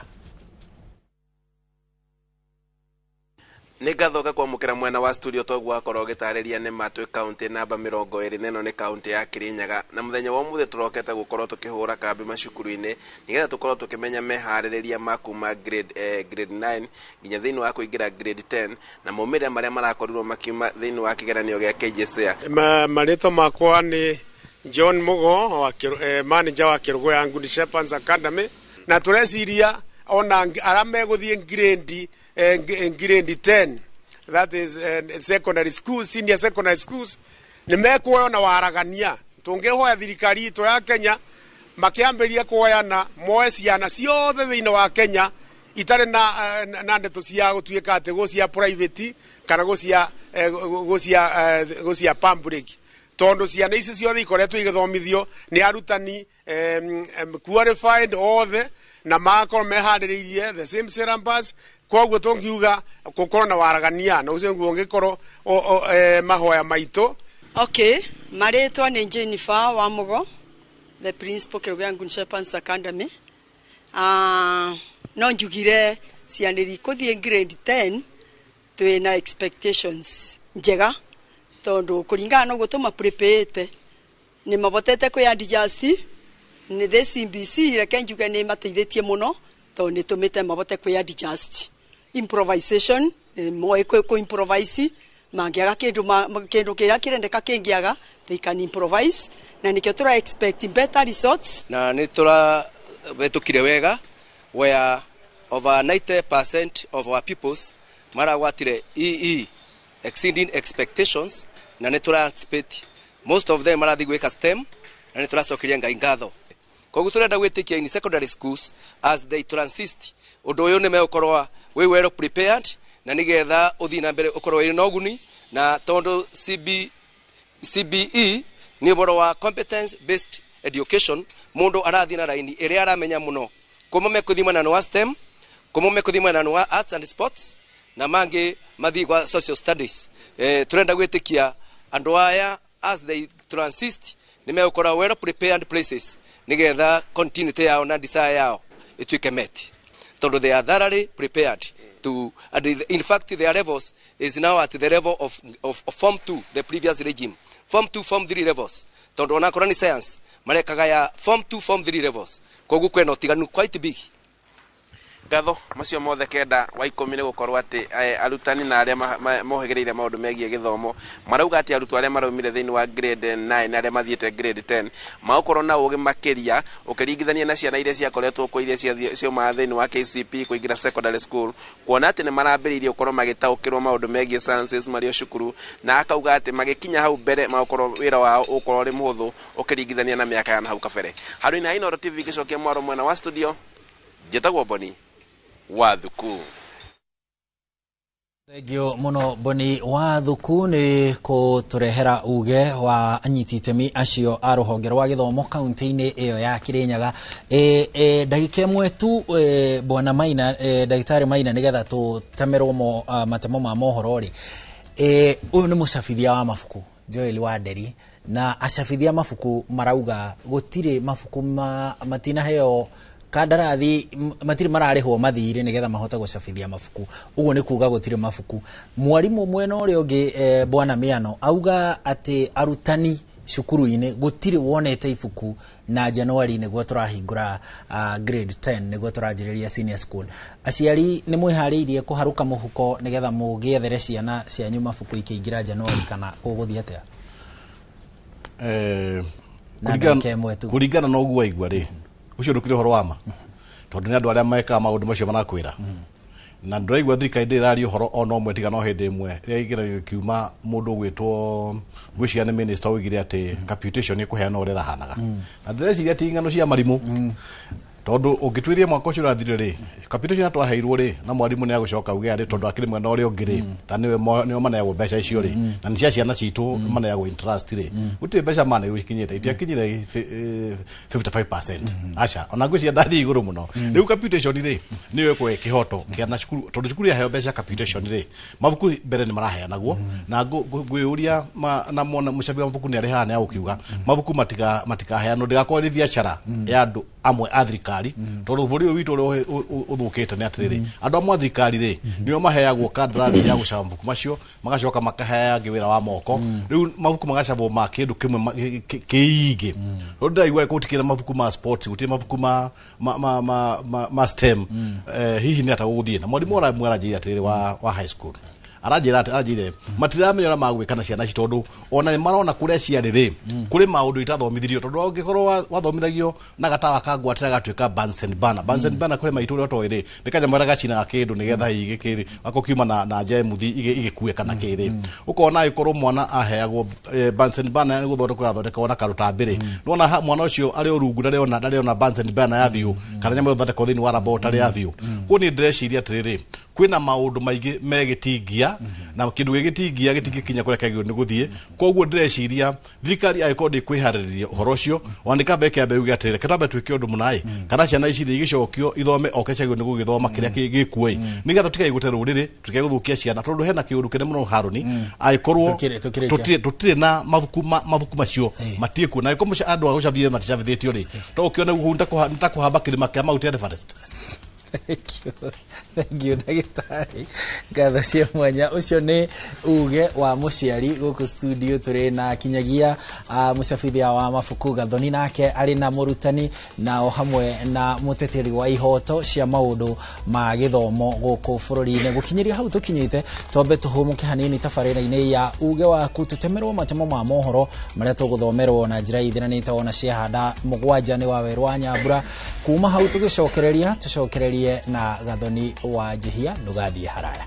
Speaker 13: Nĩ ngathoka kwamũkĩra mwena wa studio. Toguo wakorwo ũgĩtarĩria nĩ ma twĩ kaunti namba 24, nĩ kaunti ya Kirinyaga, na mũthenya wa ũmũthĩ tũrokete gũkorwo tũkĩhũra kambi macukuru-inĩ nĩgetha tũkorwo tũkĩmenya meharĩrĩria ma kuma grade 9 nginya thĩinĩ wa kũingĩra grade 10 na maumĩrĩra marĩa marakorirwo makiuma thĩinĩ wa kĩgeranio gĩa KJSEA.
Speaker 14: Marĩtwa makwa nĩ John Mugo wa manager wa Kerugoya Good Shepherds Academy, na tũreciria ona arĩa megũthiĩ grade 10, that is secondary school, senior secondary schools, nĩ mekuoywo na waragania. Tũngĩhoya thirikari itũ ya Kenya makĩambĩrĩria kuoyana moe ciana ciothe thĩinĩ wa Kenya itarĩ na ndeto cia gũtuĩka atĩ gũ cia private kana gũ cia public, tondu ciana ici ciothe ikoretwo igĩthomithio nĩ arutani qualified othe na magakorwo meharĩrĩirie the same syllabus. Koguo tũngiuga gũkorwo na waragania na ũcio nĩguo ũngĩkorwo mahoya maitũ.
Speaker 18: Okay, marĩtwa nĩ Jennifer Wamugo, the principal, Kerugoya Good Shepherds Academy. No njugire ciana iria ikũthiĩ grade 10 twĩna expectations njega, tondu kũringana na ũguo tũmaprepare nĩ mabotete kwĩ adjust nĩ the CBC. Reke njuge nĩ mateithĩtie mũno, tondũ nĩ tũmĩte mabote kwĩ adjust, improvisation, moĩ kũ improvise mangĩaga kĩndũ, kĩndũ kĩrĩa kĩrendeka kĩngĩaga, they can improvise, na nĩkĩo tũra expect better results.
Speaker 19: Na nĩ tũrahetũkire wega, where over 90% of our pupils maragwatire EE, exceeding expectations, na nĩ tũra anticipate most of them marathiĩ gwĩka STEM, na nĩ tũracokeria Ngai ngatho. Koguo tũrenda gwĩtĩkia in secondary schools, as they transit, ũndũ ũyũ nĩ megũkorwo wĩ well prepared na nĩgetha ũthiĩ na mbere ũkorwo wĩ na ũguni, na tondũ CBE nĩ ũhoro wa competence based education, mũndũ arathiĩ na raini ĩrĩa aramenya mũno. Kũmwe mekũthiĩ mwena wa STEM, kũmwe mekũthiĩ mwena wa arts and sports, na mangĩ mathiĩ kwa social studies. Tũrenda gwĩtĩkia andũ aya, as they transit, nĩ megũkorwo well prepared places nĩgetha continuity yao na desire yao ĩtuĩke met, tondũ they are thoroughly prepared to, and in fact their levels is now at the level of form 2, the previous regime, form 2, form 3 levels, tondũ onakorwo nĩ science marekaga ya form 2, form 3 levels. Koguo kwĩna ũtiganu quite big.
Speaker 13: Ngatho macio mothe 9 wa 10 nĩ gũkorwo atĩ arutani na arĩa mohĩgĩrĩire maũndũ megiĩ gĩthomo marauga atĩ arutwo arĩa maraumire thĩinĩ wa grade 9 na arĩa mathiĩte grade 10 magũkorwo na ũgĩ makĩria ũkĩringithania na ciana iria ciakoretwo kuo, iria ciaumaga thĩinĩ wa KCP kũingĩra secondary school, kuona atĩ nĩ marambĩrĩirie gũkorwo magĩtaũkĩrwo maũndũ megiĩ sciences marĩ o cukuru, na akauga atĩ magĩkinya hau mbere magũkorwo wĩra wao ũkorwo ũrĩ mũhũthũ ũkĩringithania na mĩaka ya na hau kabere. Handũ-inĩ ha Inooro TV ngĩcokia mwaro mwena wa studio, njĩtagwo Boni wa Thuku.
Speaker 12: Thengio muno, Boni wa Thuku, nĩ kũtũrehera uge wa anyiti itemi acio a rũhonge rwa gĩthomo kaunti-inĩ ĩyo ya Kirinyaga. Ndagĩka ĩmwe tu, bwana Maina, ndagĩtarĩ Maina, nĩgetha tũtemerwo matemo ma mohoro rĩ, ũyũ nĩ mũcabithia wa mabuku Joel Wanderi, na acabithia mabuku marauga gũtirĩ mabuku matinaheo kandarathi, matirĩ mararĩhwo mathirĩ nĩgetha mahote gũcabithia mabuku. Ũguo nĩ kuga gũtirĩ mabuku. Mwarimũ mwena ũrĩa ũngĩ, bwana Miano, auga atĩ arutani Cukuru-inĩ gũtirĩ wonete ibuku na January nĩguo tũrahingũra grade 10, nĩguo tũranjĩrĩria senior school. Aciari nĩ mwĩharĩirie kũharũka mũhuko nĩgetha mũgĩethere ciana cianyu mabuku ikĩingĩra January, kana gũgũthiĩ atĩa? Na ndagĩka ĩmwe tu.
Speaker 11: Kũringana na ũguo waigua rĩ, ũcio ndũkĩrĩ ũhoro wa ma, tondũ nĩ andũ arĩa mekaga maũndũ macio marakwĩra, na ndĩraigua thirikari ndĩraria ũhoro ona ũmwe, tiga no hĩndĩ ĩmwe rĩrĩa kĩgeranio gĩkiuma, mũndũ ũgwĩtwo, ngwĩciria nĩ minister, oigire atĩ capitation ĩkũheana ũrĩa ĩrahanaga, na ndĩreciria ti ng'ano cia marimũ, tondũ ũngĩtuĩria mwaka ũcio ũrathirire rĩ, capitation twaheirwo rĩ, na mwarimũ nĩ agũcoka auge arĩ tondũ akĩrĩ mwena ũrĩa ũngĩ rĩ, ta nĩwe nĩo maneagwo mbeca icio rĩ, na nĩ cia ciana citũ, maneagwo interest rĩ, gũtirĩ mbeca maneirwo ikinyĩte, itiakinyire 55%, aca, ona ngwĩciria ndathiĩ igũrũ mũno. Rĩu capitation rĩ, nĩyo ĩkũhe kĩhoto kĩa na cukuru, tondũ cukuru yaheo mbeca capitation rĩ, mabuku mbere nĩ maraheanagwo, na ngwĩyũria na mwana mũcabi wa mabuku nĩ arĩ haha, nĩ agũkiuga mabuku matikaheanwo, ndĩgakorwo ĩrĩ biacara ya andũ amwe a thirikari, tondũ bũrũri ũyũ witũ ũrĩa ũthũkĩte nĩ atĩrĩrĩ, andũ amwe a thirikari rĩ, nĩo maheagwo kandarathi ya gũcaba mabuku macio, magacoka makahea angĩ wĩra wa moko. Rĩu mabuku magacabwo ma kĩndũ kĩmwe kĩingĩ, rĩu ndĩraigua gũtikĩrĩ na mabuku ma sports, gũtirĩ mabuku ma STEM. Hihi nĩ ata gũgũthiĩ? Na mwarimũ ũramwe aranjĩire atĩrĩrĩ, wa high school, aranjĩra atĩ aranjĩire matiramenya ũrĩa magwĩka na ciana ici, tondũ ona nĩ marona kũrĩa ciarĩ rĩ, kũrĩ maũndũ itathomithirio, tondũ ũngĩkorwo wathomithagio na gatawa ka ngwatĩra gatuĩka Bunsen burner, Bunsen burner kũrĩ maitũ ũrĩa ũtoĩ rĩ, nĩ kanyamũ karĩa gacinaga kĩndũ nĩgetha hihi gĩkĩrĩ gako kiuma na njemuthi igĩkue kana kĩrĩ, ũkona angĩkorwo mwana aheagwo Bunsen burner nĩ gũthondekwo yathondekagwo na karũtambĩ rĩ, nĩwona mwana ũcio arĩ o rungu ndarĩona Bunsen burner ya biũ kana nyamũ ĩthondekwo thĩinĩ wa laboratory ya biũ. Koguo niĩ ndĩreciria atĩrĩrĩ, kwĩna maũndũ maingĩ megĩtingia, na kĩndũ gĩgĩtingia gĩtingĩkinya kũrĩa kĩagĩrĩirwo nĩ gũthiĩ. Koguo ndĩreciria thirikari angĩkorwo ndĩkwĩharĩrĩria ũhoro ũcio, ona nĩ kamba ĩkĩambe yuge atĩrĩrĩ, reke twambe twĩke ũndũ mũna ĩ, kana ciana ici rĩ igĩcokio ithome o kĩrĩa ciagĩrĩirwo nĩ gũgĩthoma kĩrĩa gĩkuo ĩ, nĩgetha tũtigae gũte rũrĩrĩ, tũtigae gũthũkia ciana, tondũ hena kĩũndũ kĩnene mũno, Harũni, angĩkorwo
Speaker 12: Tũkĩrĩkia.
Speaker 11: tũtirĩ na mabuku macio matirĩ kuo, na angĩkorwo andũ a gũcabithia maticabithĩtio rĩ, to ũkĩone ũguo nĩ ta kũhamba kĩrĩma kĩa Mount Everest.
Speaker 12: Thank you, ndagĩtarĩ, ngatho cia mwanya. Ũcio nĩ uge wa mũciari. Gũkũ studio tũrĩ na kinyagia mũcabithia wa mabuku Gathoni, nake arĩ na mũrutani na o hamwe na mũteteri wa ihoto cia maũndũ ma gĩthomo gũkũ bũrũri-inĩ. Gũkinyĩria hau tũkinyĩte, twambe tũhũmũke hanini tabarĩra-inĩ ya uge waku, tũtemerwo matemo ma mohoro marĩa tũgũthomerwo na njĩra ithiranĩte ona ciahanda 7 nĩ wa Werũ wa Nyambura. Kuma hau tũgĩcokereria, tũcokererie na Gathoni wa Njihia. Ndũgathiĩ haraya.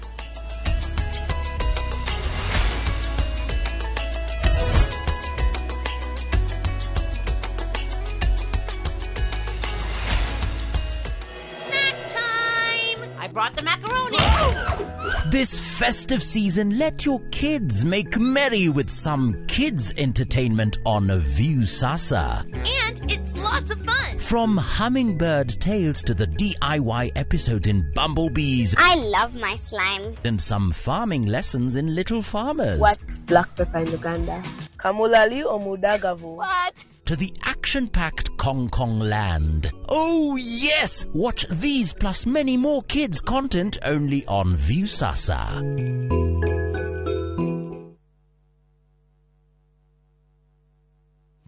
Speaker 3: Snack time! I brought the macaroni.
Speaker 6: This festive season, let your kids make merry with some kids entertainment on Viusasa.
Speaker 3: And it's lots of fun.
Speaker 6: From Hummingbird Tales to the DIY episodes in Bumblebees.
Speaker 5: I love my slime.
Speaker 6: And some farming lessons in Little Farmers.
Speaker 17: What's black pepper in Uganda? Kamulali or Mudagavu?
Speaker 3: What?
Speaker 6: To the action-packed Kong Kong Land. Oh yes! Watch these plus many more kids content only on Viusasa.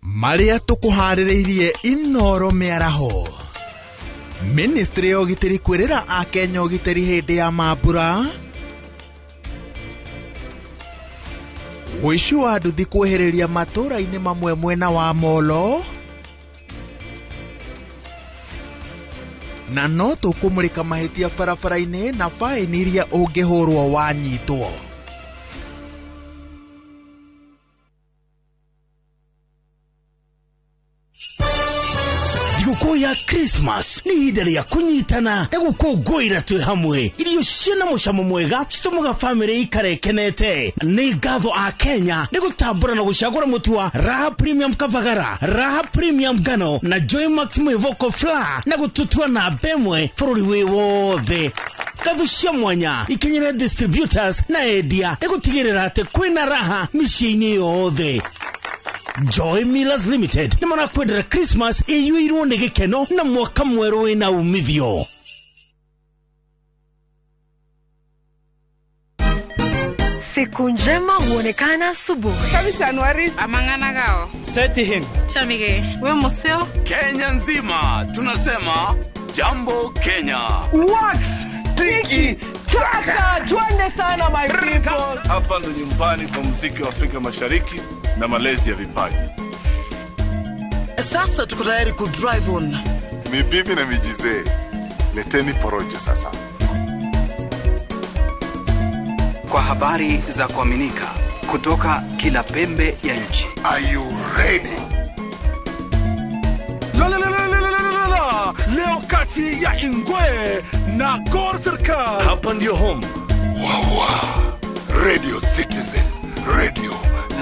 Speaker 20: Marĩa tũkũharĩrĩirie Inoro mĩaraho. Ministry ya ũgitĩri kwĩrĩra akenya ũgitĩri hĩndĩ ya mambura. Ũici wa nduthi kwĩhĩrĩria matũũra-inĩ mamwe mwena wa Molo. Na no tũkũmũrĩka mahĩtia barabara-inĩ na faĩni iria ũngĩhũrwo wanyitwo.
Speaker 21: Thigũkũ ya Christmas nĩ ihinda rĩa kũnyitana na gũkũngũĩra twĩ hamwe. Irio ciĩna mũcamo mwega citũmaga bamĩrĩ ikare ĩkenete. Nĩ ngatho a Kenya nĩ gũtambũra na gũcagũra mũtu wa Raha Premium Kavagara, Raha Premium Ngano na Joy Max Mwĩvoko Flour na gũtũtua namba ĩmwe bũrũri wĩ wothe. Ngatho cia mwanya ikinyĩre distributors na endia nĩ gũtigĩrĩra atĩ kwĩna raha mĩciĩ-inĩ yothe. Joy Millers Limited nĩ marakwendera Christmas ĩiyũirwo nĩ gĩkeno na mwaka mwerũ wĩna umithio.
Speaker 1: Siku njema huonekana asubuhi.
Speaker 5: Amanganagao.
Speaker 7: Setihin.
Speaker 5: Chamige. We museo.
Speaker 15: Kenya nzima tunasema jambo Kenya.
Speaker 22: Wax tiki taka, twende sana my people.
Speaker 23: Hapa ndo nyumbani kwa muziki wa Afrika Mashariki na malezi ya vipaji.
Speaker 27: Sasa tuko tayari ku drive on.
Speaker 28: Ni bibi na mijizee. Leteni porojo sasa.
Speaker 29: Kwa habari za kuaminika kutoka kila pembe ya nchi.
Speaker 28: Are you ready?
Speaker 30: La la la la la la la. Leo kati ya Ingwe na Gor Serikali.
Speaker 23: Hapa ndio home.
Speaker 28: Wawa. Radio Citizen, radio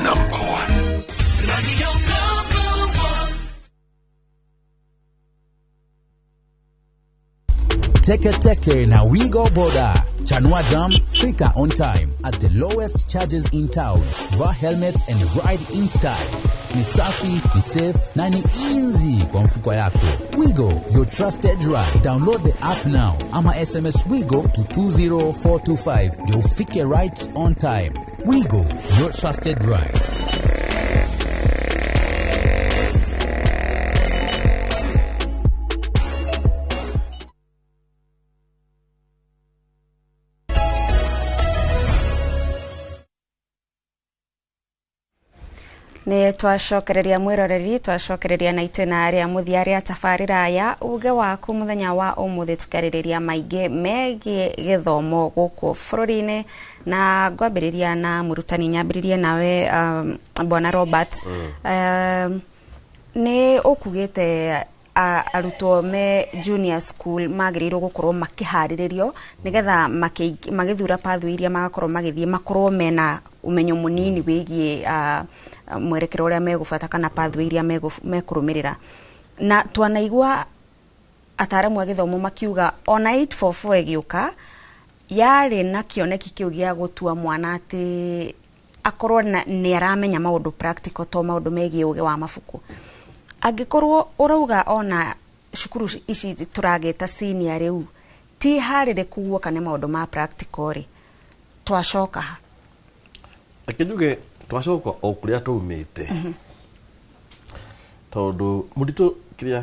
Speaker 28: number 1.
Speaker 31: Radio number 1.
Speaker 32: Teke Teke na Wigo Boda. Chanua Jam, fika on time at the lowest charges in town. Vaa helmet and ride in style. Ni safi, ni safe na ni easy kwa mfuko yako. Wigo, your trusted ride. Download the app now ama SMS Wigo to 20425 ndio ufike right on time. Wigo, your trusted ride.
Speaker 33: Nĩ twacokereria mwĩroreri, twacokereria na itĩna rĩa mũthia rĩa tabarĩra ya uge waku mũthenya wa ũmũthĩ, tũkarĩrĩria maingĩ megiĩ gĩthomo gũkũ bũrũri-inĩ, na ngwambĩrĩria na mũrutani, nyambĩrĩrie nawe Bwana Robert. Nĩ ũkugĩte arutwo me junior school magĩrĩirwo gũkorwo makĩharĩrĩrio nĩgetha magĩthura pathway iria magakorwo magĩthiĩ makorwo mena ũmenyo mũnini wĩgiĩ mwerekero ũrĩa megũbata kana pathway iria mekũrũmĩrĩra. Na twanaigua ataramu a gĩthomo makiuga ona 844 ĩgĩũka yarĩ na kĩoneki kĩu gĩa gũtua mwana atĩ akorwo nĩ aramenya maũndũ practical to maũndũ megiĩ ũgĩ wa mabuku. Angĩkorwo ũrauga ona cukuru ici tũragĩta senior rĩu ti harĩrĩku guoka nĩ maũndũ ma practical rĩ, twacoka ha?
Speaker 16: Reke njuge twacoka o kũrĩa twaumĩte, tondũ mũtitũ kĩrĩa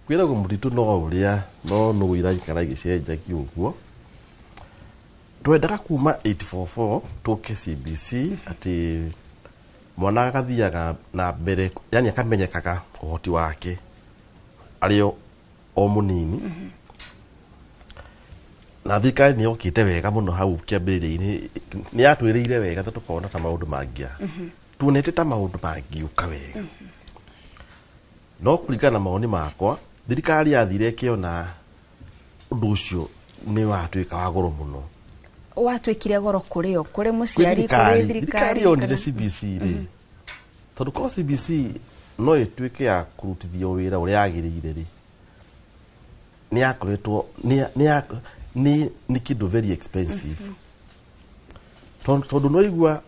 Speaker 16: kwĩragwo mũtitũ no ũrĩa no nũgũ iraikara igĩcenjagia ũguo. Twendaga kuma 844 tũke CBC atĩ mwana agathiaga na mbere, yani akamenyekaga ũhoti wake arĩ o mũnini. Na thirikari nĩ yokĩte wega mũno hau kĩambĩrĩria-inĩ, nĩ yatwĩrĩire wega ta tũkona ta maũndũ mangĩa tuonete ta maũndũ mangĩũka wega. No kũringana na mawoni makwa, thirikari yathire ĩkĩona ũndũ ũcio nĩ watuĩka wa goro mũno.
Speaker 33: Watuĩkire goro kũrĩ o kũrĩ mũciari, kũrĩ
Speaker 16: thirikari yonire CBC rĩ, tondũ korwo CBC no ĩtuĩke ya kũrutithio wĩra ũrĩa yagĩrĩire rĩ, nĩ yakoretwo nĩ kĩndũ very expensive. Tondũ no igua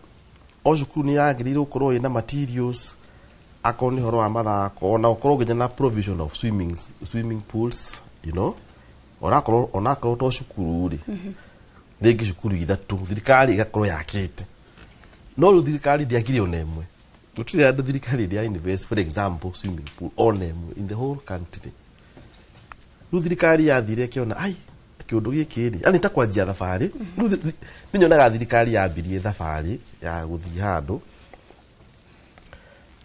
Speaker 16: o cukuru nĩ yagĩrĩirwo gũkorwo ĩna materials, akorwo nĩ ũhoro wa mathako, ona ũkorwo nginya na provision of swimming pools, you know, onakorwo to cukuru rĩ, rĩngĩ cukuru ithatũ thirikari ĩgakorwo yakĩte. No rĩu thirikari ndĩakire ona ĩmwe. Gũtirĩ andũ thirikari ndĩa invest, for example, swimming pool ona ĩmwe in the whole country. Rĩu thirikari yathire ĩkĩona ai kĩũndũ gĩkĩ rĩ, yani ta kwanjia thabarĩ. Rĩu nĩ nyonaga thirikari yambirie thabarĩ ya gũthiĩ handũ,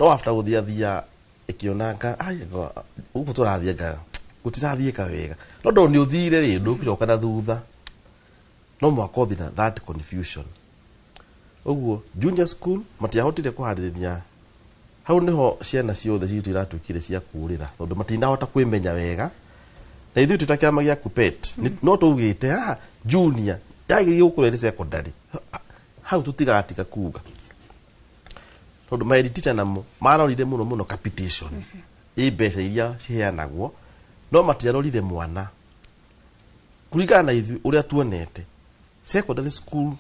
Speaker 16: no after gũthiathia ĩkĩona ai gũkũ tũrathiĩ nga gũtirathiĩka wega, no ndũ nĩ ũthire rĩ, ndũgũcoka na thutha, no mũhaka ũthiĩ na that confusion. Ũguo junior school matiahotire kũharĩrĩria, hau nĩho ciana ciothe citũ iratuĩkire cia kũũrĩra, tondũ matinahota kwĩmenya wega. Na ithuĩ twĩ ta kĩama gĩa KUPPET no tũugĩte haha junior yagĩrĩirwo gũkorwo ĩrĩ secondary, hau tũtigatiga kuga, tondũ my teacher namo marorire mũno mũno capitation, ĩ mbeca iria ciheanagwo, no matiarorire mwana kũringana na ithuĩ ũrĩa tuonete secondary school,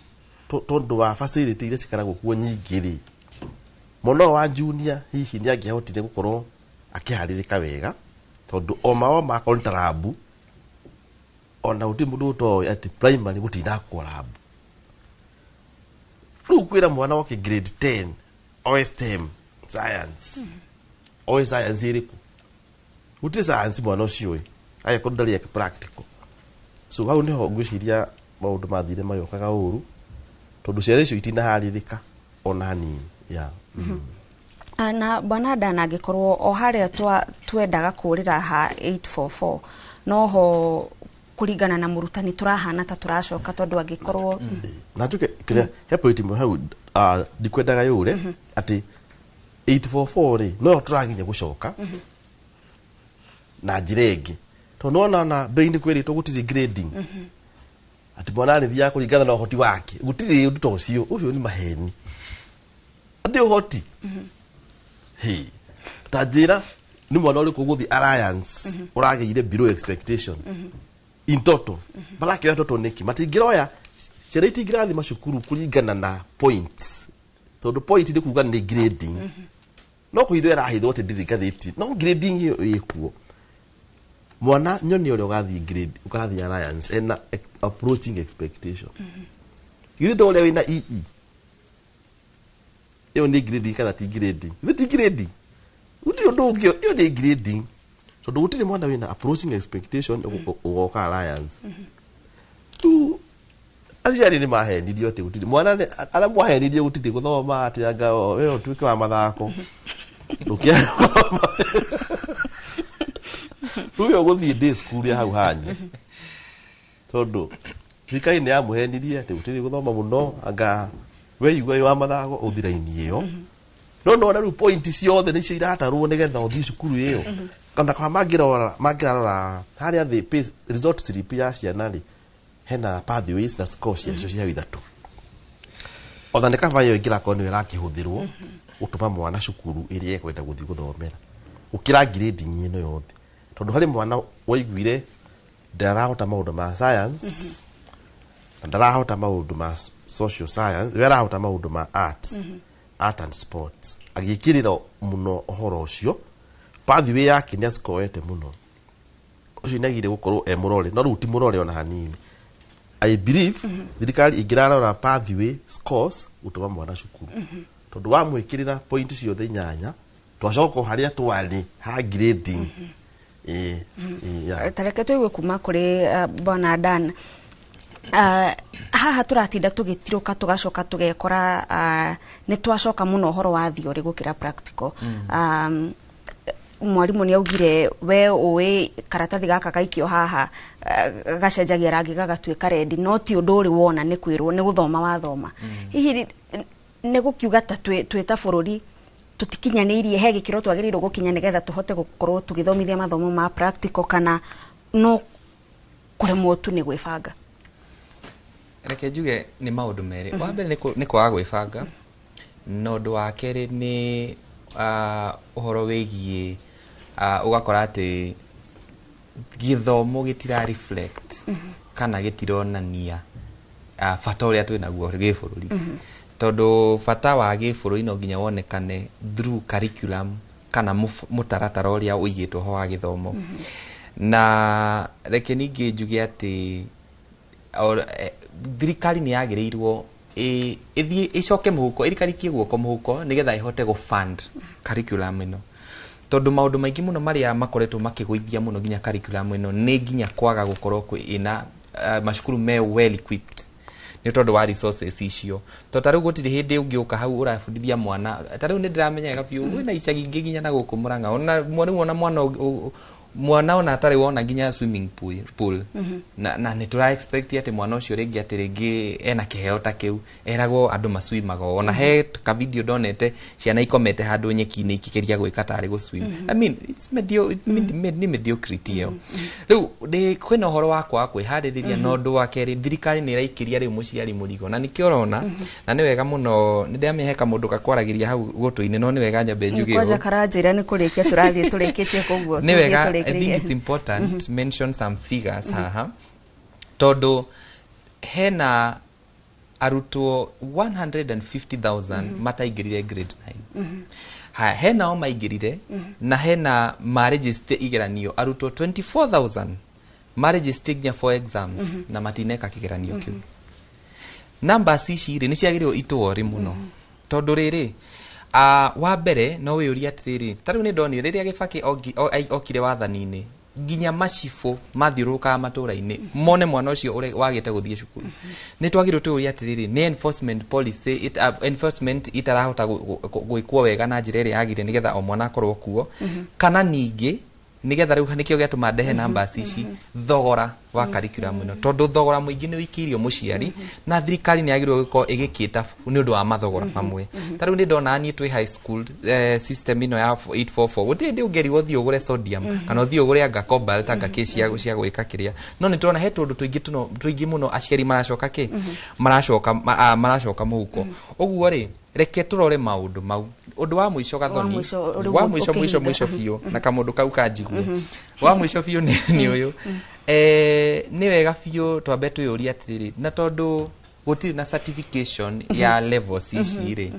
Speaker 16: tondũ wa facility iria cikaragwo kuo nyingĩ rĩ, mwana wa junior hihi nĩ angĩahotire gũkorwo akĩharĩrĩka wega, tondũ o mao makorwo nĩ ta rabu, ona gũtirĩ mũndũ ũtoĩ atĩ primary gũtinakwo rabu. Rĩu kwĩra mwana wake grade 10 oe STEM science, oe science ĩrĩkũ? Gũtirĩ science mwana ũcio ĩ agĩkorwo ndarĩ eka practical. So hau nĩho ngwĩciria maũndũ mathire magĩũkaga ũru, tondũ ciana icio itinaharĩrĩka ona hanini, yeah.
Speaker 33: Na bwana Dan, angĩkorwo o harĩa twendaga kũrĩra ha 844 noho kũringana na mũrutani tũrahana ta tũracoka, tondũ angĩkorwo
Speaker 16: Na njuke kĩrĩa he point imwe hau, ndikwendaga yũre atĩ 844 rĩ no tũraginya gũcoka na njĩra ĩngĩ, tondũ nĩwona na mbere-inĩ kwĩrĩtwo gũtirĩ grading, atĩ mwana arĩthiaga kũringana na ũhoti wake. Gũtirĩ ũndũ ta ũcio, ũcio nĩ maheni atĩ ũhoti. Hey, ta njĩra nĩ mwana ũrĩkũ ũgũthiĩ Alliance ũragĩire below expectation in total? Marakĩoya total nĩkĩ? Matingĩroya, ciana itingĩrathiĩ macukuru kũringana na points, tondũ point nĩ kuga nĩ grading, no kũhithwo ĩrahithwo atĩ ndĩrĩ ngathĩti, no grading ĩyo ĩkuo. Mwana nyoni ũrĩa ũgathiĩ grade, ũgathiĩ Alliance ena approaching expectation, githĩ to ũrĩa wĩna EE? Ĩyo nĩ grading kana ti grading? Githĩ ti grading? Gũtirĩ ũndũ ũngĩ, ĩyo nĩ grading, tondũ gũtirĩ mwana wĩna approaching expectation ũgoka Alliance. Rĩu aciari nĩ mahenirio atĩ gũtirĩ mwana arĩa mwahenirio gũtirĩ gũthoma, atĩ anga we ũtuĩke wa mathako, ndũkĩaga gũthoma. Rĩu we ũgũthiĩ day school ya hau hanyu, tondũ thirikari nĩ yamũhenirie atĩ gũtirĩ gũthoma mũno, anga weigua wĩ wa mathako ũthi raini ĩyo. No nona rĩu point ciothe nĩcio iratarwo nĩgetha ũthiĩ cukuru ĩyo, kana kwa mangĩrarora harĩa thĩ result slip ya ciana rĩ, hena pathways na score ciacio cia ithatũ, ona nĩ kaba ĩyo ĩngĩrakorwo nĩyo ĩrakĩhũthĩrwo gũtũma mwana cukuru ĩrĩa ekwenda gũthiĩ gũthomera gũkĩra grading ĩno yothe, tondũ harĩ mwana waiguire ndarahota maũndũ ma science na ndarahota maũndũ ma social science, we arahota maũndũ ma arts, art and sports, agĩkĩrĩra mũno ũhoro ũcio, pathway yake nĩ acikoete mũno. Ũcio nĩagĩrĩire gũkorwo e mũrore, no rĩu ti mũrore ona hanini. I believe thirikari ĩngĩrarora pathway scores gũtũma mwana cukuru, tondũ wamwĩkĩrĩra point ciothe inyanya, twacoka o harĩa twarĩ ha grading. Ĩĩ, yeah.
Speaker 33: Tareke tũigue kuma kũrĩ bwana Dan. Haha tũratinda tũgĩtirũka tũgacoka tũgekora nĩ twacoka mũno ũhoro wa theory gũkĩra practical. Mwarimũ nĩ augire we ũĩ karatathi gaka gaikio haha, gacenjagia rangi gagatuĩka red, no ti ũndũ ũrĩ wona, nĩ kwĩrwo nĩ gũthoma wathoma. Hihi nĩ gũkiuga ta twĩ ta bũrũri tũtikinyanĩirie he gĩkĩro twagĩrĩirwo gũkinya nĩgetha tũhote gũkorwo tũgĩthomithia mathomo ma practical, kana no kũremwo tu nĩ gwĩbanga?
Speaker 2: Reke njuge nĩ maũndũ merĩ. Wa mbere nĩ kwaga gwĩbanga, na ũndũ wa kerĩ nĩ ũhoro wĩgiĩ ũgakora atĩ gĩthomo gĩtira reflect kana gĩtironania bata ũrĩa twĩnaguo gĩbũrũri, tondũ bata wa gĩbũrũri no nginya wonekane through curriculum kana mũtaratara ũrĩa ũigĩtwo ho wa gĩthomo. Na reke ningĩ njuge atĩ thirikari nĩ yagĩrĩirwo ĩthiĩ ĩcoke mũhuko, ĩrikarikie guoko mũhuko nĩgetha ĩhote gũ fund curriculum ĩno, tondũ maũndũ maingĩ mũno marĩa makoretwo makĩgũithia mũno nginya curriculum ĩno nĩ nginya kwaga gũkorwo ĩna macukuru me well equipped nĩ tondũ wa resources icio. Tondũ ta rĩu gũtirĩ hĩndĩ ũngĩũka hau ũrabundithia mwana, ta rĩu nĩ ndĩramenya wega biũ kwĩna icagi ingĩ nginya na gũkũ Mũrang'a, ona mwarimũ, ona mwana mwana ona atarĩ wona nginya swimming pool. Na nĩ tũra expect atĩ mwana ũcio rĩngĩ atĩ rĩngĩ ena kĩheo ta kĩu, eragwo andũ maswimaga. Ona he ka video ndonete ciana ikomete handũ nyeki-inĩ ikĩgeria gwĩka tarĩ gũswim. I mean, it's nĩ mediocrity ĩyo. Rĩu kwĩna ũhoro wa kwaga kwĩharĩrĩria. Na ũndũ wa kerĩ, thirikari nĩ ĩraikĩria rĩu mũciari mũrigo, na nĩkĩo ũrona na nĩ wega mũno nĩ ndĩramenya he kamũndũ gakwaragĩria hau gũtũ-inĩ, no nĩ wega nyambe njuge
Speaker 33: Kwanja
Speaker 2: ũũ.
Speaker 33: karanjĩra nĩ kũrĩkia tũrathiĩ tũrĩkĩtie, koguo
Speaker 2: Nĩ wega,
Speaker 33: tũthiĩ
Speaker 2: I think
Speaker 33: tũrĩkĩrĩrie.
Speaker 2: it's important to mention some figures haha, tondũ hena arutwo 150,000 mataingĩrire grade 9. Haya, hena o maingĩrire na hena maregister igeranio, arutwo 24,000 maregister nginya for exams na matineka kĩgeranio kĩu. Numbers ici rĩ nĩ ciagĩrĩirwo itũori mũno, tondũ rĩrĩ wa mbere no wĩyũrie atĩrĩrĩ, ta rĩu nĩ ndonire rĩrĩa Gĩbakĩ okire wathani-inĩ, nginya macibũ mathiũrũrũkaga matũra-inĩ mone mwana ũcio wagĩte gũthiĩ cukuru. Nĩ twagĩrĩirwo twĩyũrie atĩrĩrĩ, nĩ enforcement policy enforcement itarahota gwĩkwo wega na njĩra ĩrĩa yagĩrĩire nĩgetha o mwana akorwo kuo, kana ningĩ nĩgetha rĩu nĩkĩo gĩatũma ndehe numbers ici, thogora wa curriculum ĩno, tondũ thogora mũingĩ nĩ ũikĩirio mũciari na thirikari nĩ yagĩrĩirwo gũkorwo ĩgĩkĩta nĩ ũndũ wa mathogora mamwe. Ta rĩu nĩ ndona niĩ twĩ high school, system ĩno ya 844, gũtirĩ hĩndĩ ũngĩerirwo ũthiĩ ũgũre sodium kana ũthiĩ ũgũre anga cobalt anga kĩ cia gwĩka kĩrĩa, no nĩ tũrona he tũndũ tũingĩ mũno aciari maracoka kĩ maracoka mũhuko. Ũguo rĩ, reke tũrore maũndũ mau. Ũndũ wa mũico, Gathoni, wa mũico mũico mũico biũ, na kamũndũ kau kanjigue wa mũico biũ nĩ ũyũ, nĩ wega biũ twambe twĩyũrie atĩrĩrĩ, na tondũ gũtirĩ na certification ya levels ici rĩ,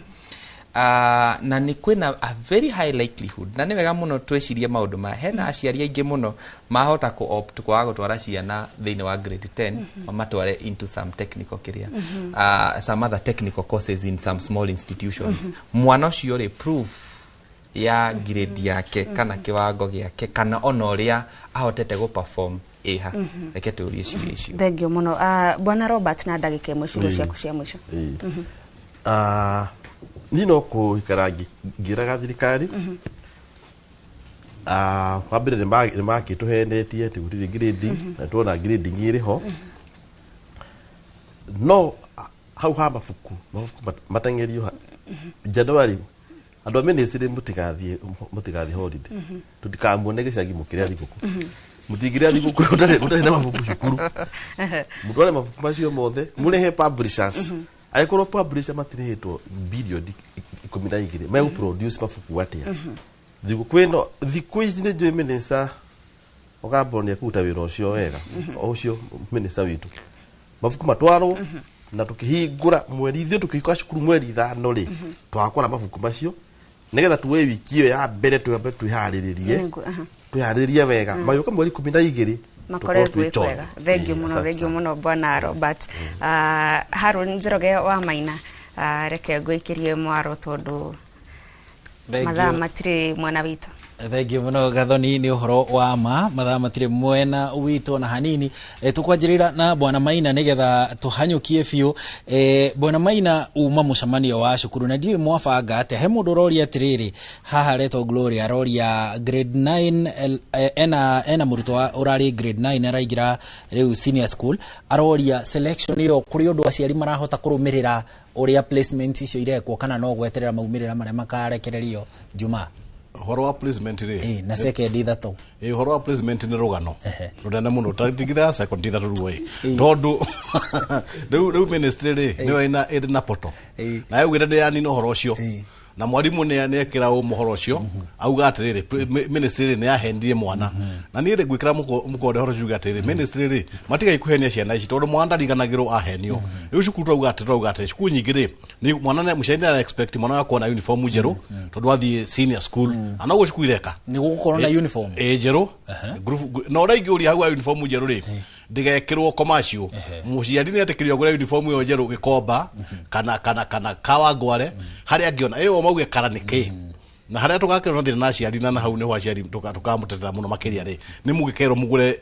Speaker 2: na nĩ kwĩna a very high likelihood, na nĩ wega mũno twĩcirie maũndũ maya, hena aciari aingĩ mũno mahota kũ opt kwaga gũtwara ciana thĩinĩ wa grade 10, mamatware into some technical kĩrĩa, some other technical courses in some small institutions. Mwana ũcio rĩ, proof ya grade yake kana kĩwango gĩake kana ona ũrĩa ahotete gũ perform ĩha? Reke tũrie ciũria icio.
Speaker 33: Thengio mũno, Bwana Robert, na ndagĩka ĩmwe, ciugo ciaku cia mũico.
Speaker 16: Niĩ no kũikara ngĩraga thirikari, wa mbere nĩ makĩtũhenetie atĩ gũtirĩ grading, na tuona grading ĩrĩ ho, no hau ha mabuku mateng'erio January, andũ a ministry mũtigathiĩ holiday, tũtikamuone gĩcagi mũkĩrĩa thigũkũ, mũtingĩrĩa thigũkũ ũtarĩ na mabuku cukuru. Mũtware mabuku macio mothe, mũrehe publishers. Angĩkorwo publisher matirĩhĩtwo bilioni 12, megũ produce mabuku atĩa thigũkũ ĩno? Thikũ ici nĩ njũĩ minister Ogambo nĩ ekũruta wĩra ũcio wega, o ũcio minister witũ. Mabuku matwarwo na tukĩhingũra mweri, ithuĩ tũkĩhingũra cukuru mweri 5 rĩ, twakora mabuku macio nĩgetha tuoe wiki ĩyo ya mbere twambe twĩharĩrĩrie twĩharĩrĩrie wega, magĩũka mweri 12
Speaker 33: makore
Speaker 16: tũkorwo twĩ
Speaker 33: gwĩ
Speaker 16: chonjo.
Speaker 33: Kwega, thengio mũno.
Speaker 16: Asante
Speaker 33: Thengio
Speaker 16: sana.
Speaker 33: Mũno, Bwana Robert. Harun Njoroge wa Maina, reke ngũikĩrie mwaro tondũ mathaa matirĩ mwena witũ.
Speaker 12: Thengio mũno, Gathoni. Nĩ ũhoro wa ma, mathaa matirĩ mwena witũ na hanini. Tũkwanjĩrĩra na Bwana Maina nĩgetha tũhanyũkie biũ. Bwana Maina, uma mũcemanio wa cukuru na ndiũĩ mwabanga atĩa. He mũndũ ũroria atĩrĩrĩ haha, aretwo Gloria, aroria grade 9, ena mũrutwo ũrarĩ grade 9 araingĩra rĩu senior school, aroria selection ĩyo kũrĩ ũndũ aciari marahota kũrũmĩrĩra ũrĩa placement icio irekwo, kana no gweterera maumĩrĩra marĩa makarekererio Jumaa?
Speaker 4: Ũhoro wa placement rĩ,
Speaker 12: na sekendi 3.
Speaker 4: Ĩ, ũhoro wa placement nĩ rũgano rũnene mũno, tigithia sekondi 3 ruo ĩ, tondũ rĩu ministry rĩ nĩyo ĩrĩ na poto na yaugĩte ndĩ yanina ũhoro ũcio, na mwarimũ nĩ ekĩra ũma ũhoro ũcio, auga atĩrĩrĩ, ministry rĩ nĩ yahenirie mwana. Na niĩ rĩ ngwĩkĩra mũkonde ũhoro ũcio, uge atĩrĩrĩ, ministry rĩ matigai kũhenia ciana ici, tondũ mwana ndariganagĩrwo ahenio. Rĩu cukuru twauga atĩrĩ cukuru nyingĩ rĩ nĩ mwana mũciari nĩ ara expect mwana akorwo na uniform njerũ tondũ athiĩ senior school, na noguo cukuru ireka.
Speaker 12: Nĩ gũgũkorwo na uniform?
Speaker 4: Ĩ, njerũ. Na ũrĩa ingĩũria hau wa uniform njerũ rĩ, ndĩgekĩrwo commercial. Mũciari nĩ etĩkĩrio agũre uniform ĩyo njerũ Gĩkomba kana Kawangware, harĩa angĩona ĩyo mauge kara nĩ kĩ, na harĩa tũgakĩrwo na thĩna na aciari, na hau nĩho aciari tũkamũtetera mũno makĩria rĩ, nĩ mũgĩkerwo mũgũre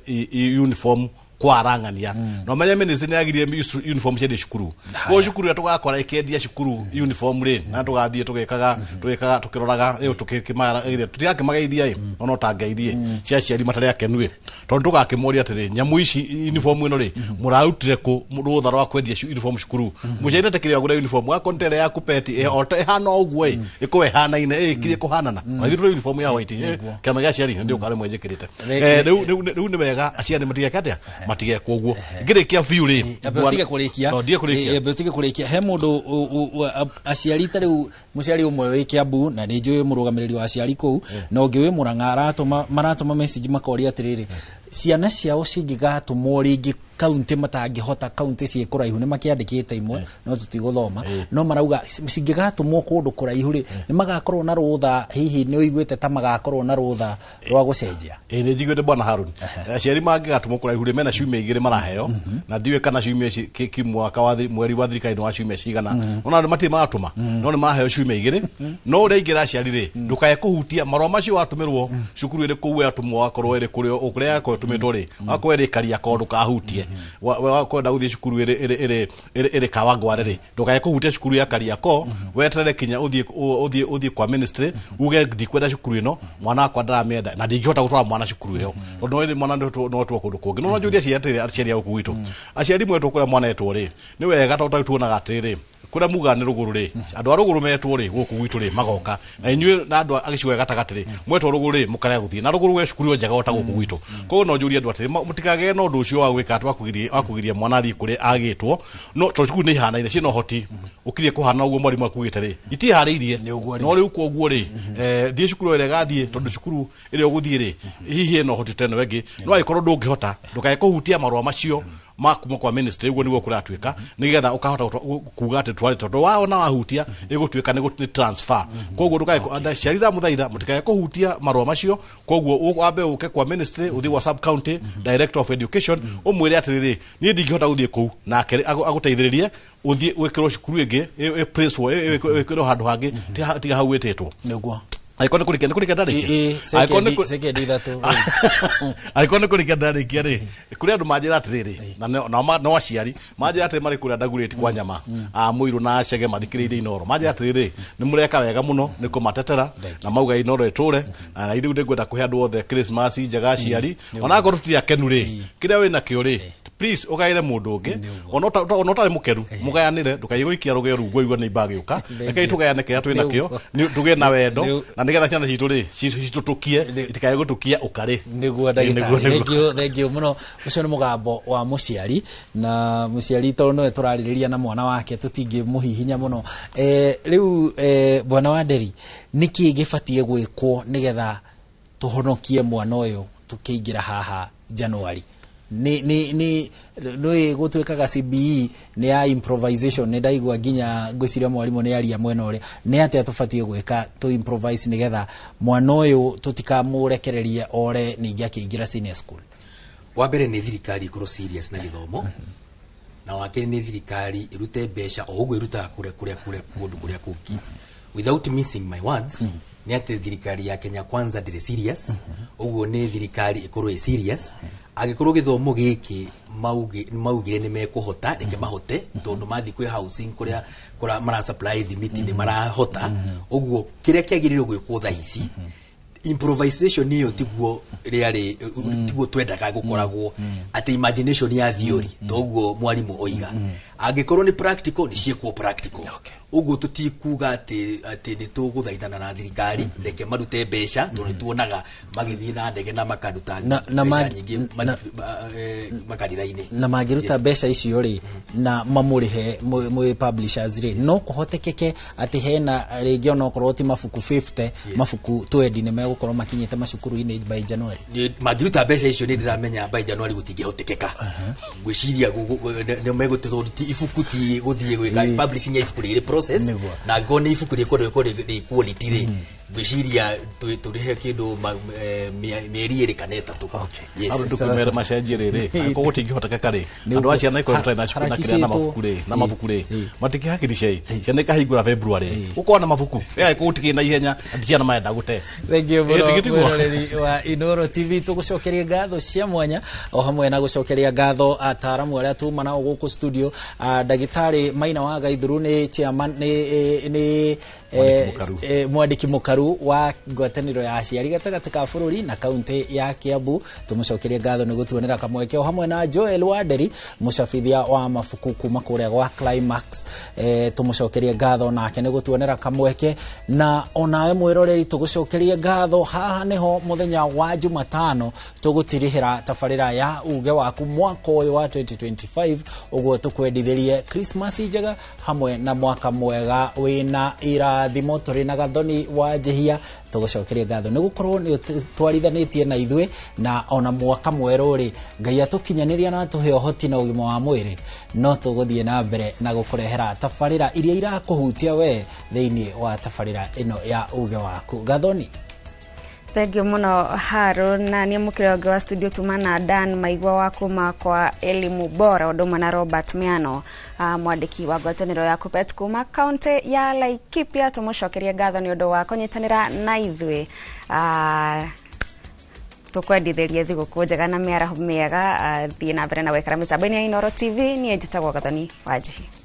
Speaker 4: uniform kwarang'ania, na ũmenye ministry nĩ yagirie uniform ciendio cukuru. Koguo cukuru ĩrĩa tũgakora ĩkĩendia cukuru uniform rĩ, na tũgathiĩ tũgĩkaga tũkĩroraga ĩyo tũtigakĩmageithia ĩ, no tangeithie cia aciari matarĩ akenu ĩ, tondũ tũgakĩmoria atĩrĩ, nyamũ ici, uniform ĩno rĩ, mũrarutire kũ rũtha rwa kwendia uniform cukuru? Mũciari ndetĩkĩrio agũre uniform akorwo nĩ ta ĩrĩa ya kupeti o ta ĩhana o ũguo ĩ, ĩkorwo ĩhanaine ĩ, ĩkirie kũhanana, ona ithuĩ tũrĩ uniform ya white, kĩama gĩa aciari nĩ ndĩũka rĩmwe njĩkĩrĩte. Rĩu nĩ wega aciari matigeke atĩa, matigekwo ũguo. Ngĩrĩkia biũ rĩ,
Speaker 12: Ambe ũtige kũrĩkia.
Speaker 4: No, ndige kũrĩkia.
Speaker 12: Ambe ũtige kũrĩkia. He mũndũ aciari ta rĩu mũciari ũmwe wĩ Kiambu, na nĩ njũĩ mũrũgamĩrĩri wa aciari kũu, na ũngĩ wĩ Mũrang'a, aratũma maratũma message makoria atĩrĩrĩ, Ciana ciao cingĩgatũmwo rĩngĩ kaunti matangĩhota, kaunti ciĩ kũraihu, nĩ makĩandĩkĩte imwe no tũtigũthoma, no marauga cingĩgatũmwo kũndũ kũraihu rĩ, nĩ magakorwo na rũtha, hihi nĩ ũiguĩte ta magakorwo na rũtha rwa gũcenjia?
Speaker 4: Ĩ, nĩ njiguĩte, bwana Harun. Aciari mangĩgatũmwo kũraihu rĩ, mena ciumia 2 maraheo, na ndiũĩ kana ciumia ici mwaka wa mweri wa thirikari nĩ wa ciumia cigana. Ona andũ matirĩ maratũma, no nĩ maraheo ciumia 2. No ũrĩa ingĩra aciari rĩ, ndũkae kũhutia marũa macio watũmĩrwo cukuru ĩrĩ kũu yatũmwo, wakorwo ĩrĩ kũrĩa kũrĩa yakorwo ĩtũmĩtwo rĩ, wakorwo ĩrĩ Kariakoo, ndũkahutie. Wakwenda gũthiĩ cukuru ĩrĩ Kawangware rĩ, ndũkae kũhutia cukuru ya Kariakoo, weterere kinya ũthiĩ kwa ministry uge, "Ndikwenda cukuru ĩno, mwana wakwa ndaramĩenda na ndingĩhota gũtwara mwana cukuru ĩyo," tondũ no ĩrĩ mwana no twatwo kũndũ kũngĩ. No njũrie aciari atĩrĩrĩ, aciari a gũkũ gwitũ, aciari mwetwo kũrĩa mwana etwo rĩ, nĩ wega tondũ tarĩu tuonaga atĩrĩrĩ, kũrĩa mugaga nĩ rũgũrũ rĩ, andũ a rũgũrũ metwo rĩ, gũkũ gwitũ rĩ magoka, na inyuĩ na andũ a gĩcigo gĩa gatagatĩ rĩ, mwetwo rũgũrũ rĩ, mũkarega gũthiĩ na rũgũrũ gwĩ cukuru ĩyo njega o ta gũkũ gwitũ. Koguo no njũrie andũ atĩrĩ, mũtikagĩe na ũndũ ũcio wa gwĩka atĩ wa kũgiria mwana athiĩ kũrĩa agĩtwo, no tondũ cukuru nĩ ihanaine, ciĩna ũhoti ũkirie kũhana ũguo mwarimũ akugĩte rĩ, itiharĩirie. No rĩu koguo rĩ, thiĩ cukuru ĩrĩa ĩgathiĩ, tondũ cukuru ĩrĩa ũgũthiĩ rĩ, hihi ĩna ũhoti ta ĩno ĩngĩ. No angĩkorwo ndũngĩhota, ndũkae kũhutia marũa macio ma kuma kwa ministry. Ũguo nĩguo kũratuĩka, nĩgetha ũkahota kuga atĩ twarĩ, tondũ waona wahutia ĩgũtuĩka nĩ transfer. Koguo ndũkae, aciari ndamũthaitha, mũtikae kũhutia marũa macio. Koguo wambe ũke kwa ministry, ũthiĩ gwa sub county director of education, ũmwĩre atĩrĩrĩ, "Niĩ ndingĩhota gũthiĩ kũu," nake agũteithĩrĩrie ũthiĩ wĩkĩrwo cukuru ĩngĩ, ĩ-place-wo, ĩkĩrwo handũ hangĩ tiga hau wĩtĩtwo.
Speaker 12: Nĩguo.
Speaker 4: Angĩkorwo nĩ kũrĩkia, nĩ kũrĩkia ndarĩkia. Angĩkorwo nĩ
Speaker 12: Sekendi 3.
Speaker 4: Angĩkorwo nĩ kũrĩkia ndarĩkia rĩ, kũrĩ andũ manjĩra atĩrĩrĩ, na no aciari manjĩra atĩrĩ, marĩ kũrĩa Ndagurĩti kwa nyama a Mũirũ na Acege, mathikĩrĩirie Inoro, manjĩra atĩrĩrĩ, nĩ mũreka wega mũno nĩ kũmatetera na mauga Inoro ĩtũre. Na rĩu nĩngwenda kũhe andũ othe Christmas njega, aciari, onakorwo tũtirĩ akenu rĩ, kĩrĩa wĩ nakĩo rĩ, please ũgaĩre mũndũ ũngĩ ona ũtarĩ mũkenu, mũgayanĩre. Ndũkaige gũikia rũgĩo rungu ũigue nĩ ibagĩũka. Rekei tũgayane kĩrĩa twĩ nakĩo, tũgĩe na wendo, na nĩgetha ciana citũ rĩ citũtũkie, itikae gũtũkia ũkarĩ.
Speaker 12: Nĩguo, ndagĩtarĩ, thengiũ, thengiũ mũno. Ũcio nĩ mũgambo wa mũciari, na mũciari tondũ nĩwe tũrarĩrĩria na mwana wake, tũtingĩmũhihinya mũno. Rĩu bwana wa Nderi, nĩkĩ gĩbatiĩ gwĩkwo nĩgetha tũhonokie mwana ũyũ tũkĩingĩra haha January? Nĩ nĩ gũtuĩkaga CBE nĩ ya improvisation, nĩ ndaigua nginya ngwĩciria mwarimũ nĩ aria mwena ũrĩa. Nĩ atĩa tũbatiĩ gwĩka tũ improvise nĩgetha mwana ũyũ tũtikamũrekererie ore ningĩ akĩingĩra senior school?
Speaker 7: Wa mbere nĩ thirikari ĩkorwo serious na gĩthomo, na wa kerĩ nĩ thirikari ĩrute mbeca o ũguo ĩrutaga kũrĩa kũndũ kũrĩa kũngĩ. Without missing my words, nĩ atĩ thirikari ya Kenya Kwanza ndĩrĩ serious. Ũguo nĩ thirikari ĩkorwo ĩ serious. Angĩkorwo gĩthomo gĩkĩ maugire nĩ mekũhota, reke mahote, tondũ mathiĩ kwĩ housing kũrĩa kũrĩa mara supply thimiti nĩ marahota. Ũguo kĩrĩa kĩagĩrĩirwo gwĩkwo thaa ici, improvisation ĩyo tiguo rĩarĩ, tiguo twendaga gũkoragwo atĩ imagination ya theory, toguo mwarimũ oiga. Angĩkorwo nĩ practical, nĩ ciĩkwo practical. Ũguo tũtikuga atĩ nĩ tũgũthaithana na thirikari, reke marute mbeca, tondũ nĩ tuonaga magĩthiĩ na ndege na makaruta
Speaker 12: Na
Speaker 7: mbeca nyingĩ makanitha-inĩ.
Speaker 12: Na mangĩruta mbeca icio rĩ, na mamũrĩhe mwĩ publishers rĩ, no kũhotekeke atĩ hena rĩngĩ onokorwo ti mabuku 50, mabuku 20 nĩ megũkorwo makinyĩte macukuru-inĩ by January?
Speaker 7: Mangĩruta mbeca icio, nĩ ndĩramenya by January gũtingĩhotekeka. Ngwĩciria nĩ megũte, tondũ ti ibuku, ti gũthiĩ gwĩka publishing ya ibuku rĩrĩ process, na angĩkorwo nĩ ibuku rĩkorwo rĩ quality rĩ, ngwĩciria tũrĩhe kĩndũ mĩeri 2 kana 3. Yes.
Speaker 4: Andũ ndũkĩmere macenjie rĩrĩ, angĩkorwo gũtingĩhotekeka rĩ, andũ a ciana ikorwo tũtarĩ na cukuru na kĩrĩa na mabuku rĩ, na mabuku rĩ, matikĩhakirishe ciana ikahingũra February gũkorwo na mabuku ĩ, angĩkorwo gũtikĩrĩ na ihenya atĩ ciana marenda gũte.
Speaker 12: Thengiũ mũno.
Speaker 4: Tigĩtiguo.
Speaker 12: Mwĩroreri wa Inoro TV, tũgũcokeria ngatho cia mwanya o hamwe na gũcokeria ngatho ataaramu arĩa tuma nao gũkũ studio. Ndagĩtarĩ Maina wa Gaithuru nĩ chairman, nĩ mwandĩki mũkaru wa ngwatanĩro ya aciari gatagatĩ ka bũrũri na kaunti ya Kiambu. Tũmũcokerie ngatho nĩ gũtuonera kamweke, o hamwe na Joel Wanderi, mũcabithia wa mabuku kuma kũrĩa gwa Climax. Tũmũcokerie ngatho nake nĩ gũtuonera kamweke, na onawe mwĩroreri tũgũcokerie ngatho. Haha nĩho mũthenya wa Jumatano tũgũtirihĩra tabarĩra ya Uge Waku mwaka ũyũ wa 2025. Ũguo tũkwendithĩrie Christmas njega hamwe na mwaka mwega wĩna irathimo. Tũrĩ na Gathoni wa Njihia. Wanjihia, tũgũcokeria ngatho nĩ gũkorwo nĩ twarithanĩtie na ithuĩ, na ona mwaka mwerũ rĩ, Ngai atũkinyanĩria na atũhe ũhoti na ũgima wa mwĩrĩ, no tũgũthiĩ na mbere na gũkũrehera tabarĩra iria irakũhutia we thĩinĩ wa tabarĩra ĩno ya uge waku. Gathoni.
Speaker 33: Thengiũ mũno Haro, na nĩ mũkĩra ũngĩ wa studio tuma na Dan Maigua wa kuma kwa Elimu Bora, ũndũ ũmwe na Robert Miano, mwandĩki wa ngwatanĩro ya Kuppet kuma kaunti ya Laikipia. Tũmũcokerie ngatho nĩ ũndũ wa kũnyitanĩra na ithuĩ. Tũkwendithĩrie thigũkũ njega na mĩaraho mĩega. Thiĩ na mbere na gwĩkara mĩtambo-inĩ ya Inooro TV. Niĩ njĩtagwo Gathoni Wanjĩhi.